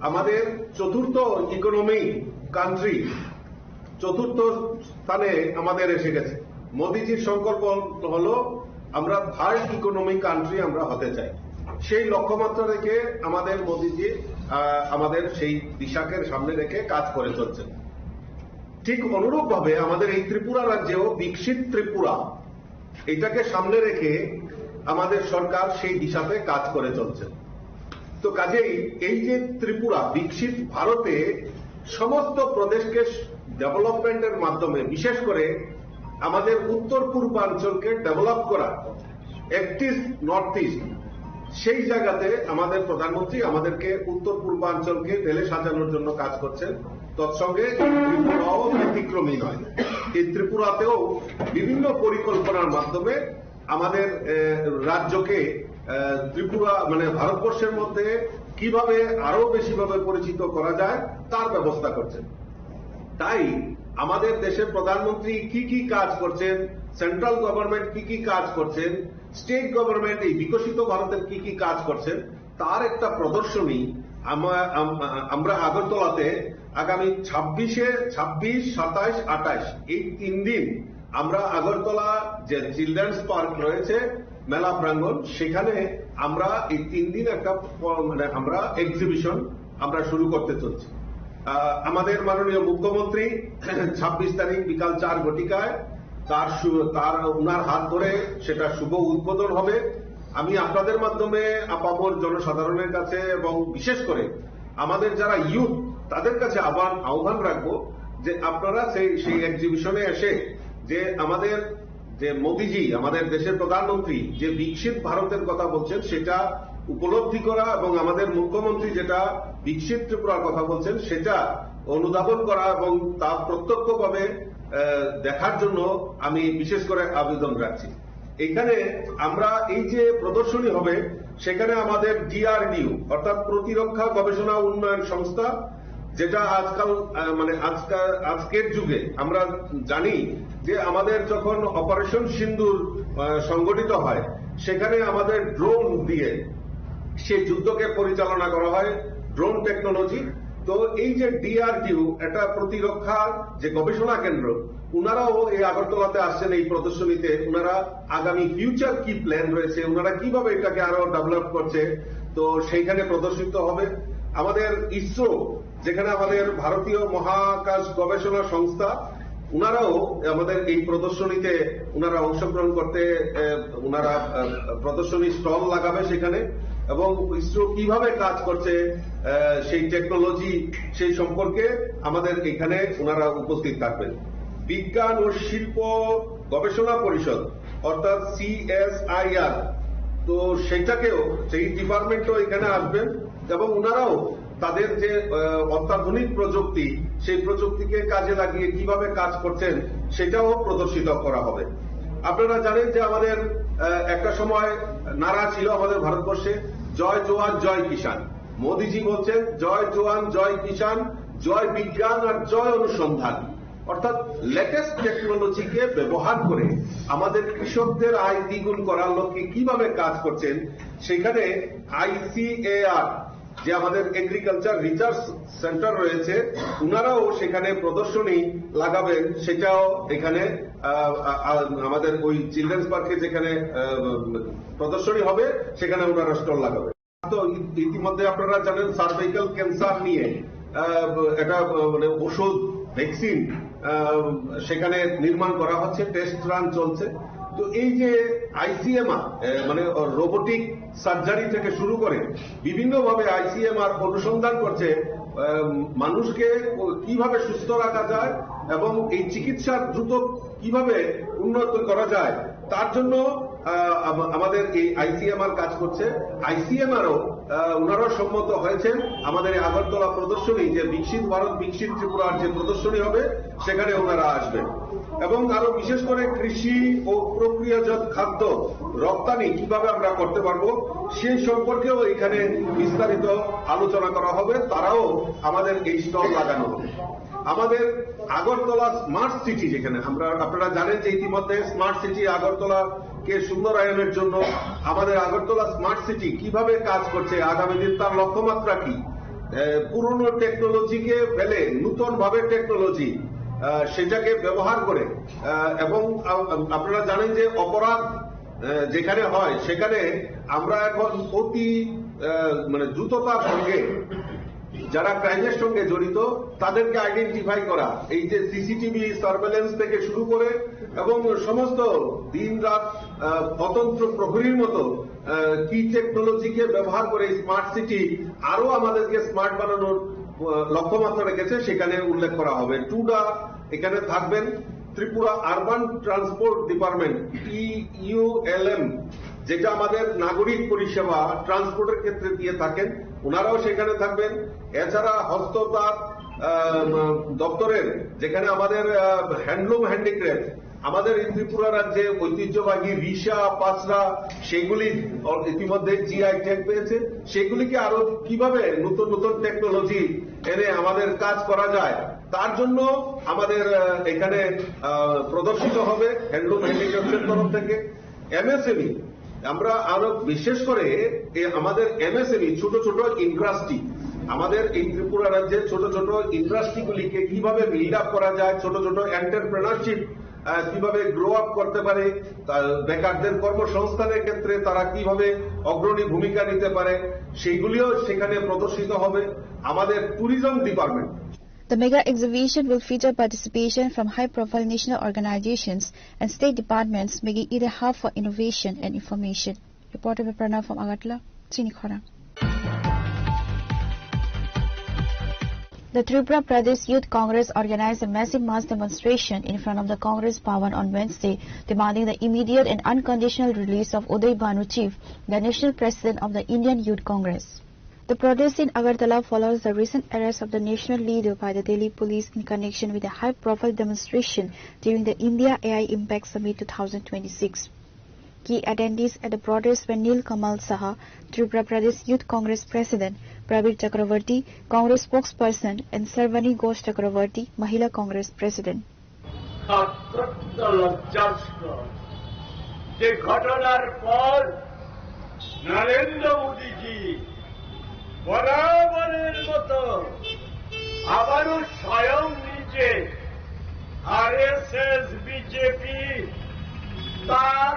আমাদের চতুর্থ ইকোনমি কান্ট্রি, চতুর্থ স্থানে আমাদের এসে গেছে। মোদিজির সংকল্প হলো আমরা থার্ড ইকোনমি কান্ট্রি আমরা হতে চাই। সেই লক্ষ্যমাত্রা রেখে আমাদের মোদিজি, আহ, আমাদের সেই দিশাকে সামনে রেখে কাজ করে চলছেন। ঠিক অনুরূপভাবে আমাদের এই ত্রিপুরা রাজ্যেও বিকশিত ত্রিপুরা, এটাকে সামনে রেখে আমাদের সরকার সেই দিশাতে কাজ করে চলছে। তো কাজেই এই যে ত্রিপুরা বিকশিত ভারতে সমস্ত প্রদেশকে ডেভেলপমেন্টের মাধ্যমে, বিশেষ করে আমাদের উত্তর পূর্বাঞ্চলকে ডেভেলপ করা, একটিস নর্থ ইস্ট, সেই জায়গাতে আমাদের প্রধানমন্ত্রী আমাদেরকে উত্তর পূর্বাঞ্চলকে ঢেলে সাজানোর জন্য কাজ করছেন। তৎসঙ্গে ত্রিপুরাও ব্যতিক্রমী নয়। এই ত্রিপুরাতেও বিভিন্ন পরিকল্পনার মাধ্যমে আমাদের, আহ, রাজ্যকে, আহ, ত্রিপুরা, মানে, ভারতবর্ষের মধ্যে কিভাবে আরো বেশিভাবে পরিচিত করা যায়, তার ব্যবস্থা করছেন। তাই আমাদের দেশের প্রধানমন্ত্রী কি কি কাজ করছেন, সেন্ট্রাল গভর্নমেন্ট কি কি কাজ করছেন, স্টেট গভর্নমেন্ট এই বিকশিত ভারতের কি কি কাজ করছেন, তার একটা প্রদর্শনী আমা-, আম-, আমরা আগরতলাতে আগামী ছাব্বিশে, ছাব্বিশ, সাতাইশ, আটাইশ, এই তিন দিন আমরা আগরতলা যে চিলড্রেন্স পার্ক রয়েছে, মেলা প্রাঙ্গণ, সেখানে আমরা এই তিন দিন একটা প-, মানে আমরা এক্সিবিশন আমরা শুরু করতে চলছি। আহ, আমাদের মাননীয় মুখ্যমন্ত্রী ছাব্বিশ তারিখ বিকাল চার ঘটিকায় তার শু-, তার, ওনার হাত ধরে সেটা শুভ উদ্বোধন হবে। আমি আপনাদের মাধ্যমে আপামর জনসাধারণের কাছে এবং বিশেষ করে আমাদের যারা ইউথ, তাদের কাছে আহ্বান, আহ্বান রাখবো যে আপনারা সেই, সেই এক্সিবিশনে এসে যে আমাদের যে মোদিজি, আমাদের দেশের প্রধানমন্ত্রী যে বিকশিত ভারতের কথা বলছেন, সেটা উপলব্ধি করা এবং আমাদের মুখ্যমন্ত্রী যেটা বিকশিত ত্রিপুরার কথা বলছেন, সেটা অনুধাবন করা এবং তা প্রত্যক্ষভাবে, আহ, দেখার জন্য আমি বিশেষ করে আবেদন রাখছি। এখানে আমরা এই যে প্রদর্শনী হবে, সেখানে আমাদের ডিআরডিও অর্থাৎ প্রতিরক্ষা গবেষণা উন্নয়ন সংস্থা, যেটা আজকাল, আহ, মানে আজকাল, আজকের যুগে আমরা জানি যে আমাদের যখন অপারেশন সিন্দুর, আহ, সংগঠিত হয়, সেখানে আমাদের ড্রোন দিয়ে সেই যুদ্ধকে পরিচালনা করা হয়, ড্রোন টেকনোলজি। তো এই যে ডিআরডিও, এটা প্রতিরক্ষার যে গবেষণা কেন্দ্র, ওনারাও এই আগরতলাতে আসছেন এই প্রদর্শনীতে। ওনারা আগামী ফিউচার কি প্ল্যান রয়েছে, ওনারা কিভাবে এটাকে আরো ডেভেলপ করছে, তো সেইখানে প্রদর্শিত হবে। আমাদের ইসরো, যেখানে আমাদের ভারতীয় মহাকাশ গবেষণা সংস্থা, ওনারাও আমাদের এই প্রদর্শনীতে ওনারা অংশগ্রহণ করতে, আহ, ওনারা, আহ, প্রদর্শনী স্টল লাগাবে সেখানে, এবং ইসরো কিভাবে কাজ করছে, আহ, সেই টেকনোলজি, সেই সম্পর্কে আমাদের এখানে ওনারা উপস্থিত থাকবেন। বিজ্ঞান ও শিল্প গবেষণা পরিষদ অর্থাৎ সিএসআইআর, তো সেটাকেও, সেই ডিপার্টমেন্টও এখানে আসবেন এবং ওনারাও তাদের যে, আহ, অত্যাধুনিক প্রযুক্তি, সেই প্রযুক্তিকে কাজে লাগিয়ে কিভাবে কাজ করছেন, সেটাও প্রদর্শিত করা হবে। আপনারা জানেন যে আমাদের, আহ, একটা সময় নারা ছিল আমাদের ভারতবর্ষে, "জয় জওয়ান, জয় কিষাণ।" মোদিজি বলছেন, "জয় জওয়ান, জয় কিষাণ, জয় বিজ্ঞান আর জয় অনুসন্ধান।" অর্থাৎ লেটেস্ট টেকনোলজিকে ব্যবহার করে আমাদের কৃষকদের আয় দ্বিগুণ করার লক্ষ্যে কিভাবে কাজ করছেন, সেখানে আইসিএআর যে আমাদের এগ্রিকালচার রিসার্চ সেন্টার রয়েছে, ওনারাও সেখানে প্রদর্শনী লাগাবেন, সেটাও এখানে, আহ, আ-, আ-, আমাদের ওই চিলড্রেন্স পার্কে যেখানে, আহ, প্রদর্শনী হবে, সেখানে ওনারা স্টল লাগাবেন। তো ই-, ইতিমধ্যে আপনারা জানেন সার্ভাইকাল ক্যান্সার নিয়ে, আহ, এটা, আহ, মানে ওষুধ, ভ্যাকসিন, আহ, সেখানে নির্মাণ করা হচ্ছে, টেস্ট রান চলছে। তো এই যে আইসিএমআর, আহ, মানে রোবোটিক সার্জারি থেকে শুরু করে বিভিন্নভাবে আইসিএমআর অনুসন্ধান করছে, আহ, মানুষকে কিভাবে সুস্থ রাখা যায় এবং এই চিকিৎসার দ্রুত কিভাবে উন্নত করা যায়, তার জন্য, আহ, আম-, আমাদের এই আইসিএমআর কাজ করছে। আইসিএমআরও, আহ, ওনারাও সম্মত হয়েছেন আমাদের এই আগরতলা প্রদর্শনী, যে বিকশিত ভারত বিকশিত ত্রিপুরার যে প্রদর্শনী হবে, সেখানে ওনারা আসবেন। এবং আরো বিশেষ করে কৃষি ও প্রক্রিয়াজাত খাদ্য রপ্তানি কিভাবে আমরা করতে পারবো, সেই সম্পর্কেও এখানে বিস্তারিত আলোচনা করা হবে। তারাও আমাদের এই স্টল লাগানো হবে। আমাদের আগরতলা স্মার্ট সিটি, যেখানে আমরা, আপনারা জানেন যে ইতিমধ্যে স্মার্ট সিটি আগরতলাকে সুন্দরায়নের জন্য আমাদের আগরতলা স্মার্ট সিটি কিভাবে কাজ করছে, আগামী দিন তার লক্ষ্যমাত্রা কি, আহ, পুরনো টেকনোলজিকে ফেলে নতুন ভাবে টেকনোলজি, আহ, সেটাকে ব্যবহার করে, আহ, এবং আ-, আপনারা জানেন যে অপরাধ, আহ, যেখানে হয় সেখানে আমরা এখন অতি, আহ, মানে দ্রুততার সঙ্গে যারা ক্রাইমের সঙ্গে জড়িত তাদেরকে আইডেন্টিফাই করা, এই যে সিসিটিভি সার্ভেলেন্স থেকে শুরু করে এবং সমস্ত দিন রাত, আহ, অতন্ত্র প্রহরীর মতো, আহ, কি টেকনোলজিকে ব্যবহার করে স্মার্ট সিটি আরো আমাদেরকে স্মার্ট বানানোর, আহ, লক্ষ্যমাত্রা রেখেছে, সেখানে উল্লেখ করা হবে। টুডা এখানে থাকবেন, ত্রিপুরা আরবান ট্রান্সপোর্ট ডিপার্টমেন্ট, টিইউএলএম, যেটা আমাদের নাগরিক পরিষেবা ট্রান্সপোর্টের ক্ষেত্রে দিয়ে থাকেন, ওনারাও সেখানে থাকবেন। এছাড়া হস্ততাঁত, আহ, দপ্তরের, যেখানে আমাদের, আহ, হ্যান্ডলুম হ্যান্ডিক্রাফট, আমাদের এই ত্রিপুরা রাজ্যে ঐতিহ্যবাহী রিশা, পাসরা, সেগুলি অ-, ইতিমধ্যে জিআই ট্যাগ পেয়েছে। সেগুলিকে আরো কিভাবে নতুন নতুন টেকনোলজি এনে আমাদের কাজ করা যায়, তার জন্য আমাদের, আহ, এখানে, আহ, প্রদর্শিত হবে হ্যান্ডলুম হ্যান্ডিক্রাফটের তরফ থেকে। এমএসএমই, আমরা আরো বিশেষ করে এ আমাদের এমএসএমই, ছোট ছোট ইন্ডাস্ট্রি, আমাদের এই ত্রিপুরা রাজ্যে ছোট ছোট ইন্ডাস্ট্রিগুলিকে কিভাবে বিল্ড আপ করা যায়, ছোট ছোট এন্টারপ্রেনারশিপ, আহ, কিভাবে গ্রো আপ করতে পারে, তা বেকারদের কর্মসংস্থানের ক্ষেত্রে তারা কিভাবে অগ্রণী ভূমিকা নিতে পারে, সেইগুলিও সেখানে প্রদর্শিত হবে। আমাদের tourism department The mega exhibition will feature participation from high-profile national organizations and state departments, making it a hub for innovation and information. Reporter by Pranav from Agartala, Chini Khorang. The Tripura Pradesh Youth Congress organized a massive mass demonstration in front of the Congress Bhavan on Wednesday, demanding the immediate and unconditional release of Uday Bhanu Chief, the national president of the Indian Youth Congress. The protest in Agartala follows the recent arrest of the national leader by the Delhi police in connection with a high-profile demonstration during the India A I Impact Summit two thousand twenty-six. Key attendees at the protest were Nil Kamal Saha, Tripura Pradesh Youth Congress President, Prabir Chakravarti, Congress spokesperson, and Sarvani Ghosh Chakravarti, Mahila Congress President. অত্যন্ত লজ্জাস্পদ যে ঘটনার পর নরেন্দ্র মোদীজি বরাবরের মতো আবারও স্বয়ং নিজে আরএসএস, বিজেপি, তার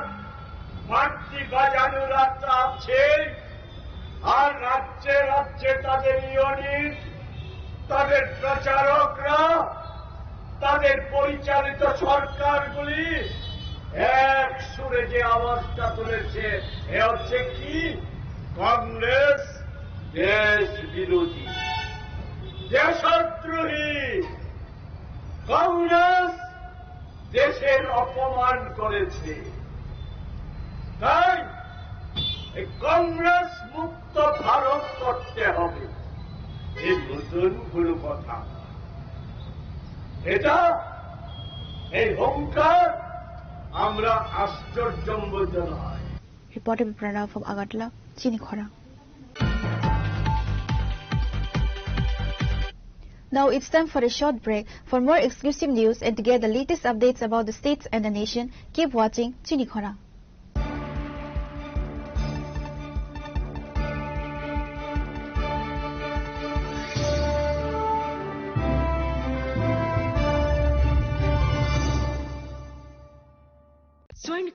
বাড়তি বাজানো রাস্তা আছে। আর রাজ্যে রাজ্যে তাদের ইউনিট, তাদের প্রচারকরা, তাদের পরিচালিত সরকারগুলি এক সুরে যে আওয়াজটা তুলেছে, এ হচ্ছে কি? কংগ্রেস দেশ বিরোধী, দেশদ্রোহী। কংগ্রেস দেশের অপমান করেছে, তাই এই কংগ্রেস মুক্ত ভারত করতে হবে। এই নতুন কোনো কথা না। এটা, এই হুঙ্কার আমরা আশ্চর্যান্বিত নয়। Reporter by Pranav from Agartala, Chini Khorang. Now it's time for a short break. For more exclusive news and to get the latest updates about the states and the nation, keep watching Chini Khorang.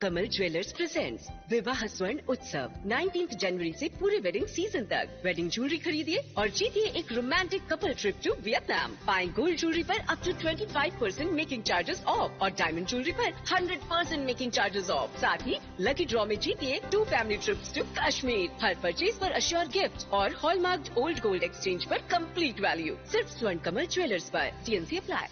Kamal jewellers presents विवाह स्वर्ण उत्सव nineteenth जनवरी से पूरे wedding season तक। Wedding jewellery खरीदिए और जीतिए एक romantic couple trip to Vietnam. पाएं गोल्ड ज्वेलरी पर up to twenty five percent making charges off और डायमंड ज्वेलरी पर hundred percent making charges off. साथ ही लकी ड्रॉ में जीतिए two family trips to Kashmir. हर परचेज पर अश्योर गिफ्ट और हॉलमार्क्ड ओल्ड गोल्ड एक्सचेंज पर कंप्लीट वैल्यू। सिर्फ स्वर्ण कमल ज्वेलर्स पर। TNC apply.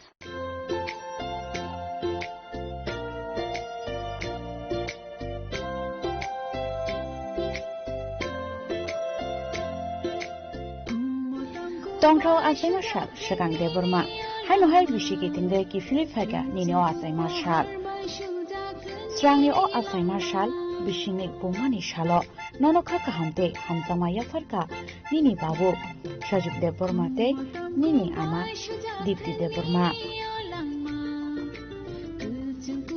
Tongthok achaima sal swkang Debbarma. Haino hai bisi kiting de kiphilwi phaikha nini o achaima sal. Srangni o achaima sal, bisingni bumani salo nono kha kaham tei hamjakma yapharkha nini babu Sajib Debbarma tei nini ama Dipti Debbarma.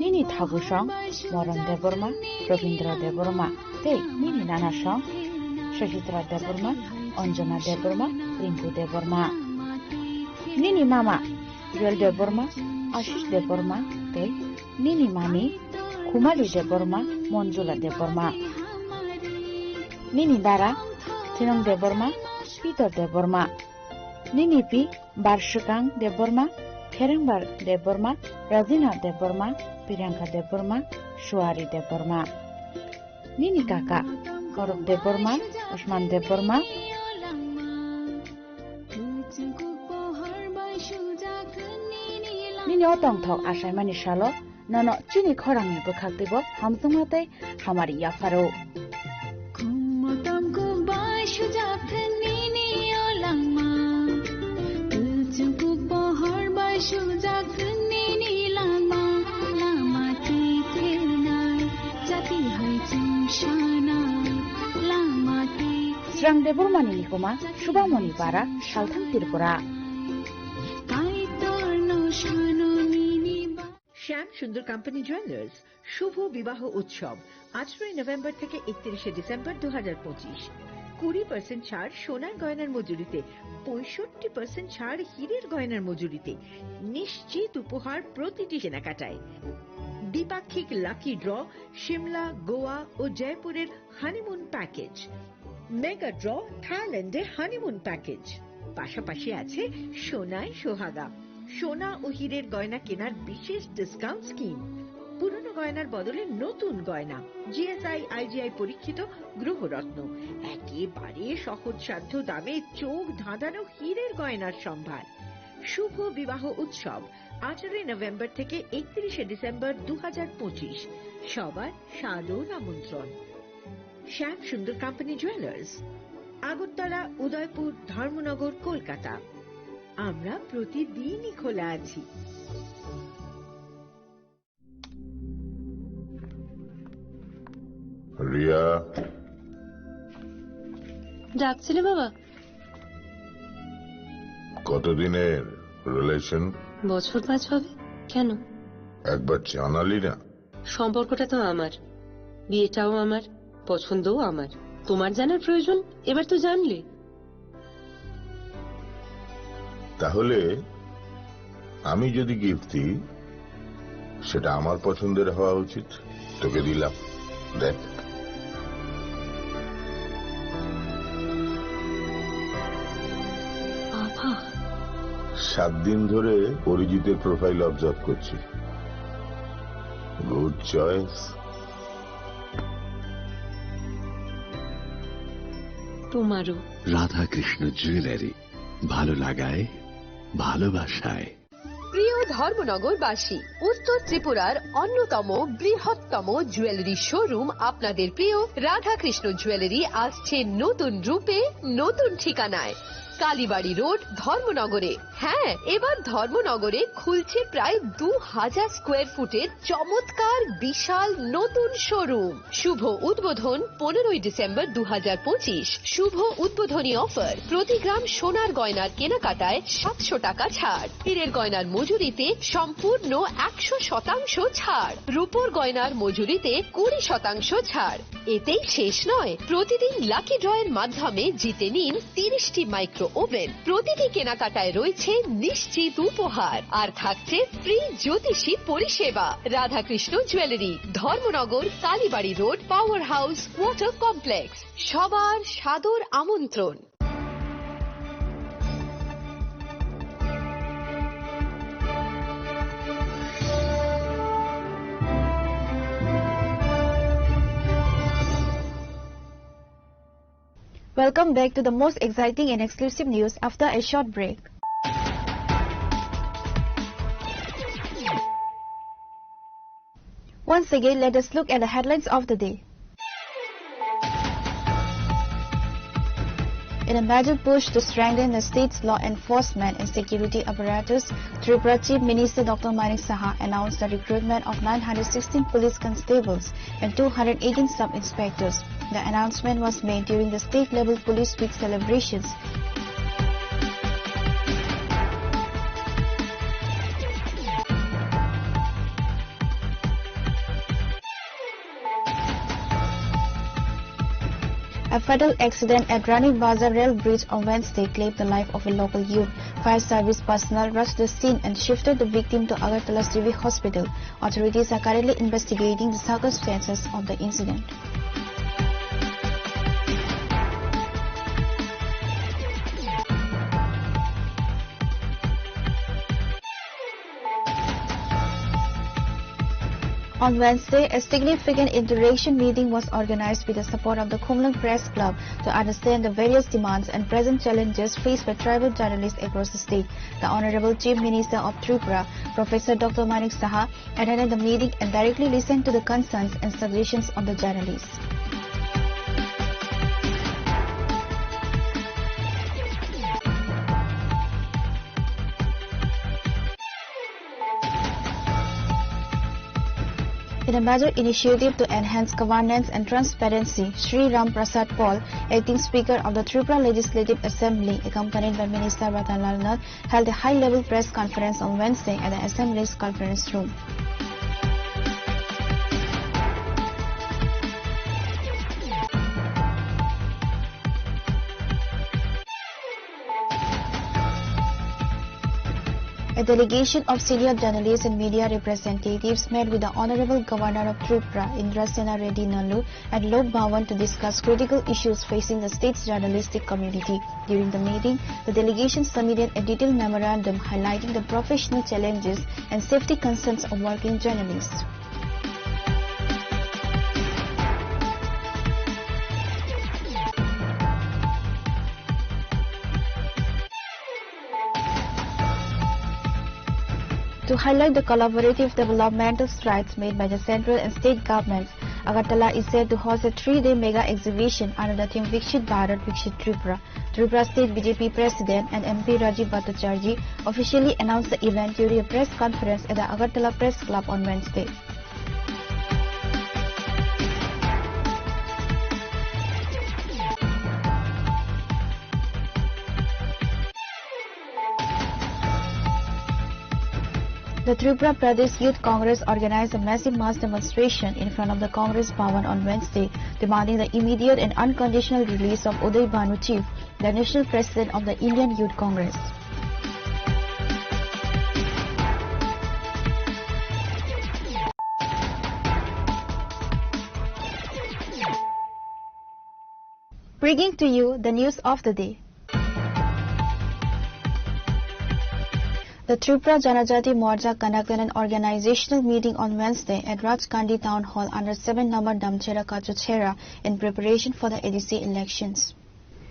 Nini thagosong Moron Debbarma, Robindra Debbarma tei nini nanasong Sachitra Debbarma, Anjana Debbarma, Rinku Debbarma. Nini mama Joel Debbarma, Ashish Debbarma tei nini mami Khumali Debbarma, Monjula Debbarma. Nini dara Thinong Debbarma, Peter Debbarma. Nini pi Barswkang Debbarma, Kherengbar Debbarma, Rajina Debbarma, Priyanka Debbarma, Suari Debbarma. Nini kaka Korok Debbarma, Usman Debbarma. Nini o tongthok achaimani salo nono chini khorangni bwkhak teibo hamjakma tei hamari yapharo. Khummo tongkhu bai sujak nini o langma. Twchukuk pohor bai sujak nini langma. Lama tikhenai, jati hai chungsanai. Lama tik- Srang Debbarmani nikoma, Subamoni Para, Salthang Tripura. Kaitorno sano nini ba- শ্যাম Sundar company jewellers শুভ বিবাহ উৎসব আঠারোই নভেম্বর থেকে একত্রিশে ডিসেম্বর দু হাজার পঁচিশ। কুড়ি পার্সেন্ট ছাড় সোনার গয়নার মজুরিতে, পঁয়ষট্টি পার্সেন্ট ছাড় হীরের গয়নার মজুরিতে, নিশ্চিত উপহার প্রতিটি কেনাকাটায়। দ্বিপাক্ষিক লাকি ড্র, সিমলা, গোয়া ও জয়পুরের হানিমুন প্যাকেজ। মেগা ড্র, থাইল্যান্ডে হানিমুন প্যাকেজ। পাশাপাশি আছে সোনায় সোহাগা, সোনা ও হীরের গয়না কেনার বিশেষ ডিসকাউন্ট স্কিম। পুরনো গয়নার বদলে নতুন গয়না, জিএসআই, আইজিআই পরীক্ষিত গ্রহরত্ন, একেবারে সহজসাধ্য দামে চোখ ধাঁধানো হীরের গয়নার সম্ভার। শুভ বিবাহ উৎসব আঠারোই নভেম্বর থেকে একত্রিশে ডিসেম্বর দু হাজার পঁচিশ। সবার সাদর আমন্ত্রণ। শ্যাম সুন্দর কোম্পানি জুয়েলার্স, আগরতলা, উদয়পুর, ধর্মনগর, কলকাতা। আমরা প্রতিদিনই খোলা আছি। রিয়া। ডাকছিলে বাবা? কতদিনের রিলেশন? বছর পাঁচ হবে। কেন? একবার জানালি না। সম্পর্কটা তো আমার, বিয়েটাও আমার, পছন্দও আমার। তোমার জানার প্রয়োজন, এবার তো জানলে। তাহলে আমি যদি গিফট দিই, সেটা আমার পছন্দের হওয়া উচিত। তোকে দিলাম, দেখ। বাবা। সাত দিন ধরে অরিজিতের প্রোফাইল অবজার্ভ করছি। Good choice. তোমারও। রাধাকৃষ্ণ জুয়েলারি, ভালো লাগায়, ভালোবাসায়। প্রিয় ধর্মনগরবাসী, উত্তর ত্রিপুরার অন্যতম বৃহত্তম জুয়েলারি শোরুম আপনাদের প্রিয় রাধাকৃষ্ণ জুয়েলারি আসছে নতুন রূপে, নতুন ঠিকানায়। কালীবাড়ি রোড, ধর্মনগরে। হ্যাঁ, এবার ধর্মনগরে খুলছে প্রায় দু হাজার স্কোয়ার ফুটের চমৎকার বিশাল নতুন শোরুম। শুভ উদ্বোধন পনেরোই ডিসেম্বর দু হাজার পঁচিশ। শুভ উদ্বোধনী অফার, প্রতি গ্রাম সোনার গয়নার কেনাকাটায় সাতশো টাকা ছাড়, হীরের গয়নার মজুরিতে সম্পূর্ণ একশো শতাংশ ছাড়, রূপোর গয়নার মজুরিতে কুড়ি শতাংশ ছাড়। এতেই শেষ নয়, প্রতিদিন লাকি ড্রয়ের মাধ্যমে জিতে নিন তিরিশটি মাইক্রো ওভেন। প্রতিটি কেনাকাটায় রয়েছে নিশ্চিত উপহার, আর থাকছে ফ্রি জ্যোতিষী পরিষেবা। Radhakrishna jewellery, Dharmanagar, Kalibari road, power house, water complex. সবার সাদর আমন্ত্রণ। Welcome back to the most exciting and exclusive news after a short break. Once again, let us look at the headlines of the day. In a major push to strengthen the state's law enforcement and security apparatus, Tripura Chief Minister Doctor Manik Saha announced the recruitment of nine hundred sixteen police constables and two hundred eighteen sub-inspectors. The announcement was made during the state-level Police Week celebrations. A fatal accident at Rani Bazar rail bridge on Wednesday claimed the life of a local youth. Fire service personnel rushed the scene and shifted the victim to Agartala Civil Hospital. Authorities are currently investigating the circumstances of the incident. On Wednesday, a significant interaction meeting was organized with the support of the Khumlung Press Club to understand the various demands and present challenges faced by tribal journalists across the state. The Honorable Chief Minister of Tripura, Professor Doctor Manik Saha, attended the meeting and directly listened to the concerns and suggestions of the journalists. In a major initiative to enhance governance and transparency, Shri Ram Prasad Paul, acting speaker of the Tripura Legislative Assembly, accompanied by Minister Ratan Lal Nath, held a high-level press conference on Wednesday at the Assembly's conference room. A delegation of senior journalists and media representatives met with the Honorable Governor of Tripura, Indrasena Reddy Nallur, at Lok Bhavan to discuss critical issues facing the state's journalistic community. During the meeting, the delegation submitted a detailed memorandum highlighting the professional challenges and safety concerns of working journalists. To highlight the collaborative developmental strides made by the central and state governments, Agartala is set to host a three-day mega exhibition under the theme Viksit Bharat, Viksit Tripura. Tripura State B J P President and M P Rajiv Bhattacharjee officially announced the event during a press conference at the Agartala Press Club on Wednesday. The Tripura Pradesh Youth Congress organized a massive mass demonstration in front of the Congress Bhavan on Wednesday, demanding the immediate and unconditional release of Uday Bhanu Chief, the national president of the Indian Youth Congress. Bringing to you the news of the day. The Tripura Janajati Morcha conducted an organizational meeting on Wednesday at Rajkandi Town Hall under seven number Damchera Kachochera in preparation for the A D C elections.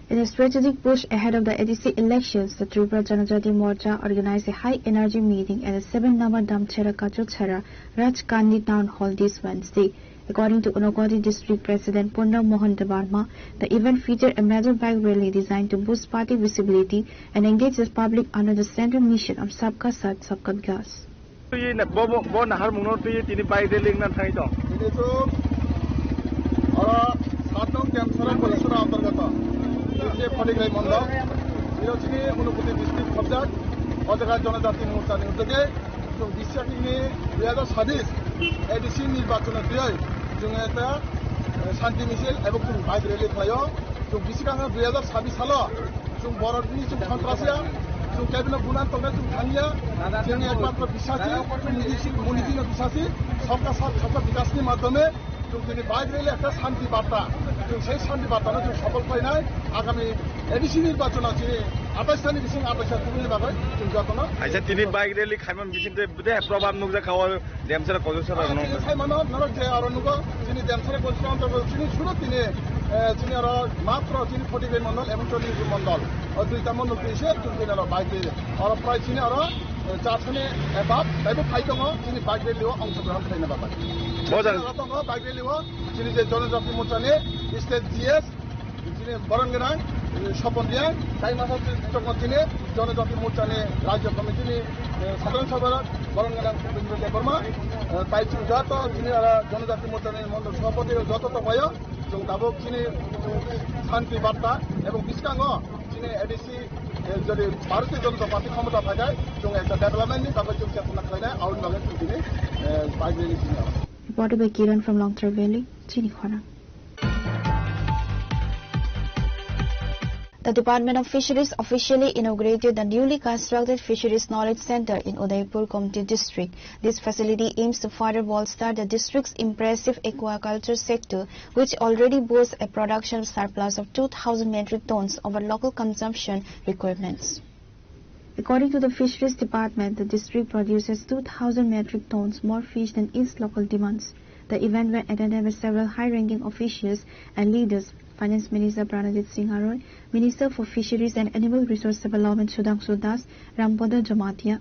In a strategic push ahead of the A D C elections, the Tripura Janajati Morcha organized a high-energy meeting at the seven number Damchera Kachochera, Rajkandi Town Hall this Wednesday. According to Unakoti District President Purna Mohan Debbarma, the event featured a major bike rally designed to boost party visibility and engage the public under the central mission of Sabka Saath, Sabka Vikas. Twi na bo, bo, bo naharmungno twi tini bike rally wngna thangwi tong. Tini chwng oro saat nong Kemsara Kolasora antargato. Tini Phalikhrai Mondol. Tini chini Unakoti district khobjak. O jaga Janajati Morcha ni uddege chwng bisyak ni dui hajar sabis A D C nirbachon twi chwng ekta, eh, shanti misil ebong chwng bike rally khlaio. Chwng bisikang dui hajar sabis salo Chwng borok ni chwng Santrasiya, chwng kebino bunan tongnai chwng thangya, chwng ekmatro bisasi, chwng niji, niji no bisasi, sabka sath, sabka bikas ni madhyome chwng chini bike rally ekta shanti barta, chwng sei shanti barta no chwng sofol khlainai, agami A D C nirbachon o chini atais ta ni bising atais ta kubuni bagwi chwng jotono. Aisa, tini bike rally khaimani bising tei bwdai probab nukjakha o Demsara Kojosara Ah, no. Chini sai mano, norok je aro nugo, chini Demsara Kojosara ontogor chini suro tini, eh, chini aro matro chini forty-five mondol ebong chorli mondol. O duita mondol tise chwng tini aro bike rally. Aro prai chini aro, eh, char sani above, taibo phai tongo, chini bike rally o ongshogrohon khlaina bagwi. Bojang. Chini aro tongo bike rally o, chini je Jonojati Morcha ni state G S, Chini borong gwnang, eh, Sopon Riang, tai masa chini chokma chini Jonojati Morcha ni Rajya Committee ni, eh, Sadharan Sabha borong gwnang Bipindraj Debbarma, eh, tai chwng joto chini aro Jonojati Morcha ni Mondol Sabhapati rok joto tongpaio, chwng tabuk chini, eh, shanti barta ebong bwskango chini A D C, eh, jodi Bharatiya Janata Party khomota phaikha, chwng ekta development ni bagwi chwng chepna khlainai, aboni bagwi chwng chini, eh, bike rally chini aro. Reported by Kiran from Longtrai Valley, Chini Khorang. The Department of Fisheries officially inaugurated the newly constructed Fisheries Knowledge Center in Udaipur, Gomti district. This facility aims to further bolster the district's impressive aquaculture sector, which already boasts a production surplus of two thousand metric tons over local consumption requirements. According to the Fisheries Department, the district produces two thousand metric tons more fish than its local demands. The event were attended by several high-ranking officials and leaders, Finance Minister Pranajit Singh Aroi, Minister for Fisheries and Animal Resource Development Sudhangshu Das, Rampada Jamatia,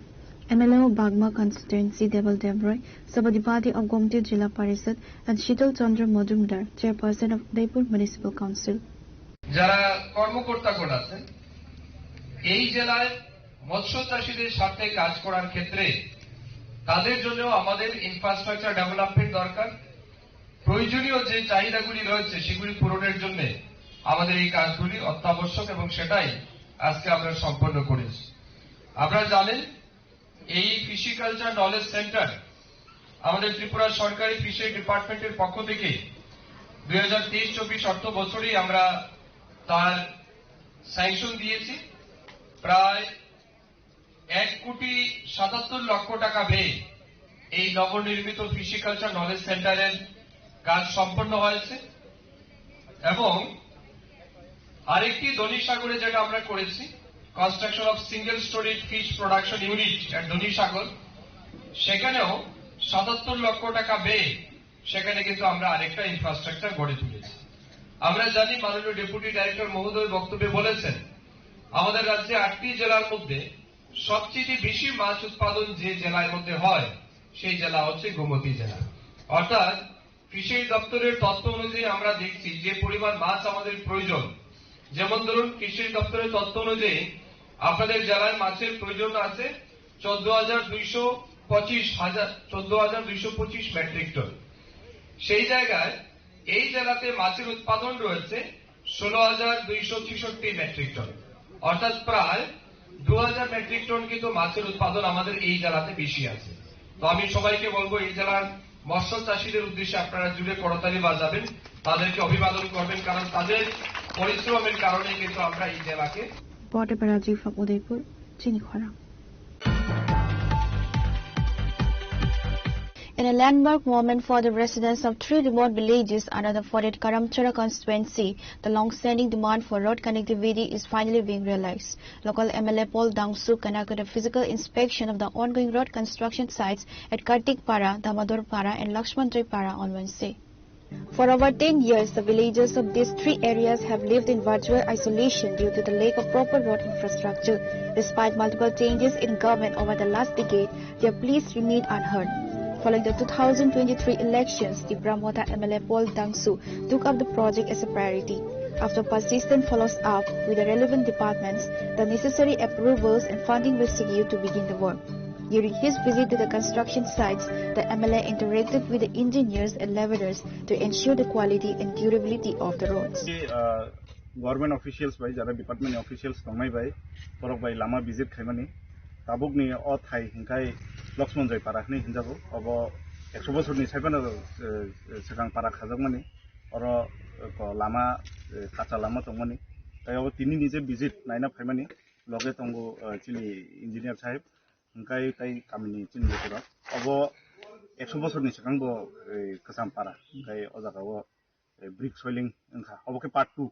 M L A of Bagma constituency Debal Debroy, Sabadipati of Gomti Jila Parishad, and Shital Chandra Majumdar, Chairperson of Udaipur Municipal Council. যারা কর্মকর্তাগণ আছেন, এই জেলায় মৎস্য চাষীদের স্বার্থে কাজ করার ক্ষেত্রে তাদের জন্য আমাদের ইনফ্রাস্ট্রাকচার ডেভেলপমেন্ট দরকার। প্রয়োজনীয় যে চাহিদাগুলি রয়েছে, সেগুলি পূরণের জন্য আমাদের এই কাজগুলি অত্যাবশ্যক এবং সেটাই আজকে আমরা সম্পন্ন করেছি। আপনারা জানেন, এই ফিশিকালচার নলেজ সেন্টার আমাদের ত্রিপুরা সরকারি ফিশারি ডিপার্টমেন্টের পক্ষ থেকে দুই হাজার তেইশ চব্বিশ অর্থ বছরেই আমরা তার স্যাংশন দিয়েছি। প্রায় এক কোটি সাতাত্তর লক্ষ টাকা ব্যয়ে এই নবনির্মিত ফিশিকালচার নলেজ সেন্টারের কাজ সম্পন্ন হয়েছে এবং আরেকটি ধনিসাগরে যেটা আমরা করেছি, construction of single storage fish production unit at ধনিসাগর, সেখানেও সাতাত্তর লক্ষ টাকা ব্যয়ে সেখানে কিন্তু আমরা আরেকটা ইনফ্রাস্ট্রাকচার গড়ে তুলেছি। আমরা জানি, মাননীয় ডেপুটি ডাইরেক্টর মহোদয় বক্তব্যে বলেছেন, আমাদের রাজ্যে আটটি জেলার মধ্যে সবচেয়ে বেশি মাছ উৎপাদন যে জেলার মধ্যে হয়, সেই জেলা হচ্ছে গোমতী জেলা। অর্থাৎ ফিশারি দপ্তরের তথ্য অনুযায়ী আমরা দেখছি যে পরিমাণ মাছ আমাদের প্রয়োজন, যেমন ধরুন, ফিশারি দপ্তরের তথ্য অনুযায়ী আপনাদের জেলায় মাছের প্রয়োজন আছে চোদ্দ হাজার দুইশো পঁচিশ হাজার, চোদ্দ হাজার দুইশো পঁচিশ মেট্রিক টন। সেই জায়গায় এই জেলাতে মাছের উৎপাদন রয়েছে ষোলো হাজার দুইশো ছেষট্টি মেট্রিক টন, অর্থাৎ প্রায় দু হাজার মেট্রিক টন কিন্তু মাছের উৎপাদন আমাদের এই জেলাতে বেশি আছে। তো আমি সবাইকে বলবো, এই জেলার মৎস্য চাষীদের উদ্দেশ্যে আপনারা জুড়ে করতালি বাজাবেন, তাদেরকে অভিবাদন করবেন, কারণ তাদের পরিশ্রমের কারণে কিন্তু আমরা এই জেলাকে Reported by Rajiv from Udaipur, Chini Khorang. In a landmark moment for the residents of three remote villages under the forty-eight Karamchara constituency, the long-standing demand for road connectivity is finally being realized. Local M L A Paul Dangsu conducted a physical inspection of the ongoing road construction sites at Kartik Para, Damador Para and Lakshman Joy Para on Wednesday. For over ten years, the villagers of these three areas have lived in virtual isolation due to the lack of proper road infrastructure. Despite multiple changes in government over the last decade, their pleas remain unheard. Following the two thousand twenty-three elections, Tipra Motha M L A Paul Dangsu took up the project as a priority. After persistent follows-up with the relevant departments, the necessary approvals and funding were secured to begin the work. During his visit to the construction sites, the M L A interacted with the engineers and laborers to ensure the quality and durability of the roads. Government officials bai, jara department ni officials tongnai bai, borok bai lama visit khaimani. Tabuk ni o thai hinkhai Lakshman Joy Para hinwi hinjago. Obo ekso bosor ni saiphano, eh, swkang para khajakmani. Oro, eh, ko lama, eh, kacha lama tongmani. Tei abo tini ni je visit naina phaimani loge tongo, ah, chini engineer sahib, hingkai tei kamini chini loge rok. Abo ekso bosor ni swkang bo, eh, kwcham para, hingkai o jaga o, eh, brick soiling wngkha. Obo khe part two.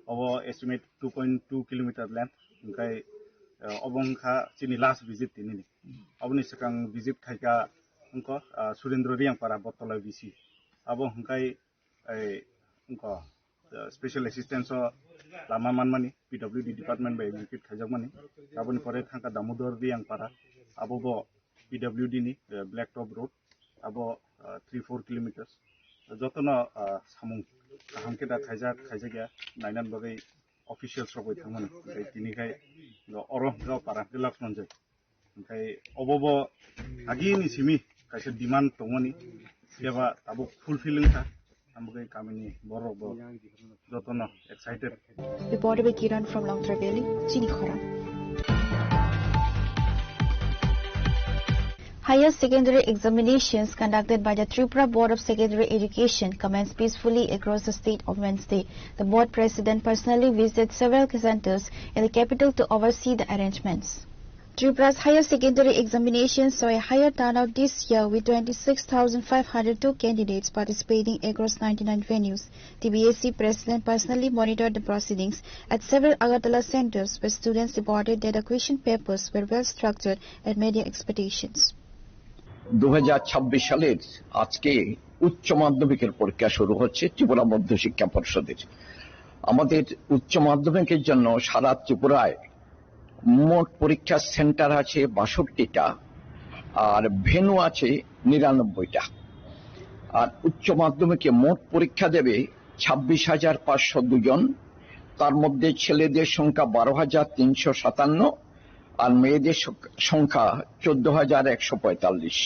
Obo estimate two point two kilometer length, hingkai, eh, obo wngkha chini last visit tini ni. Oboni swkang visit khaika wngkha, ah, Surendra Riyangpara Bottola V C. Abo hingkai ei, wngkha, eh, special assistance o lama manmani, P W D department bai execute khaijakmani. Aboni pore thangkha Damodar Riyangpara, abo bo P W D ni, eh, black top road, abo, eh, three four kilometers. Jotono, eh, samung kaham khe da khaijak, khaijakya, nainani bagwi officials rok bai thangmani. Tei tini khai oro hwnkhe o para hwnkhe Laxmanjai. Hingkai obo bo agini simi kaisa demand tongmani, phiya ba tabuk fulfill wngkha, amogwi kamini borok bo jotono excited. Reported by Kiran from Longtrai Valley, Chini Khorang. Higher secondary examinations conducted by the Tripura Board of Secondary Education commenced peacefully across the state on Wednesday. The board president personally visited several centers in the capital to oversee the arrangements. Tripura's higher secondary examinations saw a higher turnout this year, with twenty-six thousand five hundred two candidates participating across ninety-nine venues. T B S E president personally monitored the proceedings at several Agartala centers, where students reported that the question papers were well structured and met their expectations. দু হাজার ছাব্বিশ সালের আজকে উচ্চ মাধ্যমিকের পরীক্ষা শুরু হচ্ছে ত্রিপুরা মধ্যশিক্ষা পর্ষদের। আমাদের উচ্চ মাধ্যমিকের জন্য সারা ত্রিপুরায় মোট পরীক্ষার সেন্টার আছে বাষট্টিটা, আর ভেন্যু আছে নিরানব্বইটা। আর উচ্চ মাধ্যমিকে মোট পরীক্ষা দেবে ছাব্বিশ হাজার পাঁচশো দুজন, তার মধ্যে ছেলেদের সংখ্যা বারো হাজার তিনশো সাতান্ন, আর মেয়েদের সং-, সংখ্যা চোদ্দ হাজার একশো পঁয়তাল্লিশ।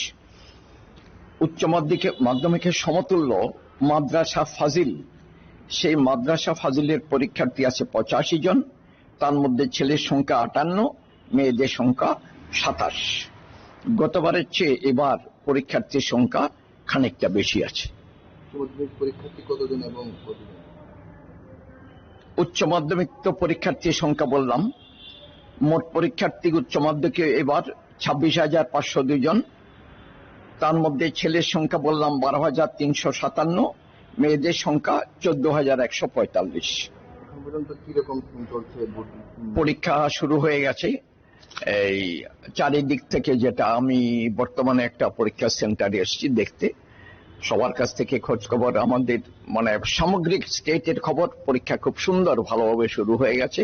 উচ্চ মাধ্যমিকে, মাধ্যমিকের সমতুল্য মাদ্রাসা ফাজিল, সেই মাদ্রাসা ফাজিলের পরীক্ষার্থী আছে পঁচাশি জন, তার মধ্যে ছেলের সংখ্যা আটান্ন, মেয়েদের সংখ্যা সাতাশ। গতবারের চেয়ে এবার পরীক্ষার্থীর সংখ্যা খানিকটা বেশি আছে। উচ্চ মাধ্যমিক পরীক্ষার্থী কতজন এবং কতজন? উচ্চ মাধ্যমিক তো পরীক্ষার্থীর সংখ্যা বললাম, মোট পরীক্ষার্থী উচ্চ মাধ্যমিকে এবার ছাব্বিশ হাজার পাঁচশো দুই জন, তার মধ্যে ছেলের সংখ্যা বললাম বারো হাজার তিনশো সাতান্ন, মেয়েদের সংখ্যা চোদ্দ হাজার একশো পঁয়তাল্লিশ। এখন পর্যন্ত কিরকম চলছে ভর্তি? পরীক্ষা শুরু হয়ে গেছে। এই চারিদিক থেকে যেটা, আমি বর্তমানে একটা পরীক্ষা সেন্টারে এসেছি দেখতে, সবার কাছ থেকে খোঁজ খবর, আমাদের মানে সামগ্রিক স্টেটের খবর, পরীক্ষা খুব সুন্দর ভালোভাবে শুরু হয়ে গেছে।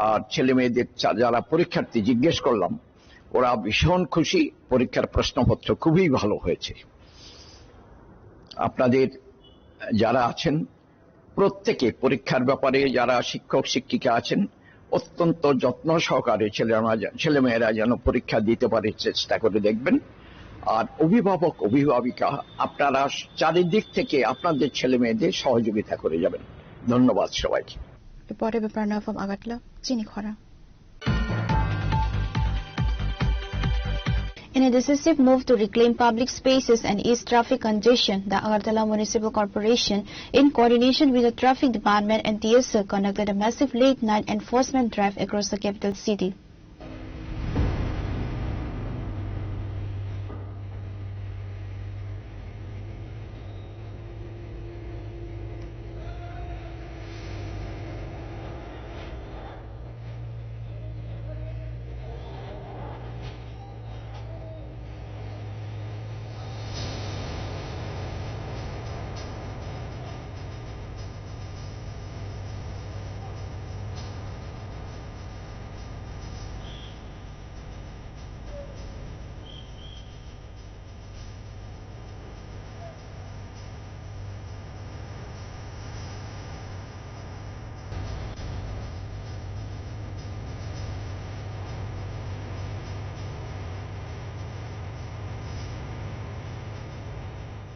আর ছেলে মেয়েদের চা-, যারা পরীক্ষার্থী জিজ্ঞেস করলাম, ওরা ভীষণ খুশি, পরীক্ষার প্রশ্নপত্র খুবই ভালো হয়েছে। আপনাদের যারা আছেন, প্রত্যেকে পরীক্ষার ব্যাপারে যারা শিক্ষক শিক্ষিকা আছেন, অত্যন্ত যত্ন সহকারে ছেলেরা যে-, ছেলেমেয়েরা যেন পরীক্ষা দিতে পারে চেষ্টা করে দেখবেন। আর অভিভাবক, অভিভাবিকা, আপনারা চারিদিক থেকে আপনাদের ছেলেমেয়েদের সহযোগিতা করে যাবেন। ধন্যবাদ সবাইকে। Reported by Pranav from Agartala, Chini Khorang. In a decisive move to reclaim public spaces and ease traffic congestion, the Agartala Municipal Corporation, in coordination with the Traffic Department and T S L, conducted a massive late-night enforcement drive across the capital city.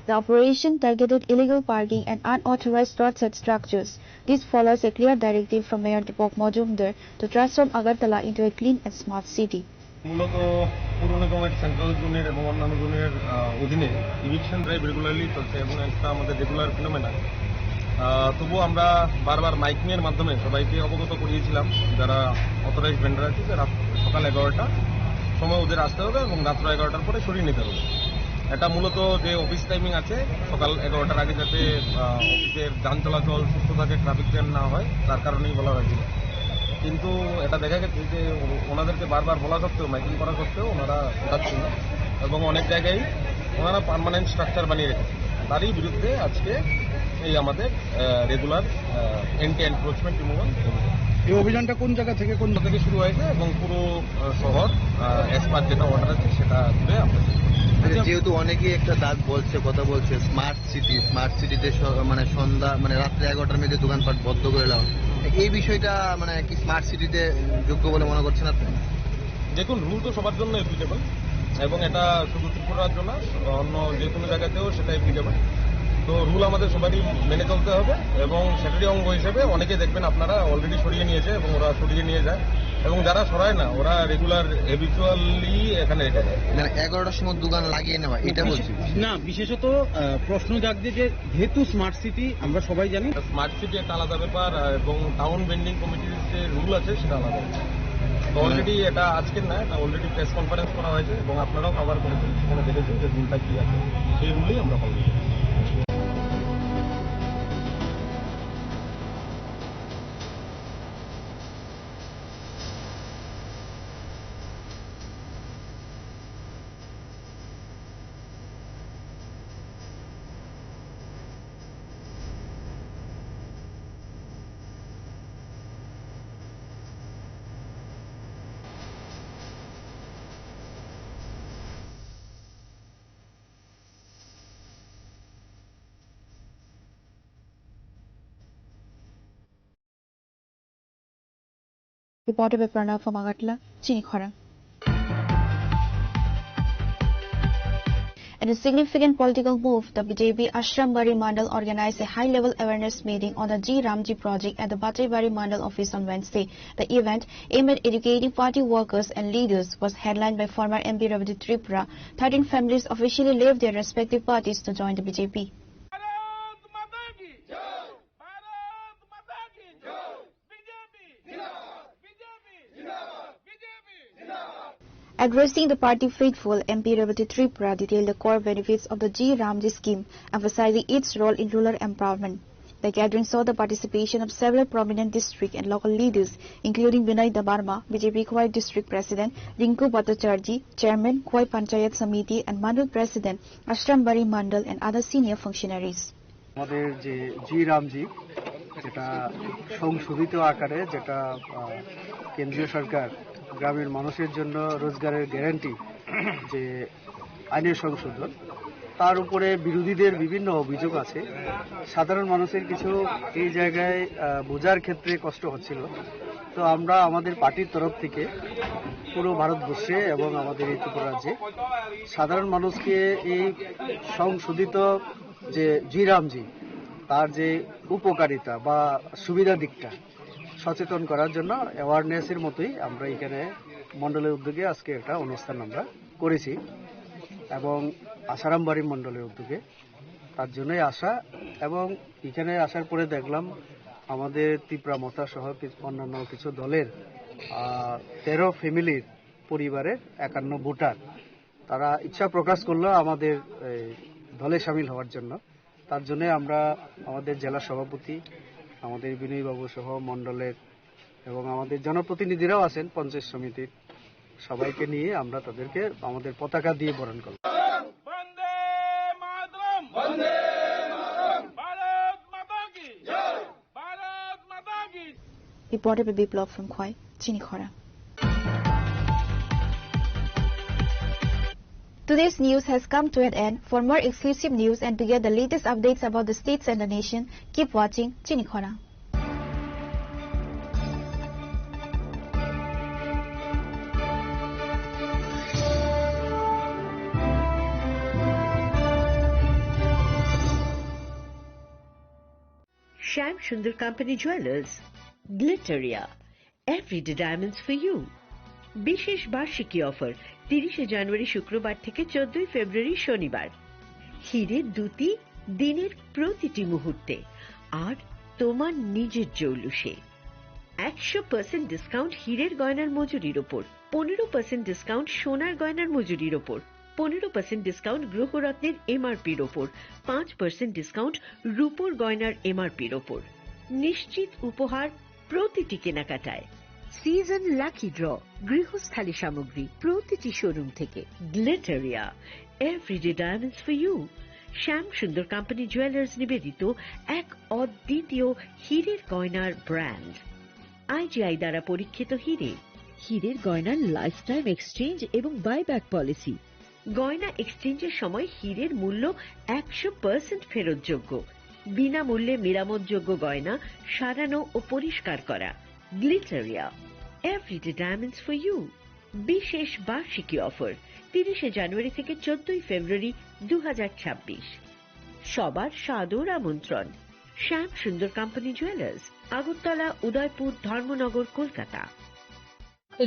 The operation targeted illegal parking and unauthorized roadside structures. This follows a clear directive from Mayor Deepak Majumdar to transform Agartala into a clean and smart city. মূলত পৌর নিগমের সেন্ট্রাল জোনের এবং অন্যান্য জোনের, আহ, অধীনে eviction drive regularly চলছে এবং এটা আমাদের রেগুলার ফিনোমেনা। আহ, তবুও আমরা বারবার মাইকিংয়ের মাধ্যমে সবাইকে অবগত করিয়েছিলাম, যারা অথরাইজড ভেন্ডার আছে, যে রাত সকাল এগারোটা সময় ওদের আসতে হবে এবং রাত্র এগারোটার পরে সরিয়ে নিতে হবে। এটা মূলত যে অফিস টাইমিং আছে, সকাল এগারোটার আগে যাতে, আহ, অফিসের যান চলাচল সুস্থ থাকে, ট্রাফিক জ্যাম না হয়, তার কারণেই বলা হয়েছিল। কিন্তু এটা দেখা গেছে যে ও-, ওনাদেরকে বারবার বলা সত্ত্বেও, মাইকিং করা সত্ত্বেও ওনারা ওঠাচ্ছেন না এবং অনেক জায়গায় ওনারা পার্মানেন্ট স্ট্রাকচার বানিয়ে রেখেছেন। তারই বিরুদ্ধে আজকে এই আমাদের, আহ, রেগুলার, আহ, অ্যান্টি এনক্রোচমেন্ট রিমুভাল অভিযান। এই অভিযানটা কোন জায়গা থেকে, কোন জায়গা থেকে শুরু হয়েছে এবং পুরো, আহ, শহর, আহ, অ্যাজ পার যেটা অর্ডার আছে সেটা জুড়ে আমরা শেষ করছি। আচ্ছা, যেহেতু অনেকেই একটা দাগ বলছে, কথা বলছে, স্মার্ট সিটি, স্মার্ট সিটিতে স-, মানে সন্ধ্যা, মানে রাত্রে এগারোটার মধ্যে দোকানপাট বন্ধ করে দেওয়া, এই বিষয়টা মানে কি স্মার্ট সিটিতে যোগ্য বলে মনে করছেন আপনি? দেখুন, রুল তো সবার জন্য অ্যাপ্লিকেবল এবং এটা শুধু ত্রিপুরার জন্য, অন্য যে কোনো জায়গাতেও সেটা অ্যাপ্লিকেবল। তো রুল আমাদের সবারই মেনে চলতে হবে এবং সেটারই অঙ্গ হিসেবে অনেকে দেখবেন আপনারা অলরেডি সরিয়ে নিয়েছে এবং ওরা সরিয়ে নিয়ে যায় এবং যারা সরায় না ওরা রেগুলার হ্যাবিচুয়ালি এখানে রেখে যায়। মানে এগারোটার সময় দোকান লাগিয়ে নেওয়া, এটা বলছি। না, বিশেষত, আহ, প্রশ্ন জাগছে যে যেহেতু স্মার্ট সিটি আমরা সবাই জানি। স্মার্ট সিটি একটা আলাদা ব্যাপার, আহ, এবং টাউন ভেন্ডিং কমিটির যে রুল আছে সেটা আলাদা ব্যাপার। তো হ্যাঁ। অলরেডি এটা আজকের না, এটা অলরেডি প্রেস কনফারেন্স করা হয়েছে এবং আপনারাও কভার করেছেন, সেখানে দেখেছেন যে রুলটা কী আছে, সেই রুলেই আমরা ফলো করি। Reporter by Pranav from Agartala, Chini Khorang. In a significant political move, the B J P Ashram Bari Mandal organized a high-level awareness meeting on the G Ramji project at the Bachaibari Mandal office on Wednesday. The event, aimed at educating party workers and leaders, was headlined by former M P Ravi Tripura. Thirteen families officially left their respective parties to join the B J P. Bharat माता की जय। भारत माता की जय। B J P जिंदाबाद। B J P जिंदाबाद। B J P जिंदाबाद। Addressing the party faithful, M P Revati Tripura detailed the core benefits of the G Ramji scheme, emphasizing its role in rural empowerment. The gathering saw the participation of several prominent district and local leaders, including Binoy Debbarma, B J P Khowai District President, Rinku Bhattacharjee, Chairman, Khowai Panchayat Samiti, and Mandal President, Ashram Bari Mandal, and other senior functionaries. আমাদের যে জি রামজি, যেটা সংশোধিত আকারে, যেটা, আহ, কেন্দ্রীয় সরকার গ্রামের মানুষের জন্য রোজগারের গ্যারান্টি, যে আইনের সংশোধন, তার উপরে বিরোধীদের বিভিন্ন অভিযোগ আছে। সাধারণ মানুষের কিছু এই জায়গায়, আহ, বোঝার ক্ষেত্রে কষ্ট হচ্ছিল। তো আমরা আমাদের পার্টির তরফ থেকে পুরো ভারতবর্ষে এবং আমাদের এই ত্রিপুরা রাজ্যে সাধারণ মানুষকে এই সংশোধিত যে জি রামজি, তার যে উপকারিতা বা সুবিধা দিকটা সচেতন করার জন্য অ্যাওয়ারনেসের মতোই আমরা এখানে মণ্ডলের উদ্যোগে আজকে একটা অনুষ্ঠান আমরা করেছি এবং আশারামবাড়ি মণ্ডলের উদ্যোগে। তার জন্যই আসা এবং এখানে আসার পরে দেখলাম আমাদের তিপ্রা মথা সহ কি-, অন্যান্য কিছু দলের, আহ, তেরো ফ্যামিলির পরিবারের একান্ন ভোটার তারা ইচ্ছা প্রকাশ করলো আমাদের এই দলে সামিল হওয়ার জন্য। তার জন্য আমরা আমাদের জেলা সভাপতি, আমাদের বিনয়বাবু সহ মণ্ডলের এবং আমাদের জনপ্রতিনিধিরাও আছেন পঞ্চায়েত সমিতির, সবাইকে নিয়ে আমরা তাদেরকে আমাদের পতাকা দিয়ে বরণ করলাম। বন্দে মাতরম। বন্দে মাতরম। ভারত মাতা কি জয়। ভারত মাতা কি। Reported by Biplab from Khowai, Chini Khorang. Today's news has come to an end. For more exclusive news and to get the latest updates about the states and the nation, keep watching Chini Khorang. Shyam Sundar Company Jewelers, Glitteria, everyday diamonds for you. বিশেষ বার্ষিকী অফার, তিরিশে জানুয়ারি শুক্রবার থেকে চোদ্দই ফেব্রুয়ারি শনিবার। হিরে দ্যুতি দিনের প্রতিটি মুহূর্তে। আর তোমার নিজের জৌলুসে। একশো পার্সেন্ট ডিসকাউন্ট হীরের গয়নার মজুরির ওপর, পনেরো পার্সেন্ট ডিসকাউন্ট সোনার গয়নার মজুরির ওপর, পনেরো পার্সেন্ট ডিসকাউন্ট গ্রহরত্নের এমআরপির ওপর, পাঁচ পার্সেন্ট ডিসকাউন্ট রূপোর গয়নার এমআরপির ওপর। নিশ্চিত উপহার প্রতিটি কেনাকাটায়। সিজন লাকি ড্র, গৃহস্থালী সামগ্রী প্রতিটি শোরুম থেকে। Glitteria, everyday diamonds for you. Shyam Sundar company jewellers নিবেদিত এক অদ্বিতীয় হীরের গয়নার ব্র্যান্ড। আইজিআই দ্বারা পরীক্ষিত হীরে। হীরের গয়নার লাইফ টাইম এক্সচেঞ্জ এবং বাইব্যাক পলিসি। গয়না এক্সচেঞ্জের সময় হীরের মূল্য একশো পার্সেন্ট ফেরতযোগ্য। বিনামূল্যে মেরামতযোগ্য গয়না সারানো ও পরিষ্কার করা। Glitteria, everyday diamonds for you. বিশেষ বার্ষিকী অফার, তিরিশে জানুয়ারি থেকে চোদ্দই ফেব্রুয়ারি দু হাজার ছাব্বিশ। সবার সাদর আমন্ত্রণ। শ্যাম সুন্দর কোম্পানি জুয়েলার্স, আগরতলা, উদয়পুর, ধর্মনগর, কলকাতা।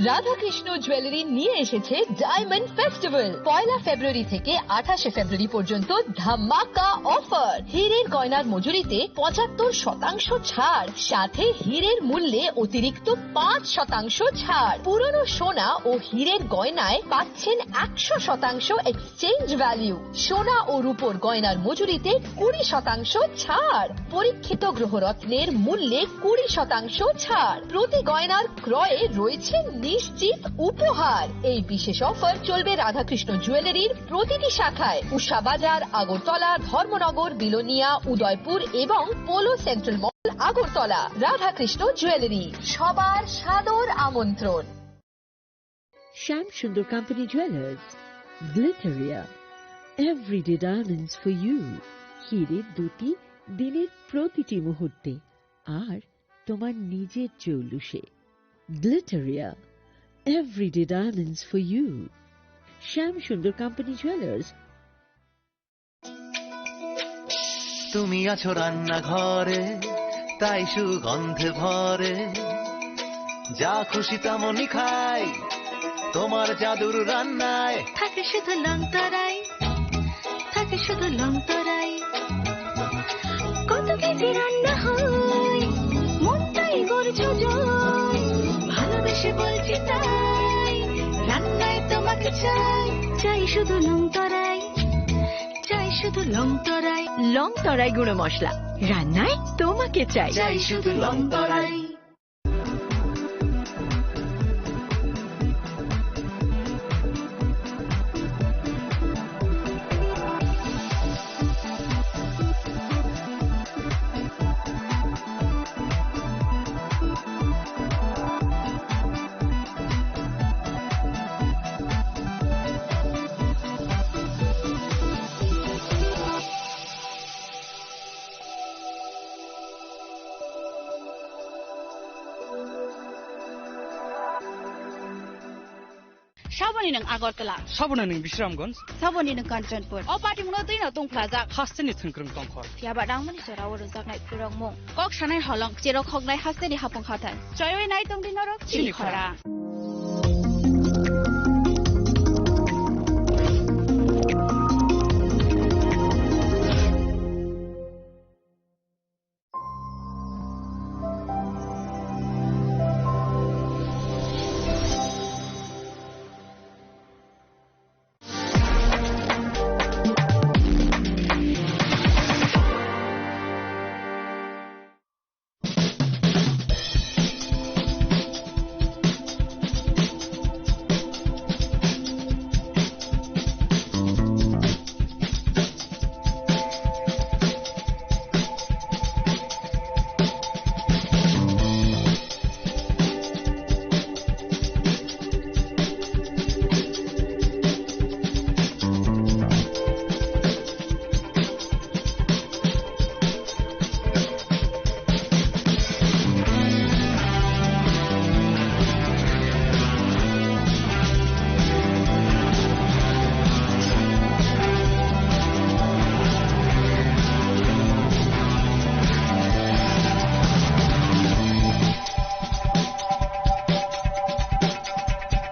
রাধাকৃষ্ণ জুয়েলারি নিয়ে এসেছে ডায়মন্ড ফেস্টিভ্যাল। পয়লা ফেব্রুয়ারি থেকে আঠাশে ফেব্রুয়ারি পর্যন্ত ধামাকা অফার। হীরের গয়নার মজুরিতে পঁচাত্তর শতাংশ ছাড়, সাথে হীরের মূল্যে অতিরিক্ত পাঁচ শতাংশ ছাড়। পুরনো সোনা ও হীরের গয়নায় পাচ্ছেন একশো শতাংশ এক্সচেঞ্জ ভ্যালু। সোনা ও রূপোর গয়নার মজুরিতে কুড়ি শতাংশ ছাড়। পরীক্ষিত গ্রহরত্নের মূল্যে কুড়ি শতাংশ ছাড়। প্রতি গয়নার ক্রয়ে রয়েছে নিশ্চিত উপহার। এই বিশেষ অফার চলবে রাধাকৃষ্ণ জুয়েলারির প্রতিটি শাখায়, উষা বাজার, আগরতলা, ধর্মনগর, বিলোনিয়া, উদয়পুর এবং Polo central mall, Agartala. Radhakrishna jewellery, সবার সাদর আমন্ত্রণ। Shyam Sundar company jewellers, Glitteria, everyday diamonds for you. হীরের দ্যুতি দিনের প্রতিটি মুহূর্তে, আর তোমার নিজের জৌলুসে। Glitteria, everyday diamonds for you. Shyam Sundar company jewellers. তুমি আছো রান্নাঘরে, তাই সুগন্ধে ভরে, যা খুশি তেমনই খাই তোমার জাদুর রান্নায়। থাকে শুধু লং তরাই, থাকে শুধু লং তরাই। কত কেজি রান্না হয়, মনটাই গড়ছে জয়। ভালোবেসে বলছি তাই, রান্নায় তোমাকে চাই, চাই শুধু লং তরাই। চাই শুধু লং তরাই, লং তরাই গুঁড়ো মশলা, রান্নায় তোমাকে চাই। চাই শুধু লং তরাই। Saboni nwng Agartala. Saboni nwng Bisramganj. Saboni nwng Kanchanpur. O patimungno twino tongphlajak. Hasteni thwngkwrwng tongkhor. Phiya ba nangmani jora o rwjaknai phwrwngmung. Kok sanai holong, cherok hoknai hasteni hapung hathai. Choiwi nai tongdi norok chini chini khorang. Khorang.